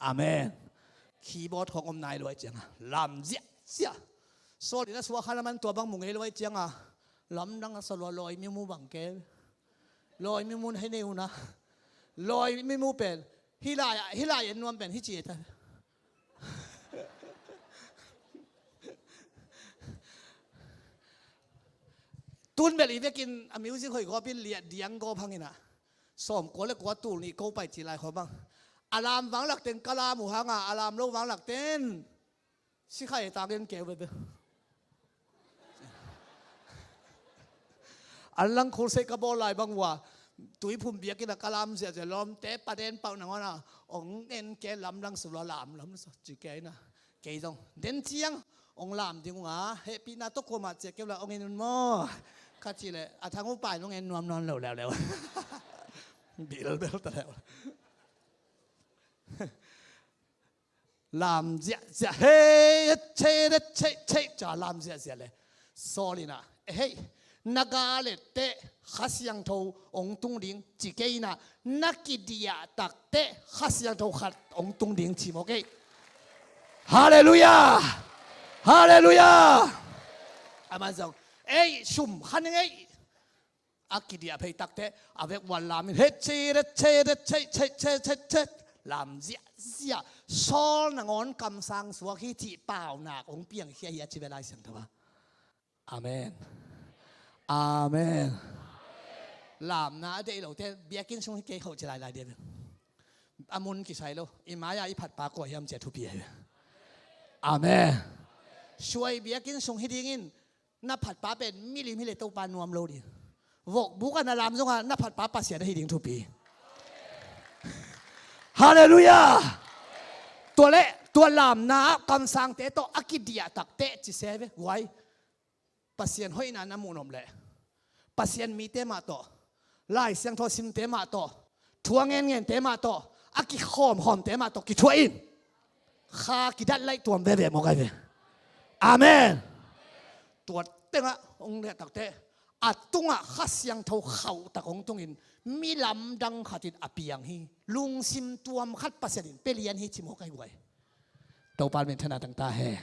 Amen. Keyboard khong om nai luai cianga lam ziahziah. Saul in a suak khan a man tua bang mu ngei luai cianga Lamdang a sa lua, lawi mimu bang ke. Lawi mimu na hei nei una. Lawi mimu pen. Hih lai, hih lai en nuam pen hih ci e ta. Tun bel i vekin a music hoih gawpin liah diang gawp hangin ah, sawmkua le kua tul nih ko pai ci lai khawm bang. A lam vanglak ten ka lam uh hanga, a lam lo vanglak ten sikha e tangin keu bebe. An lang khul sei ka bawl lai bang uh a, Tuiphum biakinn ah ka lam ziahziah, lawmte paden pauh nangawn a, ong en ke lamdang sa lua, lam lam sa ci ke ina. Kei zong den ciang ong lam ding uh a, hehpihna tawh kuamah ciah keu la ong en un maw? Ka cih leh a Thang uh pai nong en nuam nawn lo leuleu. Bilbel ta leu. Lam ziahziah, hei, hei, hei, hei, hei, ca lam ziahziah le. Saul in ah, eh, hei, na gal et teh Kha Siangtho ong tung ding ci kei in ah, na kidiah tak teh Kha Siangtho khat ong tung ding ci maw kei. Halleluiah! Halleluiah! Aman zong, ei, sum khan ing ei. A kidiah phei tak teh, a vek uan lam in, het che, ret che, ret che, che, che, che, che. Lam ziahziah. Saul nangawn kamsang suak hi cih paunak ong piangkhia hi a ci ve Lai Siangtho ah. Amen. Amen. Lamna a deih lote biakinn sung hi kei hoh ci lailai dia ve. A mun kisai lo. I mai-a i phatpa kua hiam ci a thupi ahi ve. Amen. Suai biakinn sung hi dingin na phatpa pen milim hi le Topa nuam lo ding. Vokbuk a na lam zonga na phatpa Pasian ahi ding thupi. Halleluiah. Tua le, tua lamna ah kamsangte tawh a kidiah tak teh ci se ve guai. Pasian hoihna na muh nop leh Pasian mite mah tawh, Lai Siangtho simte mah tawh, thu a ngenngente mah tawh, a kikhawmkhawmte mah tawh kithuah in. Kha kidat laih tuam veve maw kai ve. Amen. Tua tengah ong liah tak teh, a tungah Kha Siangtho khauh tak ong tungin mi lamdang khatin a piang hi. Lungsim tuam khat Pasian in pia lian hi ci maw kai guai. Topa min thana tang ta he.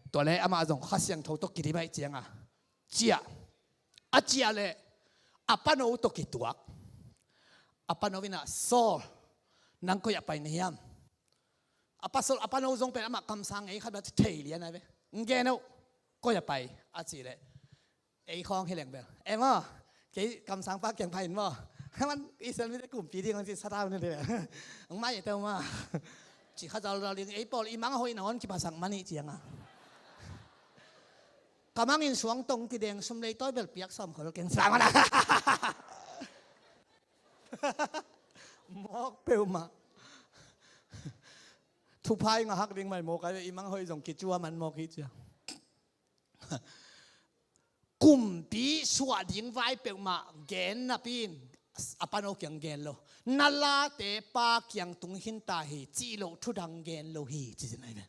Tua le amah zong Kha Siangtho tawh kidim aih cianga ciah. A ciah le a pano tawh kituak. A pano in ah, Saul, nang koi ah pai na hiam? A pasal a pano zong pen amah kamsang ngei khat bel thei lian a ve. Ng gen uh, koi ah pai a cih leh, ei khawng hi leng bel, e maw, kei kamsangpa kiang pai in maw? Haman Israel mite kumpi ding ang ci sa tau ni te. Ang mai e teu maw? Ci kha zalzal ding, ei pawl i mang a hoih nangawn kiphasak man ih cianga. Ka mangin suangtong kideng sum leitawi bel piak sawm khol keng sa mana. Mawk peuhmah. Thupha i ngahak ding mai mawk ai ve, i mang hoih zong kicua man mawk hi cia. Kumpi suah ding vai peuhmah gen napi in a pano kiang gen lo. Na late pa kiang tung khinta hi cih loh thudang gen lo hi ci zen ai ve.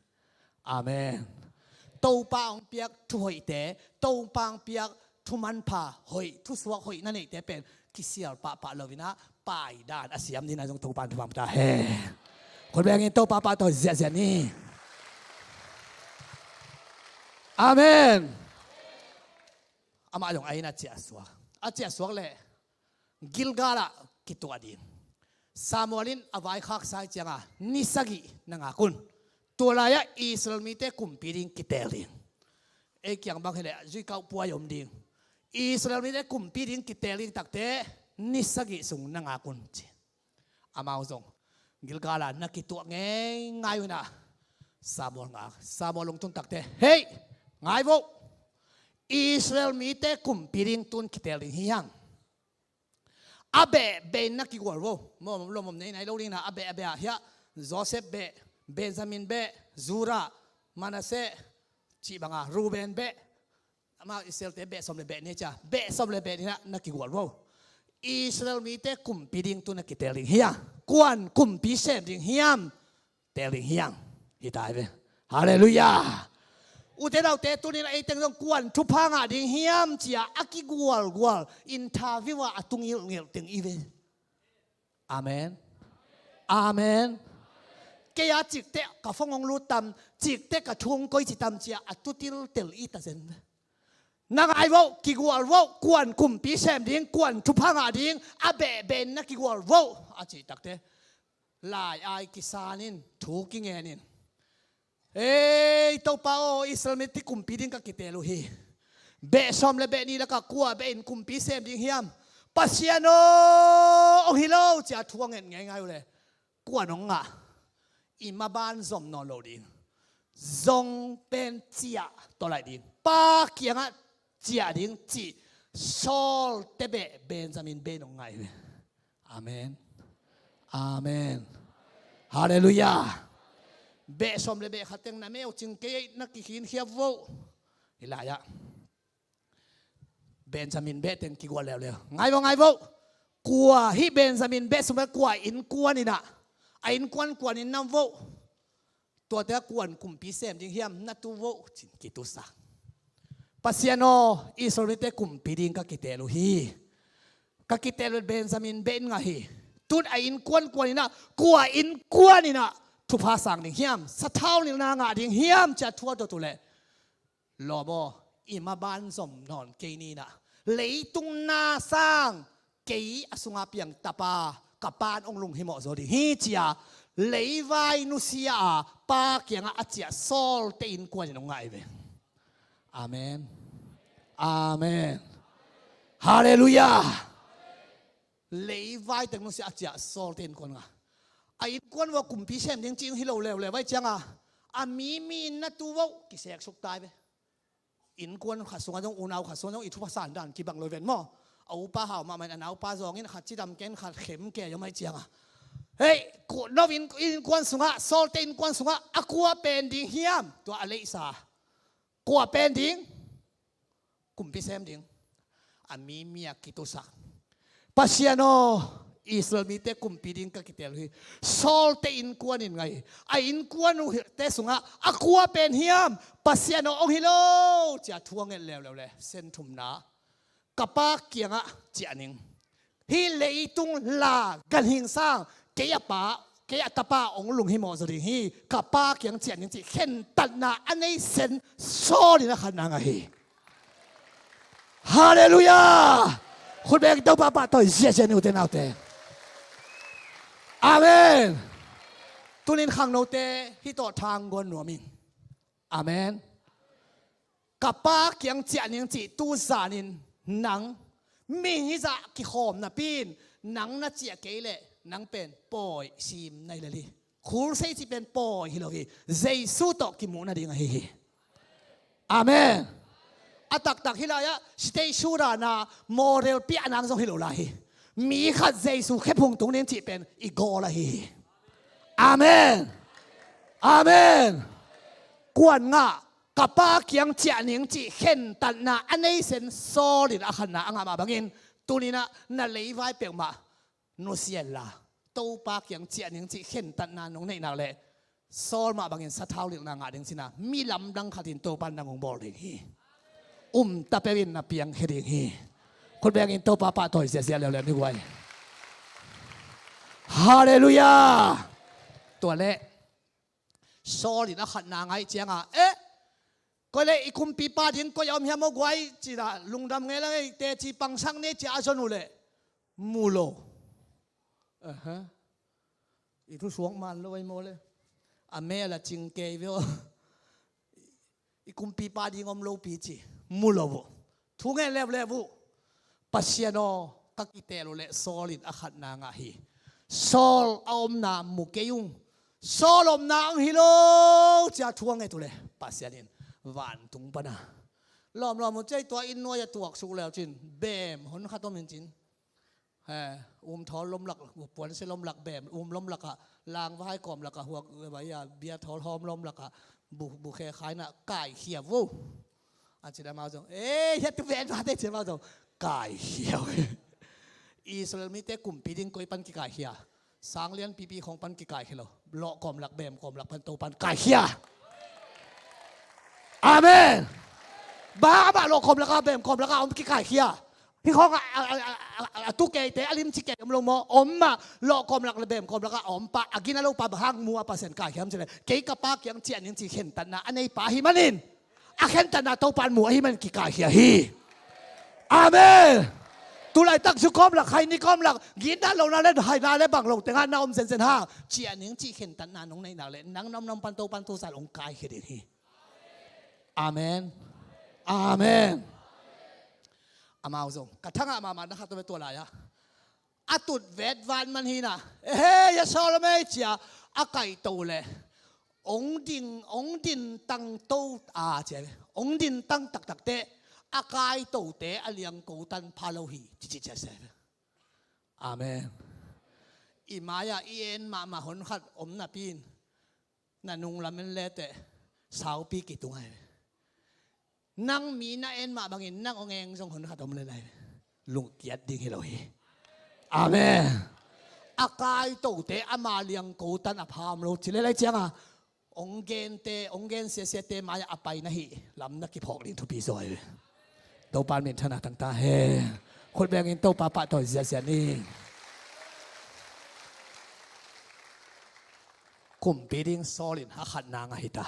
Amen. Topa hong piak thuhoihte, Topa hong piak thumanpha hoih, thusuak hoih na neihte pen kisial pahpah loinah paidan a siam dina zong Topa in thuman ta he. Khut bengin Topa pahtawi ziahziah ni. Amen. Amah zong a inn a ciahsuak, a ciahsuak leh Gilgal ah kituah ding. Samuel in a vaikhaksa ih cianga ni sagih na ngak un. Tua lai-ah Israel mite kumpi ding kiteel ding. Ei kiang bang hileh zuikauh puai om ding. Israel mite kumpi ding kiteel ding takte ni sagih sung na ngak un ci. Amau zong Gilgal ah na kituah ngeingai unah Samuel ngak. Samuel lungtun takte, hei, ngai vo. Israel mite kumpi ding tun kiteel ding hi hang. A beh beh in na kigual vo. Lomom nei nai lo dingna a beh a beh ah hiah Joseph beh, Benjamin beh, Judah, Manasseh cih banga Reuben beh, amau Israelte beh sawm le beh ni cia, beh sawm le beh ni na kigual vo. Israel mite kumpi ding tun na kiteel ding hi a, kuan kumpi sem ding hiam? Teel ding hi hang. Hi ta hi ve. Halleluiah. Ute naute, tunin ei teng zong kuan thupha ngah ding hiam cia a kigualgual interview ah a tung ngilhngilh teng i ve. Amen. Amen. Kei a cikteh ka phone hong lut tam, cikteh ka thu hong koici tam cia a tutiltel i ta zen ve. Na ngai voh, kigual voh, kuan kumpi sem ding, kuan thupha ngah ding, a behbeh in na kigual voh, a cih takte. Lai-ai kisan in, thu kingen in. Ei, Topa aw, Israel mite kumpi ding ka kiteel uh hi. Beh sawm le beh nih lakah kua beh in kumpi sem ding hiam? Pasian aw, hong hi lo, ci-a thu a nget ngeingai uh leh. Kuan hong ngah, i maban zom nawn lo ding. Zong pen ciah tawh laih ding. Pa kiangah ciah ding cih Saul te beh Benjamin beh in hong ngah hi ve. Amen. Amen. Halleluiah. Beh sawm le beh khat teng na meucing kei na kikhinkhia voh. Hi lai-ah Benjamin beh teng kigual leuleu. Ngai voh, ngai voh. Kua hih Benjamin beh sungah kua innkuan in ah, a innkuan kuan in nam voh, tuate a kuan kumpi sem ding hiam, na tu voh, ci-in kitusak. Pasian aw, Israel mite kumpi ding ka kiteel uh hi. Ka kiteel uh leh Benjamin beh in ngah hi. Tu-in a innkuan kuan in ah, kua innkuan in ah thupha sang ding hiam, sathau nilhna ngah ding hiam, ci-a thu a dot uh leh. Lawm aw, i maban zom nawn kei ni in ah, leitung na sang kei a sungah piang Tapa, ka Pa'n hong lunghimawh zo ding hi, ci-a leivai nusia-a Pa kiangah a ciah Saul te innkuan in hong ngah hi ve. Amen. Amen. Halleluiah. Leivai teng nusia a ciah Saul te innkuan ngah. A innkuan uh a kumpi sem ding cih hi lo leuleu vai ciangah, a mi mi in na tu voh, kiseksuk ta hi ve. Innkuan khat sungah zong, unau khat sungah zong i thupha san dan kibang lo ven maw. A upa hau mahmah in a naupa zawng in, khat cidam kei in, khat khem kei a om ahih ciangah. Hei, ku-, no inn-, innkuan sungah, Saul te innkuan sungah a kua pen ding hiam? Tua a leihsa. Kua pen ding? Kumpi sem ding. A mi mi a kitusak. Pasian aw, Israel mite kumpi ding ka kiteel uh hi. Saul te innkuan in ngah hi. A innkuan uh te sungah a kua pen hiam? Pasian aw, hong hi lo, ci-a thu a nget leuleu leh. Sen thumna. Ka Pa kiangah ciah ning. Hih leitung la ganhing sang kei a Pa, kei a Tapa hong lunghimawh zo ding hi. Ka Pa kiang ciah ning cih khentatna a nei sen Saul in a khatna ngah hi. Halleluiah. Khut beng Topa pahtawi ziahziah ni, ute naute. Amen. Tuni-in khangnote hih tawh thangguan nuam ing. Amen. Ka Pa kiang ciah ning cih tu zanin nang mihing hizah kikhawm napi-in nang na ciah kei leh nang pen pawi sim na hi lel hi. Khulsei cih pen pawi hi lo hi. Jesu tawh kimuh nading ahi hi. Amen. A taktak hih lai-ah stage shuh dan a model piah nang zong hi lo lai hi. Mi khat Jesu khephung tung ning cih pen i goal ahi hi. Amen. Amen. Kuan ngah, ka Pa kiang ciah ning cih khentatna a nei sen Saul in a khatna a ngah mah bangin, tuni-in ah na leivai peuhmah nusia inla, Topa kiang ciah ning cih khentatna nong neih nak leh, Saul mah bangin sathau nilhna ngah ding cih na, mi lamdang khat in Topa in nang hong bawl ding hi. Um ta peuh in na piangkhia ding hi. Khut bengin Topa pahtawi ziahziah leuleu ni guai. Halleluiah. Tua leh Saul in a khatna ngah ciangah, eh, koi leh i kumpipa ding koi a om hiam aw guai, ci-in ah, lungdam ngei leng ei, teci pangsak ni, ci-a a zon uh leh mu lo. Aha. I thu suak man lo ei maw le. A mel a cing kei ve aw. I kumpipa ding om lopi ci. Mu lo uh. Thu ngen leuleu uh. Pasian aw, ka kiteel uh leh Saul in a khatna ngah hi. Saul a omna mu kei ung. Saul omna hong hi lo, ci-a thu a nget uh leh Pasian in vantung pan a, lawmlawm uh, cei tua inn nuai-ah tuaksuk leu cin, beem hon khat om in cin. He, um thawl lom lak, puansia lom lak, beem um lom lakah, langvai kawm lakah, huak, eh, bia thawl hawm lom lakah, bu, bu khe khai in ah kaikhia vo. A cin amau zong, eh, hiah tu ven vate, cin amau zong kaikhia vo. Israel mite kumpi ding koi pan kikaikhia? Sanglianpipi khawng pan kikaikhia lo. Lawh kawm lak, beem kawm lak pan Topa in kaikhia. Amen. Bang a mah lawh kawm lakah, beem kawm lakah om kikaikhia? Hih khawng a, a, a tu keite, a limci kei om lo maw? Om mah, lawh kawm lak le beem kawm lakah a om pa, a gina lo pa, bang hang mu a Pasian kaikhia hiam cih leh, kei ka Pa kiang ciah ning cih khentatna a nei pa ahih manin, A khentatna Topa'n mu ahih man kikaikhia hi. Amen. Tulaitak zu kawmlak, khaini kawmlak, gitna lona le haina le bang lo tengah na om zenzen hang, ciah ning cih khentatna nong neihnak le nang na om na om pan Topa'n tuzan hong kaikhia ding hi. Amen. Amen. Amau zong ka thangah mahmah na khat om ve tua lai-ah. A tut vetvan man hi na. Ehe, ya sawlmei cia a kaihto le ong ding, ong din tangto a cia ve. Ong din tang taktak teh a kaihtote a liangko tan pha lo hi. Cici cia sia ve. Amen. I mai-ah i en mahmah hon khat om napi in na nung lamen leteh saupi kitung ai ve. Nang mi na en mah bangin nang ong eng zong hon khat om le lai ve. Lungkiat ding hi lo hi. Amen. A kaihtote ama liangko tan a pha om lo ci le lai cianga ong gente, ong gen siasiate mai-ah a pai na hih lam na kiphawk ding thupi zaw ai ve. Topa min thana tangta he. Khut bengin Topa pahtawi ziazia ni. Kumpi ding Saul in a khatna ngah hi ta.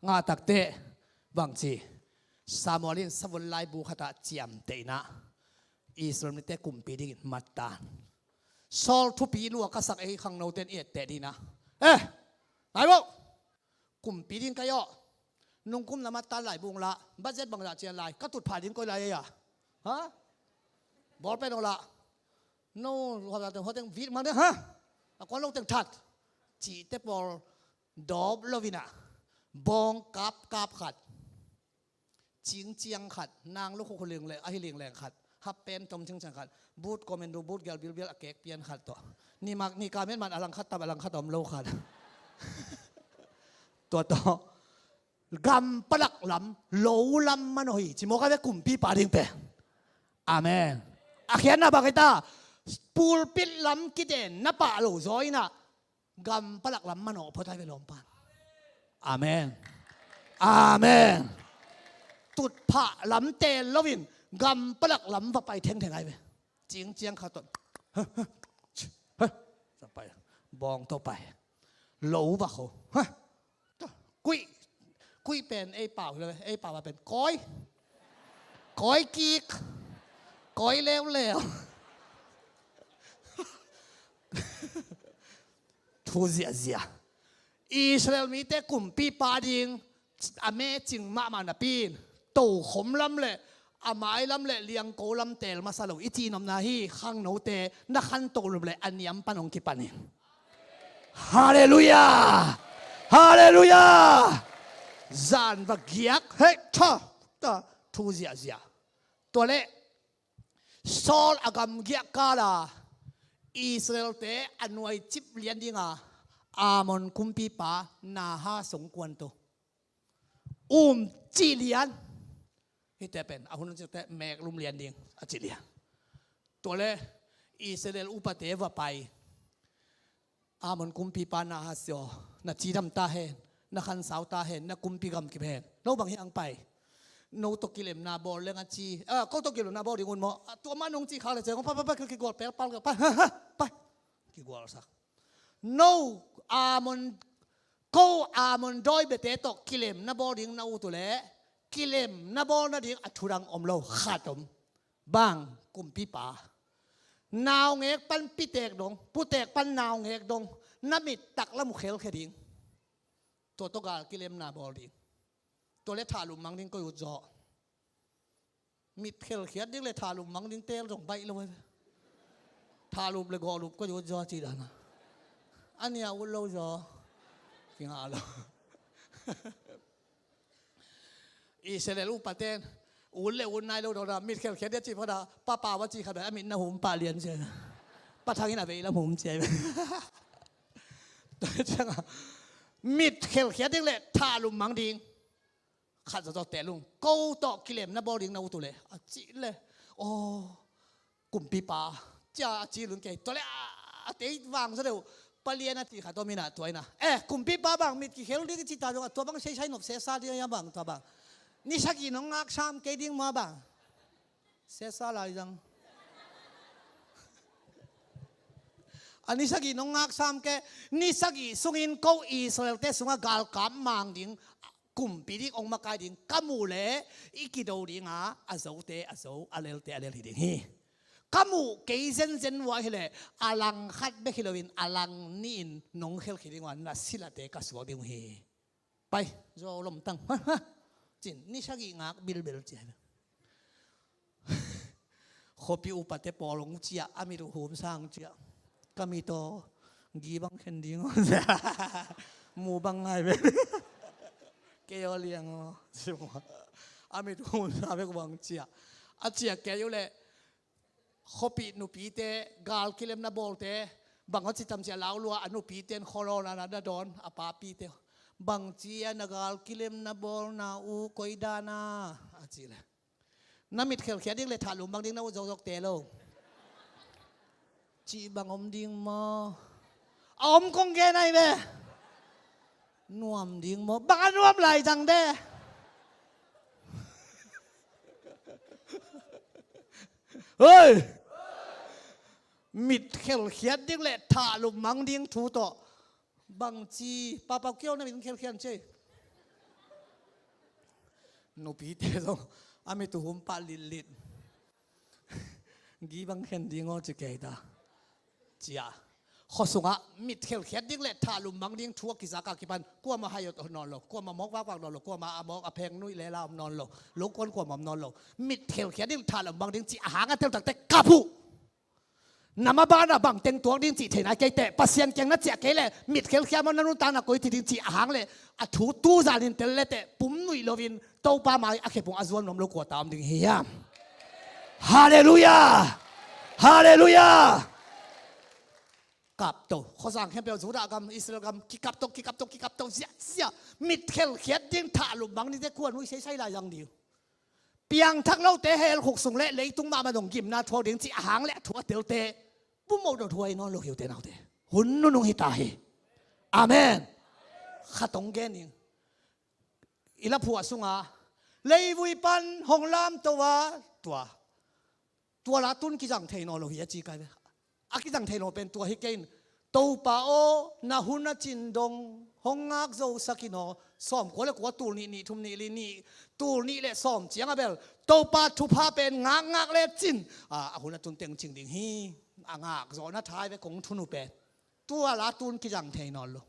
Ngah takteh bangci Samuel in savun laibu khatah ciamteh inah Israel mite kumpi dingin mattan. Saul thupi lua ka sak ei khangnote in i etteh dinah. Eh, nai bo. Kumpi ding ka hi aw. Nungkum na mattan laibu ong lah. Budget bangzah cian lai. Ka tutphah ding koi lai ei a. Ha? Bawlpen ong lah. No, hoteng vit mang ding ha. A kuan lo teng that. Cihte pawl dawp lo inah bawng kapkap khat, cingciang khat, nang lukhukhu ling le ahi lingleng khat, happen tom cingciang khat, but commando but gel bilbial a kek pian khat tawh, nimak nika menman a langkhat tam a langkhat om lo khat. Tua tawh gam palak lam lo lam manawh hi. Ci mawk a ve kumpipa ding pen. Amen. A khiatna bang hi ta? Pulpit lam kiden na pah lo zaw inah gam palak lam manawh phot ai ve lawmpan. Amen. Amen. Tutphah lam teel loin gam palak lam va pai thengtheng ai ve. Cingciang khat tawh bawng tawh pai. Lo va kho. Kuih, kuih pen ei pau hi lo ve, ei pau a pen kawi. Kawi kik. Kawi leuleu. Thu ziahziah. Israel mite kumpipa ding a mecing mahmah napi in tokhom lam le a mai lam le liangko lam teel masa lo i cih nopna hi. Khangnote na khantoh lum le a niam pan hong kipan in. Halleluiah. Halleluiah. Zan va giak hei tha ta thu ziahziah. Tua leh Saul a gamgiah kala Israelte a nuaicip lian dinga Ammon kumpipa Nahas hong kuanto. Um cih lian. Hihte pen a hun ciangte meeklum lian ding a cih lian. Tua le Israel upate va pai. Ammon kumpipa Nahas aw, na cidam ta hen, na khansau ta hen, na kumpi gamkip hen. No bang hi ang pai. No tawh kilemna bawl leng a ci. Ah, ko tawh kilemna bawl ding un maw? Ah, tua mah nong cih khak le ceng pai pai pai kigual pelpal pai. Pai. Kigualsak. No Ammon, ko Ammon dawi biate tawh kilemna bawl ding na ut uh leh kilemna bawl nading a thudang om lo khat om. Bang kumpipa. Naungek pan pitek dong, putek pan naungek dong, na mit taklam uh khelkhia ding. Tua tawh gal kilemna bawl ding. Tua le thalum mang ding koi ut zaw. Mit khelkhiat ding le thalum mang ding teel zong baih lo. Thalum le gawhlup koi ut zaw ci dana. A nia ut lo zaw. Kingah lo. Israel upaten ut le ut nai lo dona mit khelkhiat dia ci phada papa va ci khat a mit na hum pah lian sia. Pathangin a vei lam hum cia. Tua cianga mit khelkhiat ding le thalum mang ding. Khat zawzaw tehlung ko tawh kilemna bawl ding na ut uh le a cih le aw kumpipa cia a ci lun kei tua le a tei vang zaw deuh palian a ti khat aw mina tua ina eh kumpipa bang mit kikhel ding i ci ta dong a tua bang seisai nop sesa ding a bang tua bang ni sagih nong ngak sam kei ding mua bang sesa lai zang a ni sagih nong ngak sam ke ni sagih sungin ko Israelte sungah galkap mang ding Kumpi ding hong makai ding ka muh leh i kido ding a, a zote a zo, a lelte a lel hi ding hi. Ka muh kei zenzen uh ahih leh a langkhat bek hi loin a lang nih in nong khelkhia ding uh a, na silate ka suak ding uh hi. Pai, zuau lomtang. Cin, ni sagih ngak bilbil ci a hi. Khuapi upate pawl hong ciah, a mit uh humsa hong ciah. Ka mit aw, gi bang khen ding aw. Mu bang ngai ve. Kei aw liang aw. A mit uh humsa bek uh hong ciah. A ciah kei uh leh khuapi nupite, gal kilemna bawlte, bang a ci tam ci a lau lua, a nupite in khualawna na dawn, a papite. Bangci a na gal kilemna bawlna uh koi dan a, a cih leh. Na mit khelkhiat ding le thahlum bang ding na ut zokzok te lo. Cih bang om ding maw? A om kong gen ahi ve. Nuam ding maw? Bang a nuam lai zang de. Hoi! Mit khelkhiat ding le thahlum mang ding thu tawh. Bangci, papau kiau na min khelkhian cei. Nupite zong a mit uh hum pah litlit. Gi bang khen ding aw ci kei ta. Cia. Khua sungah mit khelkhiat ding le thahlum mang ding thu a kizak a kipan. Kuamah hai awt nawn lo. Kuamah mawk vakvak nawn lo. Kuamah a mawk a pheng nuih lela om nawn lo. Lo kuan kuamah om nawn lo. Mit khelkhiat ding thahlum mang ding ci a hang a teltakte kap uh. Na maban a bang teng tuak ding cih thei nai kei teh, Pasian kiang na ciah kei leh mit khelkhia maw, na nuntakna koi ci ding cih a hang leh a thu tu zanin tel le teh, pum nuih loin Topa mai a khepung a zuan nuam lo kua ta om ding hiam? Halleluiah! Halleluiah! Kapto, khuazang khempeuh, Judah gam, Israel gam, kikapto, kikapto, kikapto ziahziah. Mit khelkhiat ding, thahlum mang dingte kua nuih seisai lai zang ding uh. Piangthak lote hell khuk sung le leitung mahmah dong gimna thuak ding cih a hang le a thu a telte, pum moh dot huai nawn lo hi uh te naute. Hun nunung hi ta hi. Amen. Khat hong gen ing. I laphuah sunga leivui pan hong lamto a, tua, tua la tun kizang thei nawn lo hi a ci kai ve. A kizang thei nawn pen tua hi kei in, Topa aw, na hun a cin dong hong ngak zosak in aw. Sawmkua le kua, tul nih, nih thum, nih li, nih, tul nih le sawm ciang a bel Topa thupha pen ngakngak le cin, a, a hun a tun teng cing ding hi. A ngak zawhna thai ve kong thunu pen. Tua la tun kizang thei nawn lo.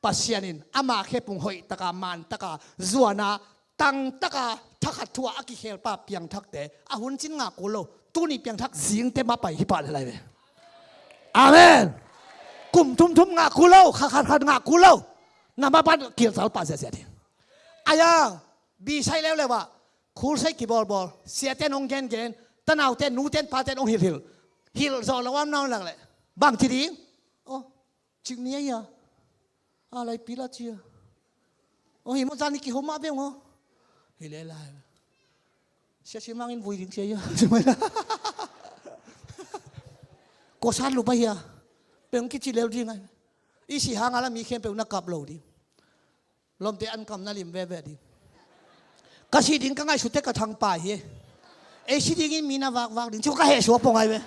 Pasian in ama khepung hoih taka, man taka, zuana, tang taka, thakhat thua a kikhelpa piangthakte a hun cin ngak kul lo. Tuni piangthak zingte mah pai hi pah le lai ve. Amen. Kum thumthum ngak kul lo, khat khat khat ngak kul lo. Na maban kilcal pah ziahziah ding. Aya, bisai leuleu ah, khulsai kibawlbawl, siate in hong gengen, tanaute, nute in pate in hong hilhhilh. Hilh zawh lo am na hong lak leh bang ci ding? Aw, cik ni a hia? A lai pil a cia. Aw, hi maw, zan ni kihom mah beng aw. Hi le lai. Sia si mangin vui ding cia hia? Kua san lup a hia? Peng kici lel ding ai. I si hang a la mi khempeuh na kap lo ding. Lawmte an kam na lim veve ding. Ka si ding ka ngaihsut teh ka thangpai hi. Ei si dingin mi na vakvak ding. Cu ka heh suak pong ai ve.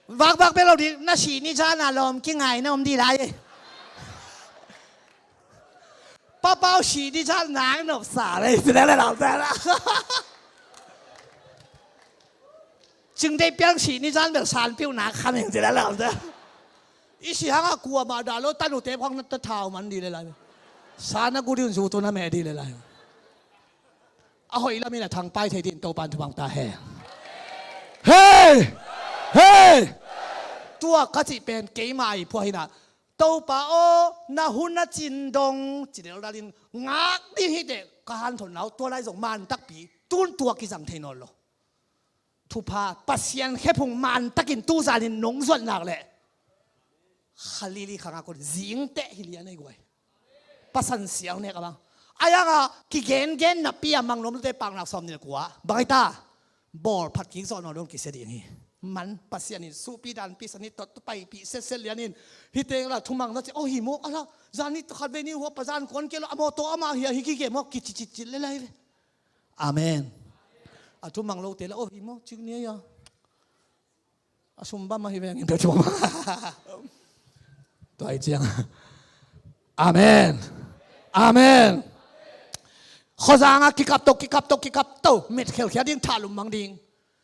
Vakvak bek lo ding, na si ni zan a lawm kingai na om dih lai e. Papau si ni zan nang nop sa le, si le le lau sa la. Cingdei piang si ni zan bel san piu nak kham eng ci le lau sa. I si hangah kuamah dah lo, tanute phang na ta thau man dih le lai. Sa na gu dih un, zu tu na meh dih le lai. A hoih lamin a thangpai thei dih in Topan thupha ta hen. Hei! Hei! Tua ka cih pen keimah i phuah hinah, Topa aw, na hun a cin dong ci deldalin ngak ding hi teh ka hanthon nau, tua lai zong man takpi, tun tua kizang thei nawn lo. Thupha, Pasian khephung man takin tuzanin nong zuat nak leh kha lili kha ngak un, zingteh hi lian ei guai. Pasan siang nek a bang. A yangah kigengen napi a mang lomte paknak sawm nih le kua bang hi ta. Bawl phat kik zawh nawn lo kisia ding hi. Man Pasian in suhpi danpi sani tot paipih setset lianin, hi teng la thumang na ci, aw hi maw, a la zan ni khat vei ni hua pa zan kuan kei lo, a mawtaw amah hi a hi kike maw, kicicicit le lai ve. Amen. A thumang lote la, aw hi maw, cik ni a, a sum bam ahi vengin pia thumang. Tua hi ciang. Amen. Amen. Khuazangah kikap to, kikap to, kikap to. Mit khelkhia ding, thahlum mang ding.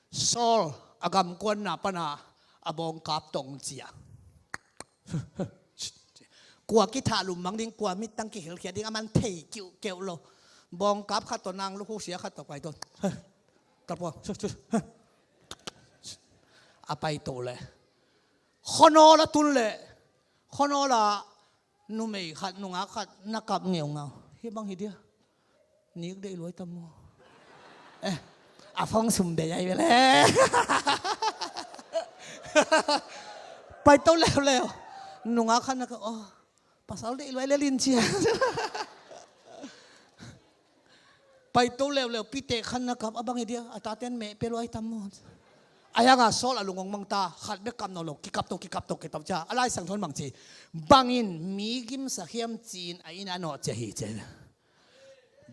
Saul a gamkuanna pana a bawngkap tawh ong ciah. Kua kithahlum mang ding, kua mittang kikhelkhia ding, a man thei kiuhkeuh lo. Bawngkap khat tawh, nang lukhu sia khat tawh pai to. Kalpua. A pai to le. Khuanawl a tun le. Khuanawl a numei khat, nungak khat na kap ngeungau. Hih bang hi dia. Nik deih luai tam maw? Eh, a phone sum bei ai ve le. Pai to leuleu. Nungak khat na kap, oh, pasal deih luai le lin cia. Pai to leuleu, pite khat na kap, a bang hi dia, a taten meh pe luai tam maw? A hiangah Saul a lung ong mang ta, khat bek kap nawn lo, kikap to, kikap to, kikap to cia. A Lai Siangtho in bang ci? Bangin mi gimsak hiam ci-in a inn ah a nawh cia hi cia.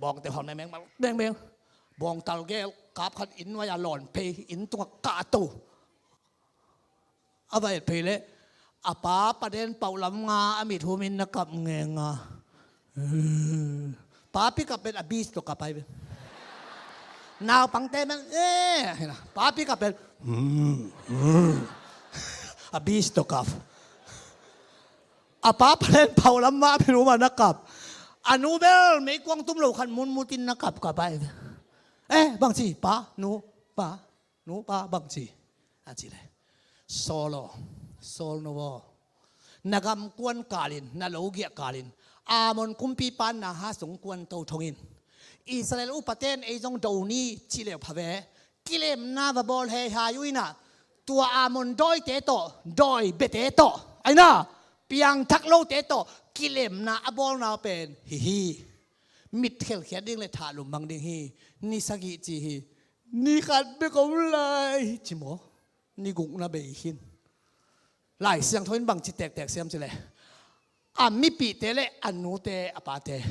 Bawngte hon mengmeng, mengmeng. Bawngtal gel, kap khat inn nuai-a lawn phei, inn tungah kah to. A va et phei leh, a pa paden pauh lam nga a mit humin na kap ngenga. Papi kap pen a bis tawh kap ai ve. Naupangte man, eh, papi kap pen, a bis tawh kap. A pa paden pauh lam nga a mit huma na kap. A nu bel meikuang tum lo khat munmutin na kap kap ai ve. Eh, bang ci, pa, nu, pa, nu, pa, bang ci? A ci le, Saul aw, Saul no aw, na gamkuan kalin, na logiah kalin, Ammon kumpipa Nahas zong kuan to thongin, Israel upaten ei zong do ni ci leu pha ve. Kilemna va bawl heihai uh inah, tua Ammon dawite tawh, dawi bete tawh, aina, piangthak lote tawh kilemna a bawlna pen hi hi. Mit khelkhiat ding le thahlum mang ding hi. Ni sagih ci hi. Ni khat bek om lai ci maw? Ni guk na bei khin. Lai Siangtho in bang ci tektek siam ci le, a mipihte le a nute a pate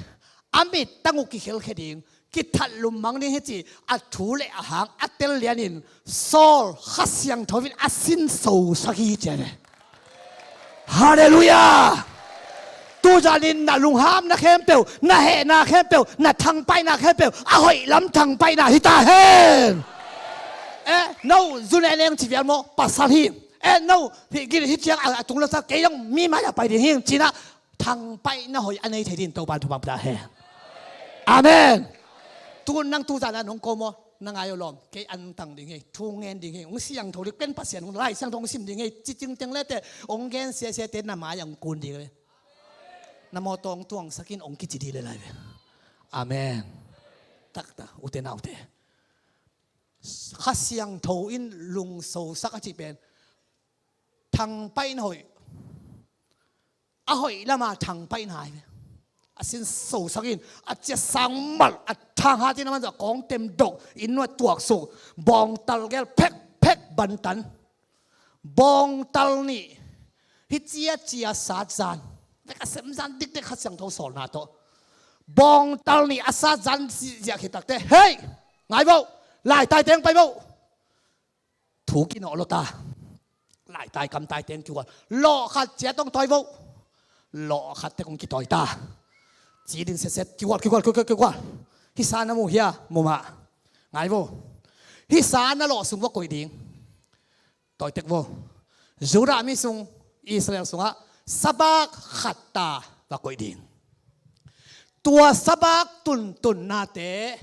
a mittang uh kikhelkhia ding, kithahlum mang ding hi ci a thu le a hang a tel lianin Saul Kha Siangtho in a sinsosak hi ci a ve. Halleluiah. Tuzanin na lunghamna khempeuh, na hehna khempeuh, na thangpaihna khempeuh a hoih lam thangpaihna hi ta hen. Eh, no zu ne leng ci vial maw? Pasal hi. Eh, no hi gil hi ciang a, a tung lo sa kei dong mi mai a pai ding hi cinah thangpaihna hoih a nei thei ding Topan thupha pia hen. Amen. Tu nang tuzan a nong ko maw? Na ngai uh lawm, kei an tang ding hi, thu ngen ding hi, ong siangtho ding pen Pasian ong Lai Siangtho ong sim ding hi, ci cingteng lete ong gen siasiate na mai ah ong kun ding hi. Na mawtaw ong tuangsakin ong kici dih le lai ve. Amen. Takta ute naute, Kha Siangtho in lungsosak a cih pen thangpaihna hoih, a hoih lama thangpaihna hi ve. A sinsosak in a ciatsang malh, a thanghat in a manzawh kawng temdok, inn nuai tuaksuk, bawngtal gel phekphek bantan, bawngtal nih hi ciacia satzan, vek a semzan dikdek Kha Siangtho sawlna tawh. Bawngtal nih a satzan ziah khit takte, hei, ngai voh, laitai teng pai voh. Thu kinawh lo ta. Laitai kamtai teng kigual. Lawh khat ciat tong tawi voh. Lawh khat tek kong kitawi ta. Ci ding setset kigual, kigual, kigual, kigual. Hisa na mu hia, mu mah. Ngai vo. Hisa na lawh sung va koih ding. Tawi tek vo. Judah mi sung, Israel sungah sabak khat ta va koih ding. Tua sabak tuntunnate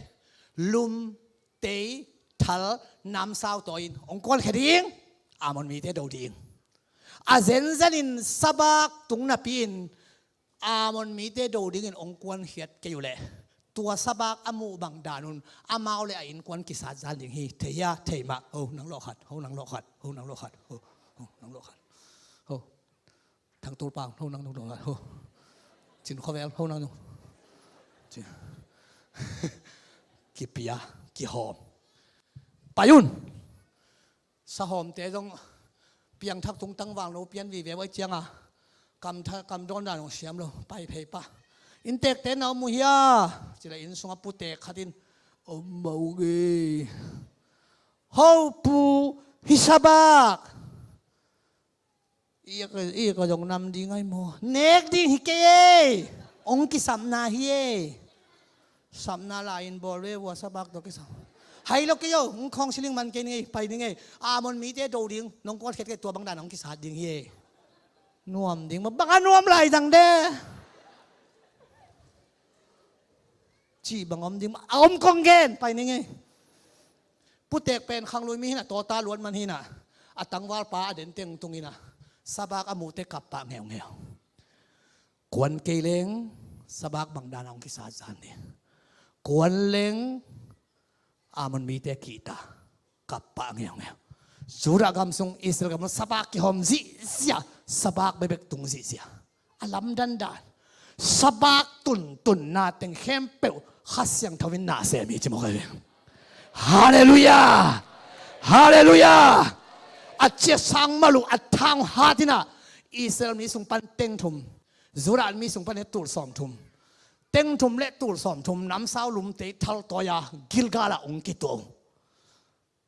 lum tei, thal, namsau tawi-in hong kuankhia ding. Ammon mite do ding. A zenzenin sabak tung napi-in Ammon mite do dingin hong kuankhiat kei uhleh tua sabak a muh bang danun amau le a innkuan kisat zan ding hi. Thei hia? Thei mah. Ho nang lawh khat, ho nang lawh khat, ho nang lawh khat, ho, ho nang lawh khat, ho. Thangtulpang, ho nang nung dong lai, ho. Cin Khuavel, ho nang nung. Ci. Kipia, kihawm. Pai un. Sahawmte zong piangthak tungtang vanglo pian vive vai cianga. Kam tha, kam dawn dan zong siam lo, pai phei pah. Inntekte na om uh hia? Cila inn sunga putek khatin om mawk e. Ho pu, hi sabak. I ka, i ka zong nam ding ai maw? Nek ding hi kei ei. Hong kisapna hi e. Sapna lai-in bawl ve vua, sabak tawh kisam. Hai lo kei o, hong khawng siling man kei ning ei, pai ning ei. Ammon mite do ding, nong kuan khiat kei, tua bang dan hong kisat ding hi e. Nuam ding mah, bang a nuam lai dang de. Cih bang om ding mah, a om kong gen, pai ning ei. Putek pen khanglui mi hi na, tawta luat man hi na. A tangvalpa a den teng tung hi na. Sabak a muhte kap pah ngeungeu. Kuan kei leng, sabak bang dan a hong kisat zan ding. Kuan leng, Ammon mite kihta, kap pah ngeungeu. Judah gam sung, Israel gam sung, sabak kihawm zihziah, sabak bekbek tung zihziah. A lamdang dan. Sabak tuntunna teng khempeuh Kha Siangtho in na sem hi ci mawk hi. Halleluiah! Halleluiah! A ciah sang mah uh, a thang hat in a, Israel mi sung pan teng thum, Judah mi sung pan tul sawm thum, teng thum le tul sawm thum namsau lumte thaltawi a Gilgal ah hong kituak uh.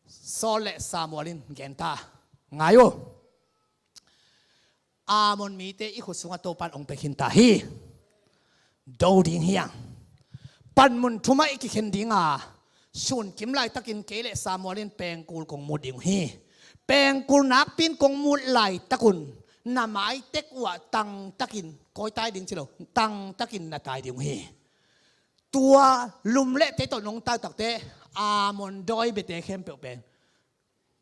Saul le Samuel in gen ta. Ngai uh. Ammon mite i khut sungah Topan hong pia khin ta hi. Do ding hi hang. Panmun thumah i kikhen ding a, sunkim laitakin kei le Samuel in pengkul kong mut ding uh hi. Pengkul nakpi in kong mut laitak un, na maitek uh ah tangtakin, kawitai ding ci lo, tangtakin na tai ding uh hi. Tua lum le tei tawh nong tai takte, Ammon dawi biate khempeuh pen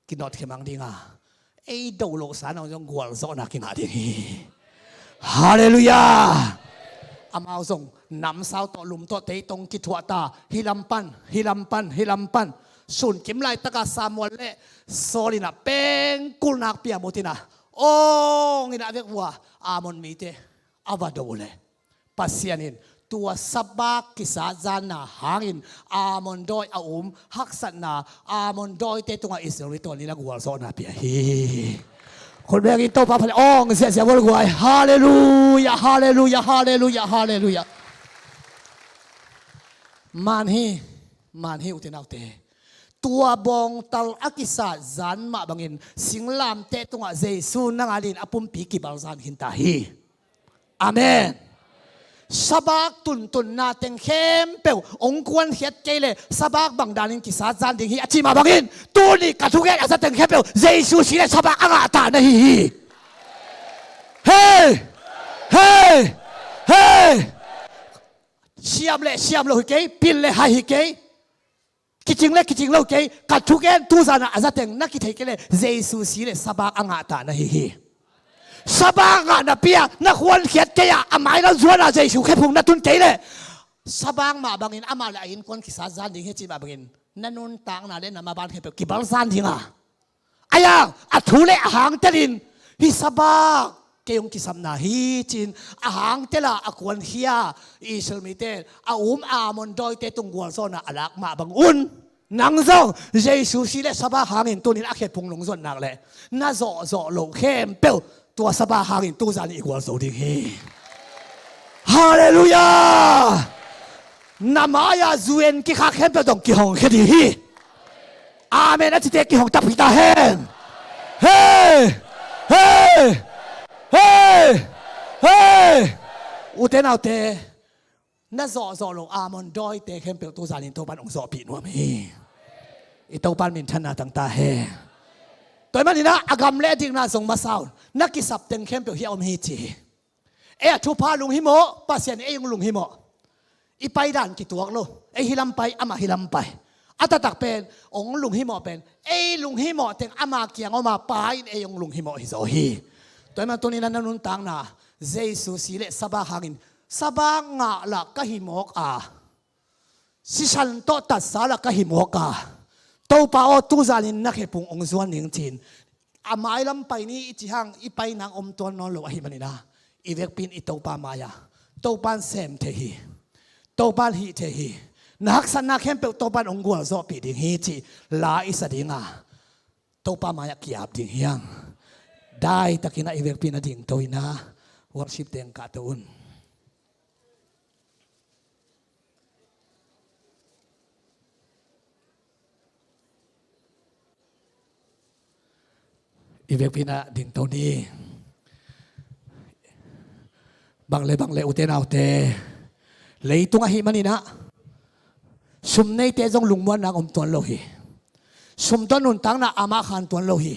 kinawt khia mang ding a, ei do lohsa na zong gualzawhna kingah ding hi. Halleluiah! Amau zong namsau tawh, lum tawh, tei tawh kithuah ta, hih lam pan, hih lam pan, hih lam pan. Sunkim laitaka Samuel le Saul in a pengkul nakpi a mut in a, awng in a vek vua, Ammon mite a va do uh leh, Pasian in tua sabak kisat zanna hangin Ammon dawi a um haksatna, Ammon dawite tungah Israel mi tawh ni la gualzawhna pia hi. Khut bengin Topa phat leh awng ziahziah bawl guai. Halleluiah, halleluiah, halleluiah, halleluiah. Man hi, man hi, ute naute. Tua bawngtal a kisat zan mah bangin singlamteh tungah Jesu na ngalin a pumpi kibalzan khin ta hi. Amen. Sabak tuntunna teng khempeuh hong kuankhiat kei leh sabak bang danin kisat zan ding hi a cih mah bangin, tuni ka thugen a za teng khempeuh Jesu si leh sabak a ngah ta na hi hi. Hei! Hei! Hei! Siam le siam lo hi kei, pil le hai hi kei. Kicing le kicing lo kei, ka thugen tuzan a zateng na kithei kei le Jesu si le sabak a ngahta na hi hi. Sabak ngah napi-a na khuankhiat kei-a a mailam zuan a Jesu khephung na tun kei le sabak mah bangin amah le a innkuan kisat zan ding hi ci mah bangin na nuntakna le na maban khempeuh kibal zan ding a. Ahi hang a thu le a hangtelin hih sabak kei hong kisapna hi ci-in a hangtela a kuankhia Israel mite a um Ammon dawite tung gualzawhna a lak mah bangun nang zong Jesu si le sabak hangin tunin a khephung nong zuan nak le na zawhzawh loh khempeuh tua sabak hangin tuzan i gualzo ding hi. Halleluiah! Na mai-a zuen kikhak khempeuh dong kihong khia ding hi. Amen a cite kihong takpi ta hen. Hei! Hei! Hei! Hei! Ute naute, na zawhzawh lo Ammon dawite khempeuh tuzanin Topan hong zawhpih nuam hi. I Topan minthanna tang ta hen. Tua ahih manin ah a gam le a dikna zong masa un, na kisap teng khempeuh hih a om hi ci hi. Ei a thupha lunghimawh, Pasian ei hong lunghimawh. I paidan kituak lo. Ei hih lam pai, amah hih lam pai. A taktak pen hong lunghimawh pen ei lunghimawh teng ama kiang om a, Pa in ei hong lunghimawh hi zaw hi. Tua ahih manin tunin na nuntakna Jesu si le sabak hangin sabak ngah lah ka hi mawk a, sisan tawh tatsa lah ka hi mawk a, Topa aw, tuzanin na khephung hong zuan ning ci-in a mailam pai ni i cih hang i pai nang om tuan nawn lo ahih manin ah i vekpi in i Topa mai-ah Topan sem thei hi. Topan hih thei hi. Na haksatna khempeuh Topan hong gualzawhpih ding hi cih la i sa ding a, Topa mai-ah ki-ap ding hi hang. Daitakin ah i vekpi in ah dingto in ah worship teng kahto un. I vekpi in ah dingto ni. Bang le bang le, ute naute, leitung ahih manin ah sum neite zong lungmuanna om tuan lo hi. Sum tawh nuntakna amah khan tuan lo hi.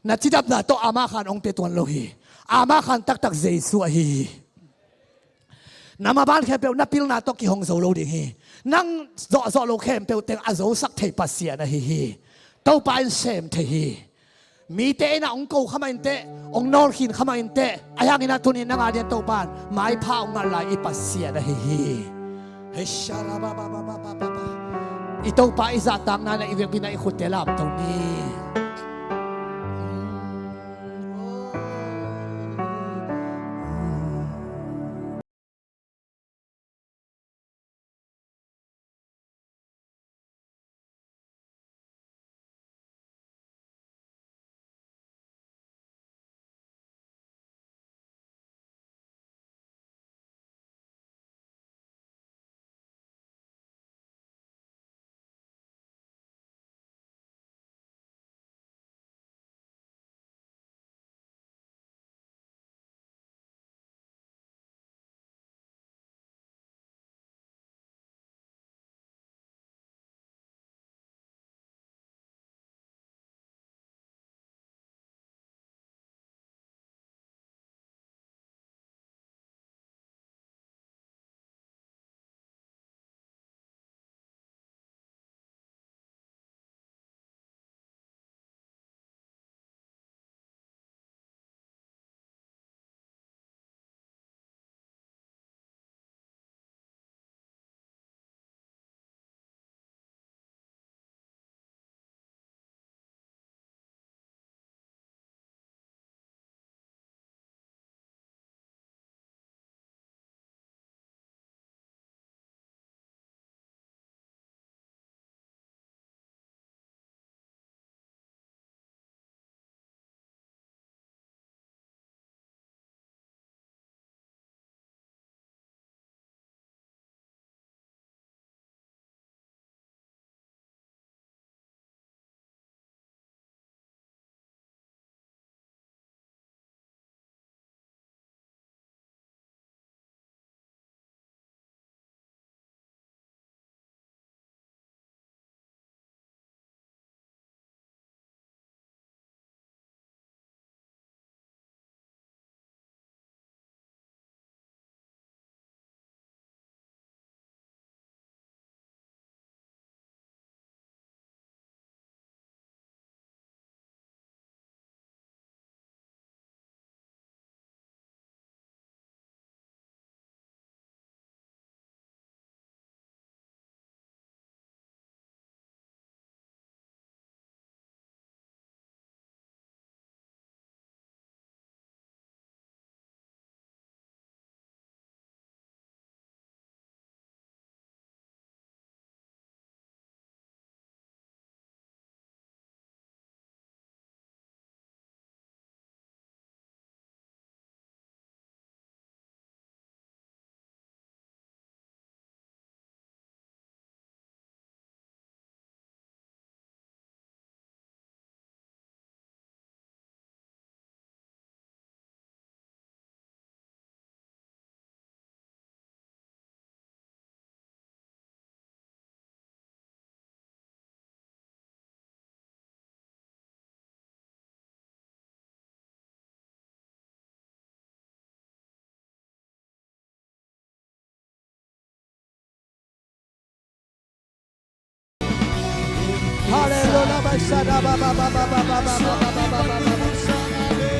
Na cidamna tawh amah khan hong pia tuan lo hi. Amah khan taktak Jesu ahi hi. Na maban khempeuh na pilna tawh kihong zo lo ding hi. Nang zawhzawh lo khempeuh teng a zosak thei Pasian ahi hi. Topa in sem thei hi. Mite in ah hong ko kha mah inteh, hong nawlkhin kha mah inteh, ahi hangin ah tuni in nang a dingin Topa in maipha hong ngat lai i Pasian ahi hi. Hei sharabababababa. I Topa i zahtakna in ah i vekpi in ah i khutte lamto ni. Haleluya.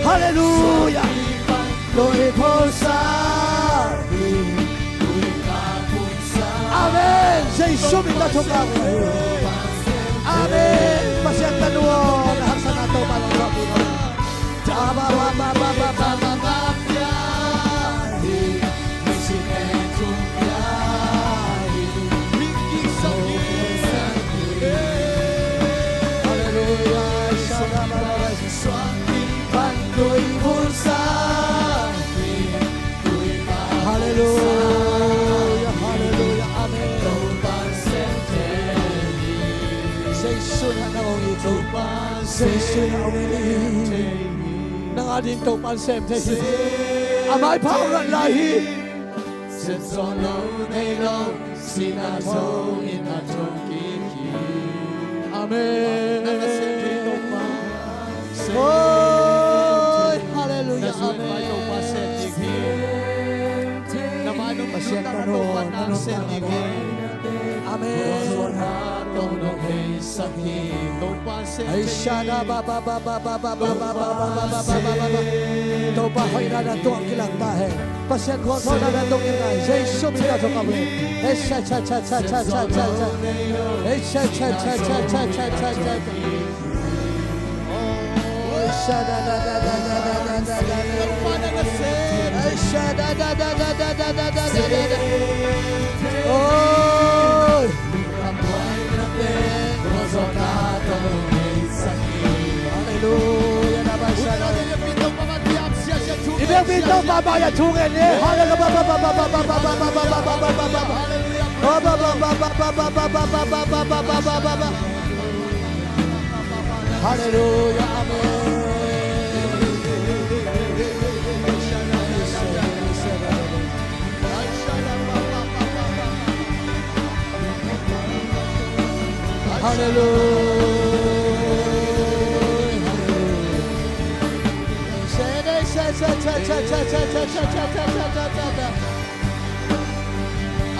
Haleluya. Amen. Jesu min a thupha. Amen. Pasian tanu aw, na haksatna Topa in hong zawhpih in. Haleluya. Haleluya, haleluya, amen. Jesu in ah nang hong it hi. Jesu in ah hong it hi. Nang a dingin Topa in sem thei hi. A maipha hong ngat lai hi. Sep zawh lo nei lo, sihna zo in a thong kik hi. Amen. Nang na sem thei Topa. Oi, halleluiah. Amen. Pasian ka nung, na nung na Topa nang sem ding hi. Amen. Topa sem thei. Topa hoihna na tuang kilang ta hen. Pasian gualzawhna na tuang kilang ta hen. Jesu min tawh thong ka ve. Ei sha sha sha sha sha sha sha. Ei sha sha sha sha sha sha sha. Ei sha da da da da da da da da da. Ei sha da da da da da da da da da. Oi. Halleluiah. I biakpi Topa mai-ah thu ngen ni. Halleluiah. Halleluiah. Amen. Halleluiah.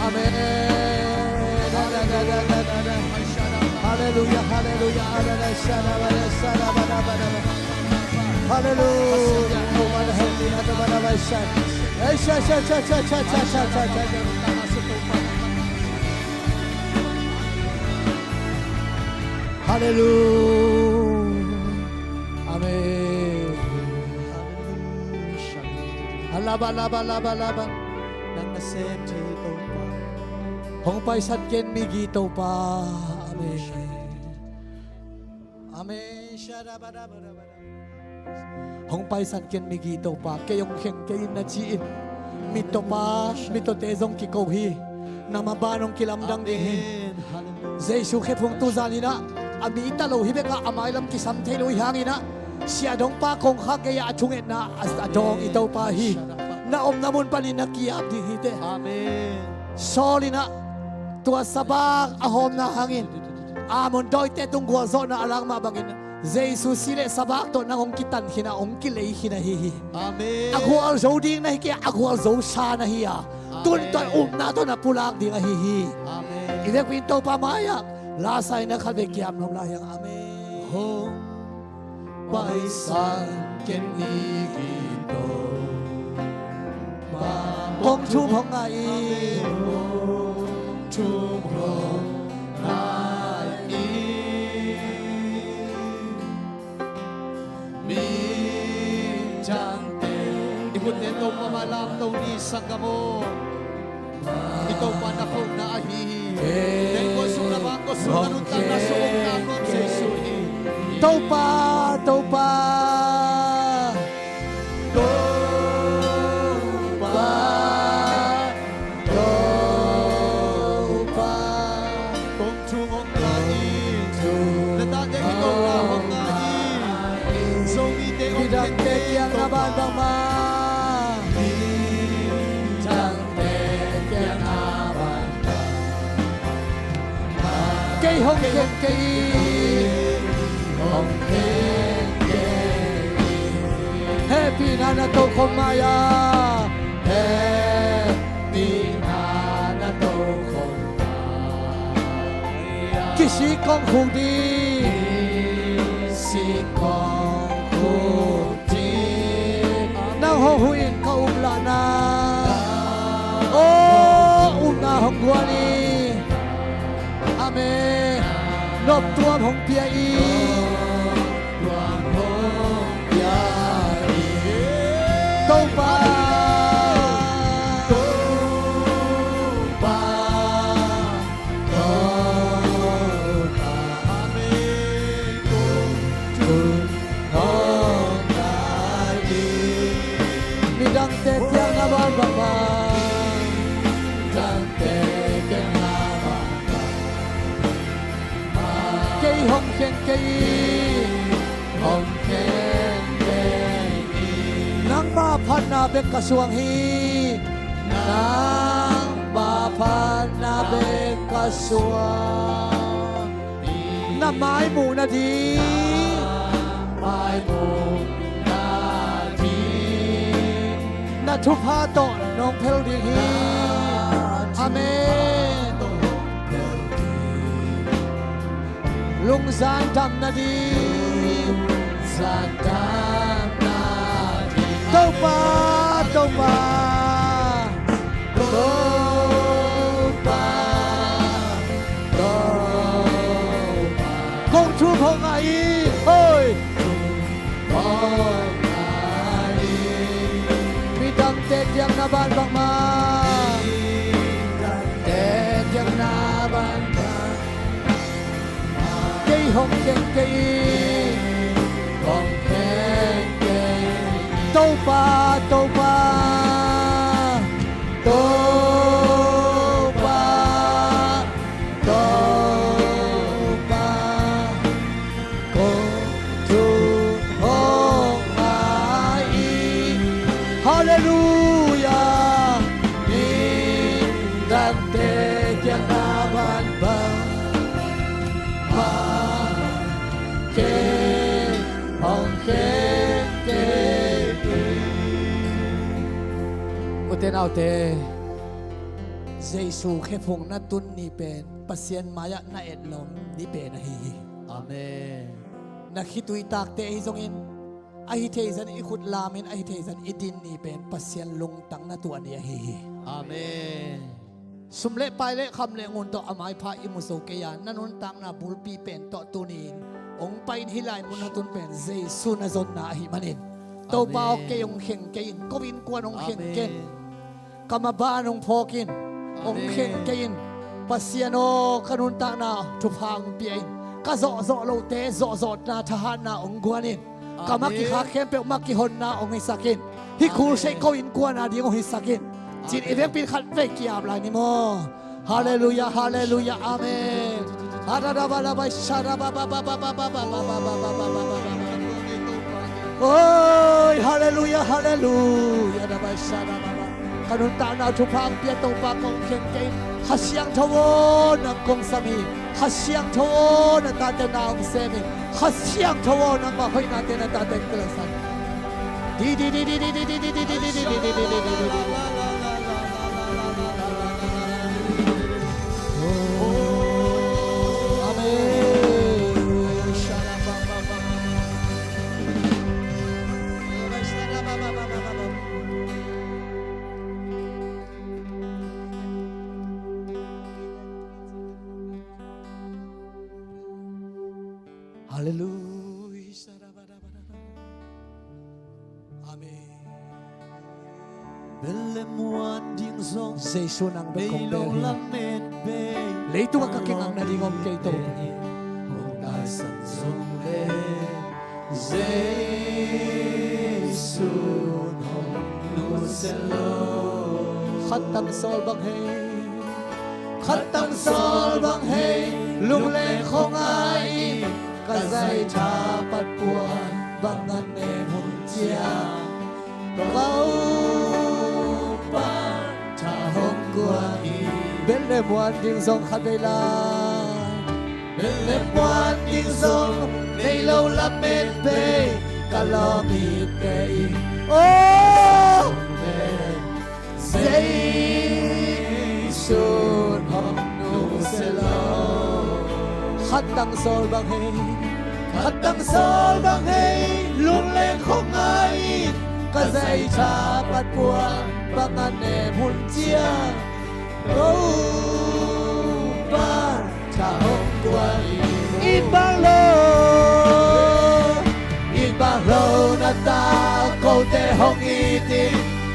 Amen. Halleluiah, halleluiah. Halleluiah. Halleluiah. Amen. Alaba, laba, laba, laba. Nang na sem thei Topa. Hong paisan ken migi Topa. Amen. Amen. Hong paisan ken migi Topa, kei hong khen kei in na ci in. Mittawpa, mittawte zong kiko hi. Na maban hong kilamdang ding hi. Amen. Halleluiah. Jesu khephung tuzan in ah, a mi ta lo hi bek ah, a mailam kisam thei lo hi hangin ah, siahdongpa kongkhak gei-ah a thungetna a, a dawng i Topa hi. Na omna mun panin na ki-ap ding hi teh. Amen. Saul in ah, tua sabak a hawmna hangin, Ammon dawite tung gualzawhna a lak mah bangin, Jesu si leh sabak tawh nang hong kitan khin a, hong kilei khin ahi hi. Amen. A gualzo ding na hi kei a, a gualzo sa na hi a. Amen. Tun tawh upna tawh na pulak ding ahi hi. Amen. I vekpi in Topa mai-ah, la sa in na khat vei kiam nuam lai hang. Amen. Hong paisan ken migi Topa. Kong thum hong ngai. Kong thum hong ngai. Midangte. I butte Topa mah lamto ni, sanggam aw. I Topa na khohna ahi hi. Neng gualsuk na bang gualsuk na nuntakna sung hong tangkawm Jesu hi. Topa, Topa. Topa, Topa. Kong thum hong ngai in. Na tate kikona hong ngai in. Zomite hong khen kei in Topa. Midangte kiang na ban bangmah. Midangte kiang na ban bangmah. Kei hong khen kei in. Hong khen kei in. Hehpihna na tokhom mai-ah. Hehpihna na tokhom mai-ah. Kisik kong khuk ding. Kisik kong khuk ding. Nang hong huh in ka up lahna. Aw, upna hong guan in. Amen. Noptuam hong pia in. Topa. Topa. Topa. Amen. Midangte kiang na ban bangmah. Midangte kiang na ban bangmah. Kei hong khen kei in. Hong khen kei in. Nangma phatna bek ka suang hi. Nangma phatna bek ka suang. Na maimuhna ding. Maimuhna ding. Na thupha tawh nong phel ding hi. Amen. Lungzan damna ding. Lungzan damna ding. Topa, Topa. Topa, Topa. Kong thu hong ngai hi. Hoi. Hong ngai hi. Midangte kiang na ban bangmah. Midangte kiang na ban bangmah. Kei hong khen kei. Hong khen kei. Topa, Topa. Topa, Topa. Kong thu hong ngai hi. Halleluiah. Midangte kiang na ban bangmah. Kei hong khen kei. Ute naute, Jesu khephung na tun ni pen Pasian mai-ah na etlawm ni pen ahi hi. Amen. Na khitui takte ahi zongin, ahi theizan i khut lamin, ahi theizan i din ni pen Pasian lungtang na tuah ni ahi hi. Amen. Sum le pai le kham le ngun tawh a maipha i mu zo kei a, na nuntakna bulpi pen tawh tuni-in hong pai-in hih lai mun na tun pen Jesu na zonna ahih manin, Topa aw, amen, kei hong khen kei in, ko innkuan hong khen kei in. Amen. Ka maban hong phawk in, hong khen kei in. Amen. Pasian aw, ka nuntakna thupha hong pia in. Ka zawhzawh lote zawhzawhna thahatna hong guan in. Ka mak kikhak khempeuh mak kihonna hong hisak in. Hih crusade ko innkuan a ding hong hisak in. Cin i vekpi in khatvei ki-ap lai ni maw. Halleluiah, halleluiah, amen. Oi, halleluiah, halleluiah. Ka nuntakna thupha hong pia Topa kong khen kei. Kha Siangtho aw, nang kong sam hi. Kha Siangtho aw, na tate na hong sem hi. Kha Siangtho aw, nangmah hoihnate na tate hong pia lo sam hi. Di, di, di. Amen. Halleluiah. Amen. Jesu nang bek kong bel hi. Leitung ah ka kingang nading om kei to. Jesu nong nusia lo. Khat tang sawl bang hei. Khat tang sawl bang hei. Lungleng khong ai in ka zaitha pat puan bang a nem hun ciang. Topa tha hong guan hi. Bethlehem muan ding zong khat vei lai. Bethlehem muan ding zong nei lo lamet vei ka lawm hi te in. Oh! Jesu hong nusia lo. Khat tang sawl bang hei. Khat tang sawl bang hei. Lungleng khong ai in ka zaitha pat puan bang a nem hun ciang. Topa tha hong guan hi. It bang lo, it bang lo na ta kote hong it in,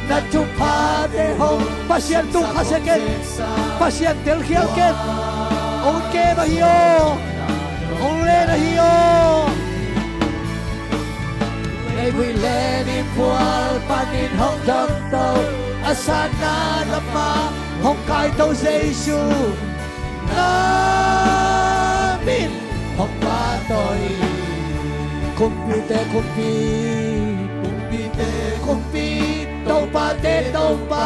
na thuphate hong. Pasian tung kha sia ken. Pasian telkhial ken. Hong kem ahi aw. Hong len ahi aw. Leivui le ni phual panin hong dongto, a satna lamah hong kaito Jesu. Na min hong pahtawi. Kumpite kumpi, kumpite Kumpi, Topate Topa,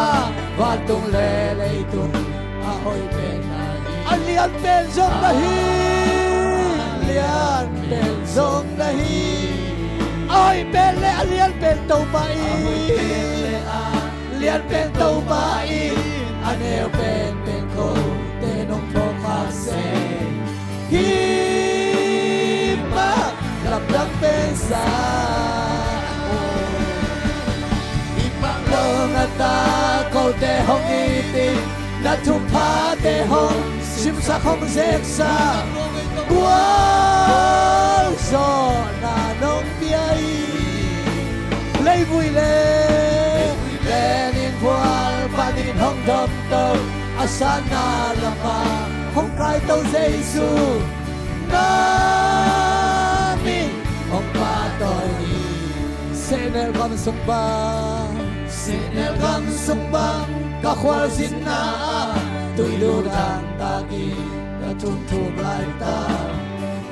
vantung le leitung a hoih pen na hi. A lian pen zong na hi. Lian pen zong na hi. A hoih pen le a lian pen Topa i. Lian pen Topa i, a neu pen pen kote nong phawk khak se. Hi mah lamdang pen sa. I bang lo na ta kote hong it in, na thuphate hong simsak hong zeksak. Gualzawhna nong pia i. Leivui le, le nin vual panin hong domto, a sanna lama hong kaito Jesu. Na min hong pahtawi hi. Sehnel gam sung bang, sehnel gam sung bang, ka khualzinna ah tuilu dang tak in ka thumthum laitak.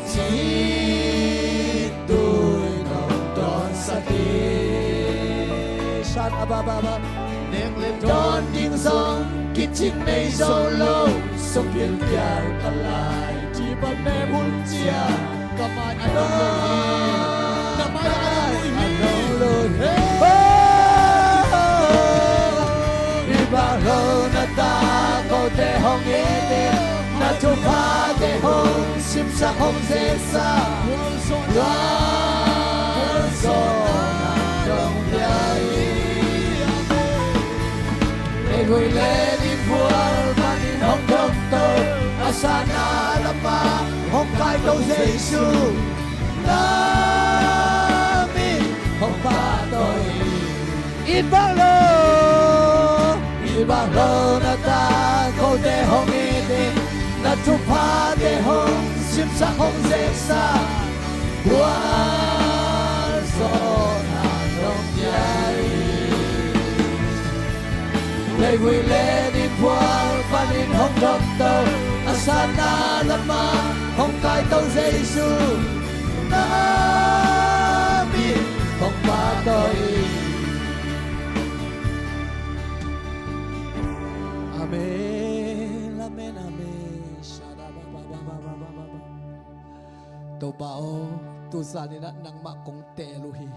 Ci tui nong dawnsak hi. Shan a ba ba ba. Nek le dawn ding zong kicing nei zo lo. Sung pilpial ka lai. Ci pan ne bul cia. Ka mai a dong lo hi. Ka mai a dong lo hi. Hi bang lo na ta kote hong it in, na thuphate hong simsak hong zeksak. Gualzawhna dong pia i. Leivui le nin vual panin hong domto, a sanna lama hong kaito Jesu. Na min hong pahtawi hi. It bang lo, it bang lo na ta kote hong it in, na thuphate hong simsak hong zeksak. Gualzawhna nong pia i. Leivui le nin vual panin hong domto, a sanna lama hong kaito Jesu. Na min hong pahtawi i. Amen, amen, amen. Shada ba ba ba. Topa aw, tu zanin ah nangmah kong teel uh hi.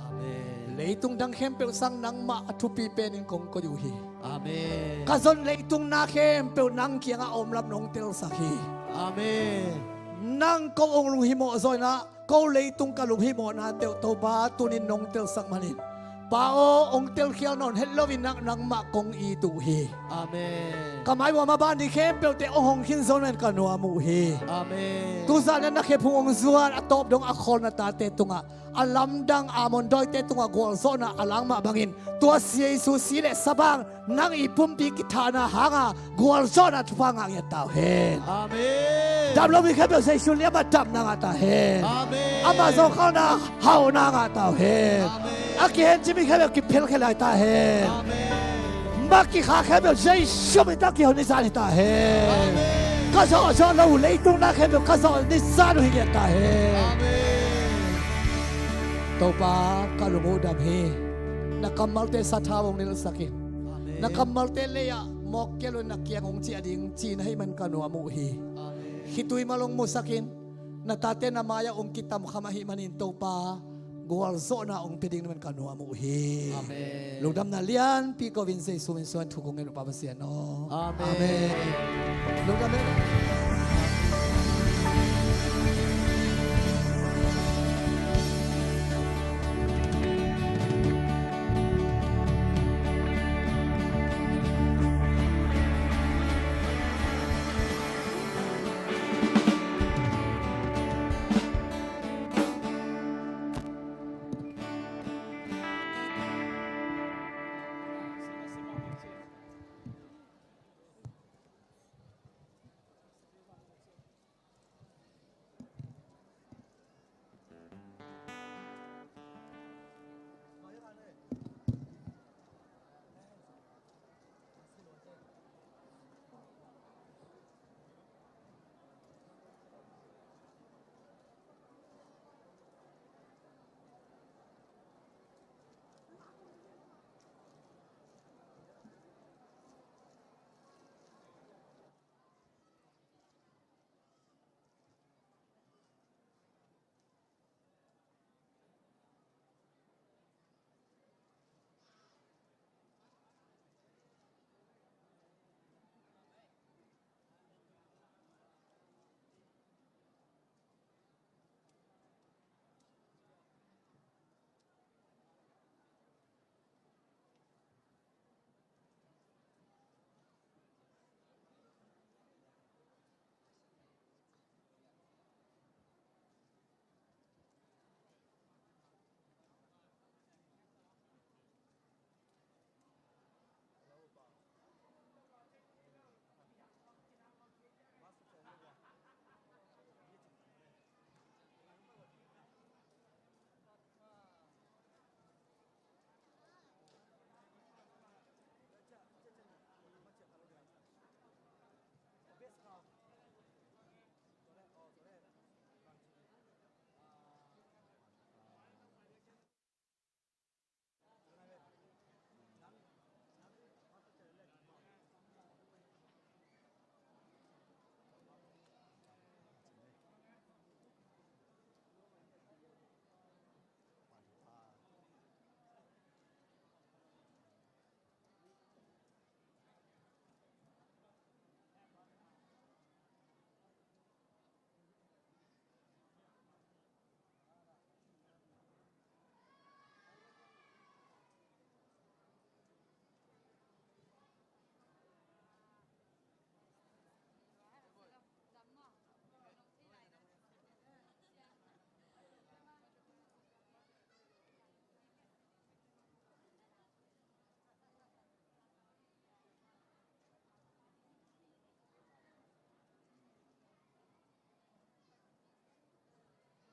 Amen. Leitung dang khempeuh sang nangmah a thupi penin kong koih uh hi. Amen. Ka zon leitung na khempeuh nang kiangah a om lam nong telsak hi. Amen. Nang ko hong lunghimawh zaw in ah ko leitung ka lunghimawhnate uh Topa tunin nong telsak manin, Pa aw, hong telkhial nawn het loin nang, nangmah kong it uh hi. Amen. Ka maivuah a ban ding khempeuhte hong hong khin zo nain ka nuam uh hi. Amen. Tu zanin na khephung hong zuan a tawp dong a khawl na tate tungah, a lamdang Amon dawite tungah gualzawhna a lang mah bangin, tua Jesu si le sa bang nang i pumpi kithahna hanga gualzawhna thupha ngah ngiat ta uh hen. Amen. Dam lo mi khempeuh Jesu liamah damna ngah ta hen. Amen. Ama zawhkhalna hauhna ngah ta uh hen. Amen. A kihencip mi khempeuh kiphelkhia lai ta hen. Amen. Mah kikha khempeuh Jesu min tawh kihon ni zan hi ta hen. Amen. Ka zawh zawh lo uh leitung na khempeuh ka zawh ni zan uh hi ngiat ta hen. Amen. Topa, ka lung uh dam hi. Na kammalte sathau hong nilsak in. Amen. Na kammalte lei-ah mawkkel uh na kiang hong ciah ding ci na hih man ka nuam uh hi. Amen. Khitui mal hong musak in. Na tate na mai-ah hong kitamkham ahih manin Topa, gualzawhna hong pia ding na man ka nuam uh hi. Amen. Lungdamna lianpi ko-in Jesu min suang thu kong ngen uh Pa Pasian aw. Amen. Amen. Lungdam hen.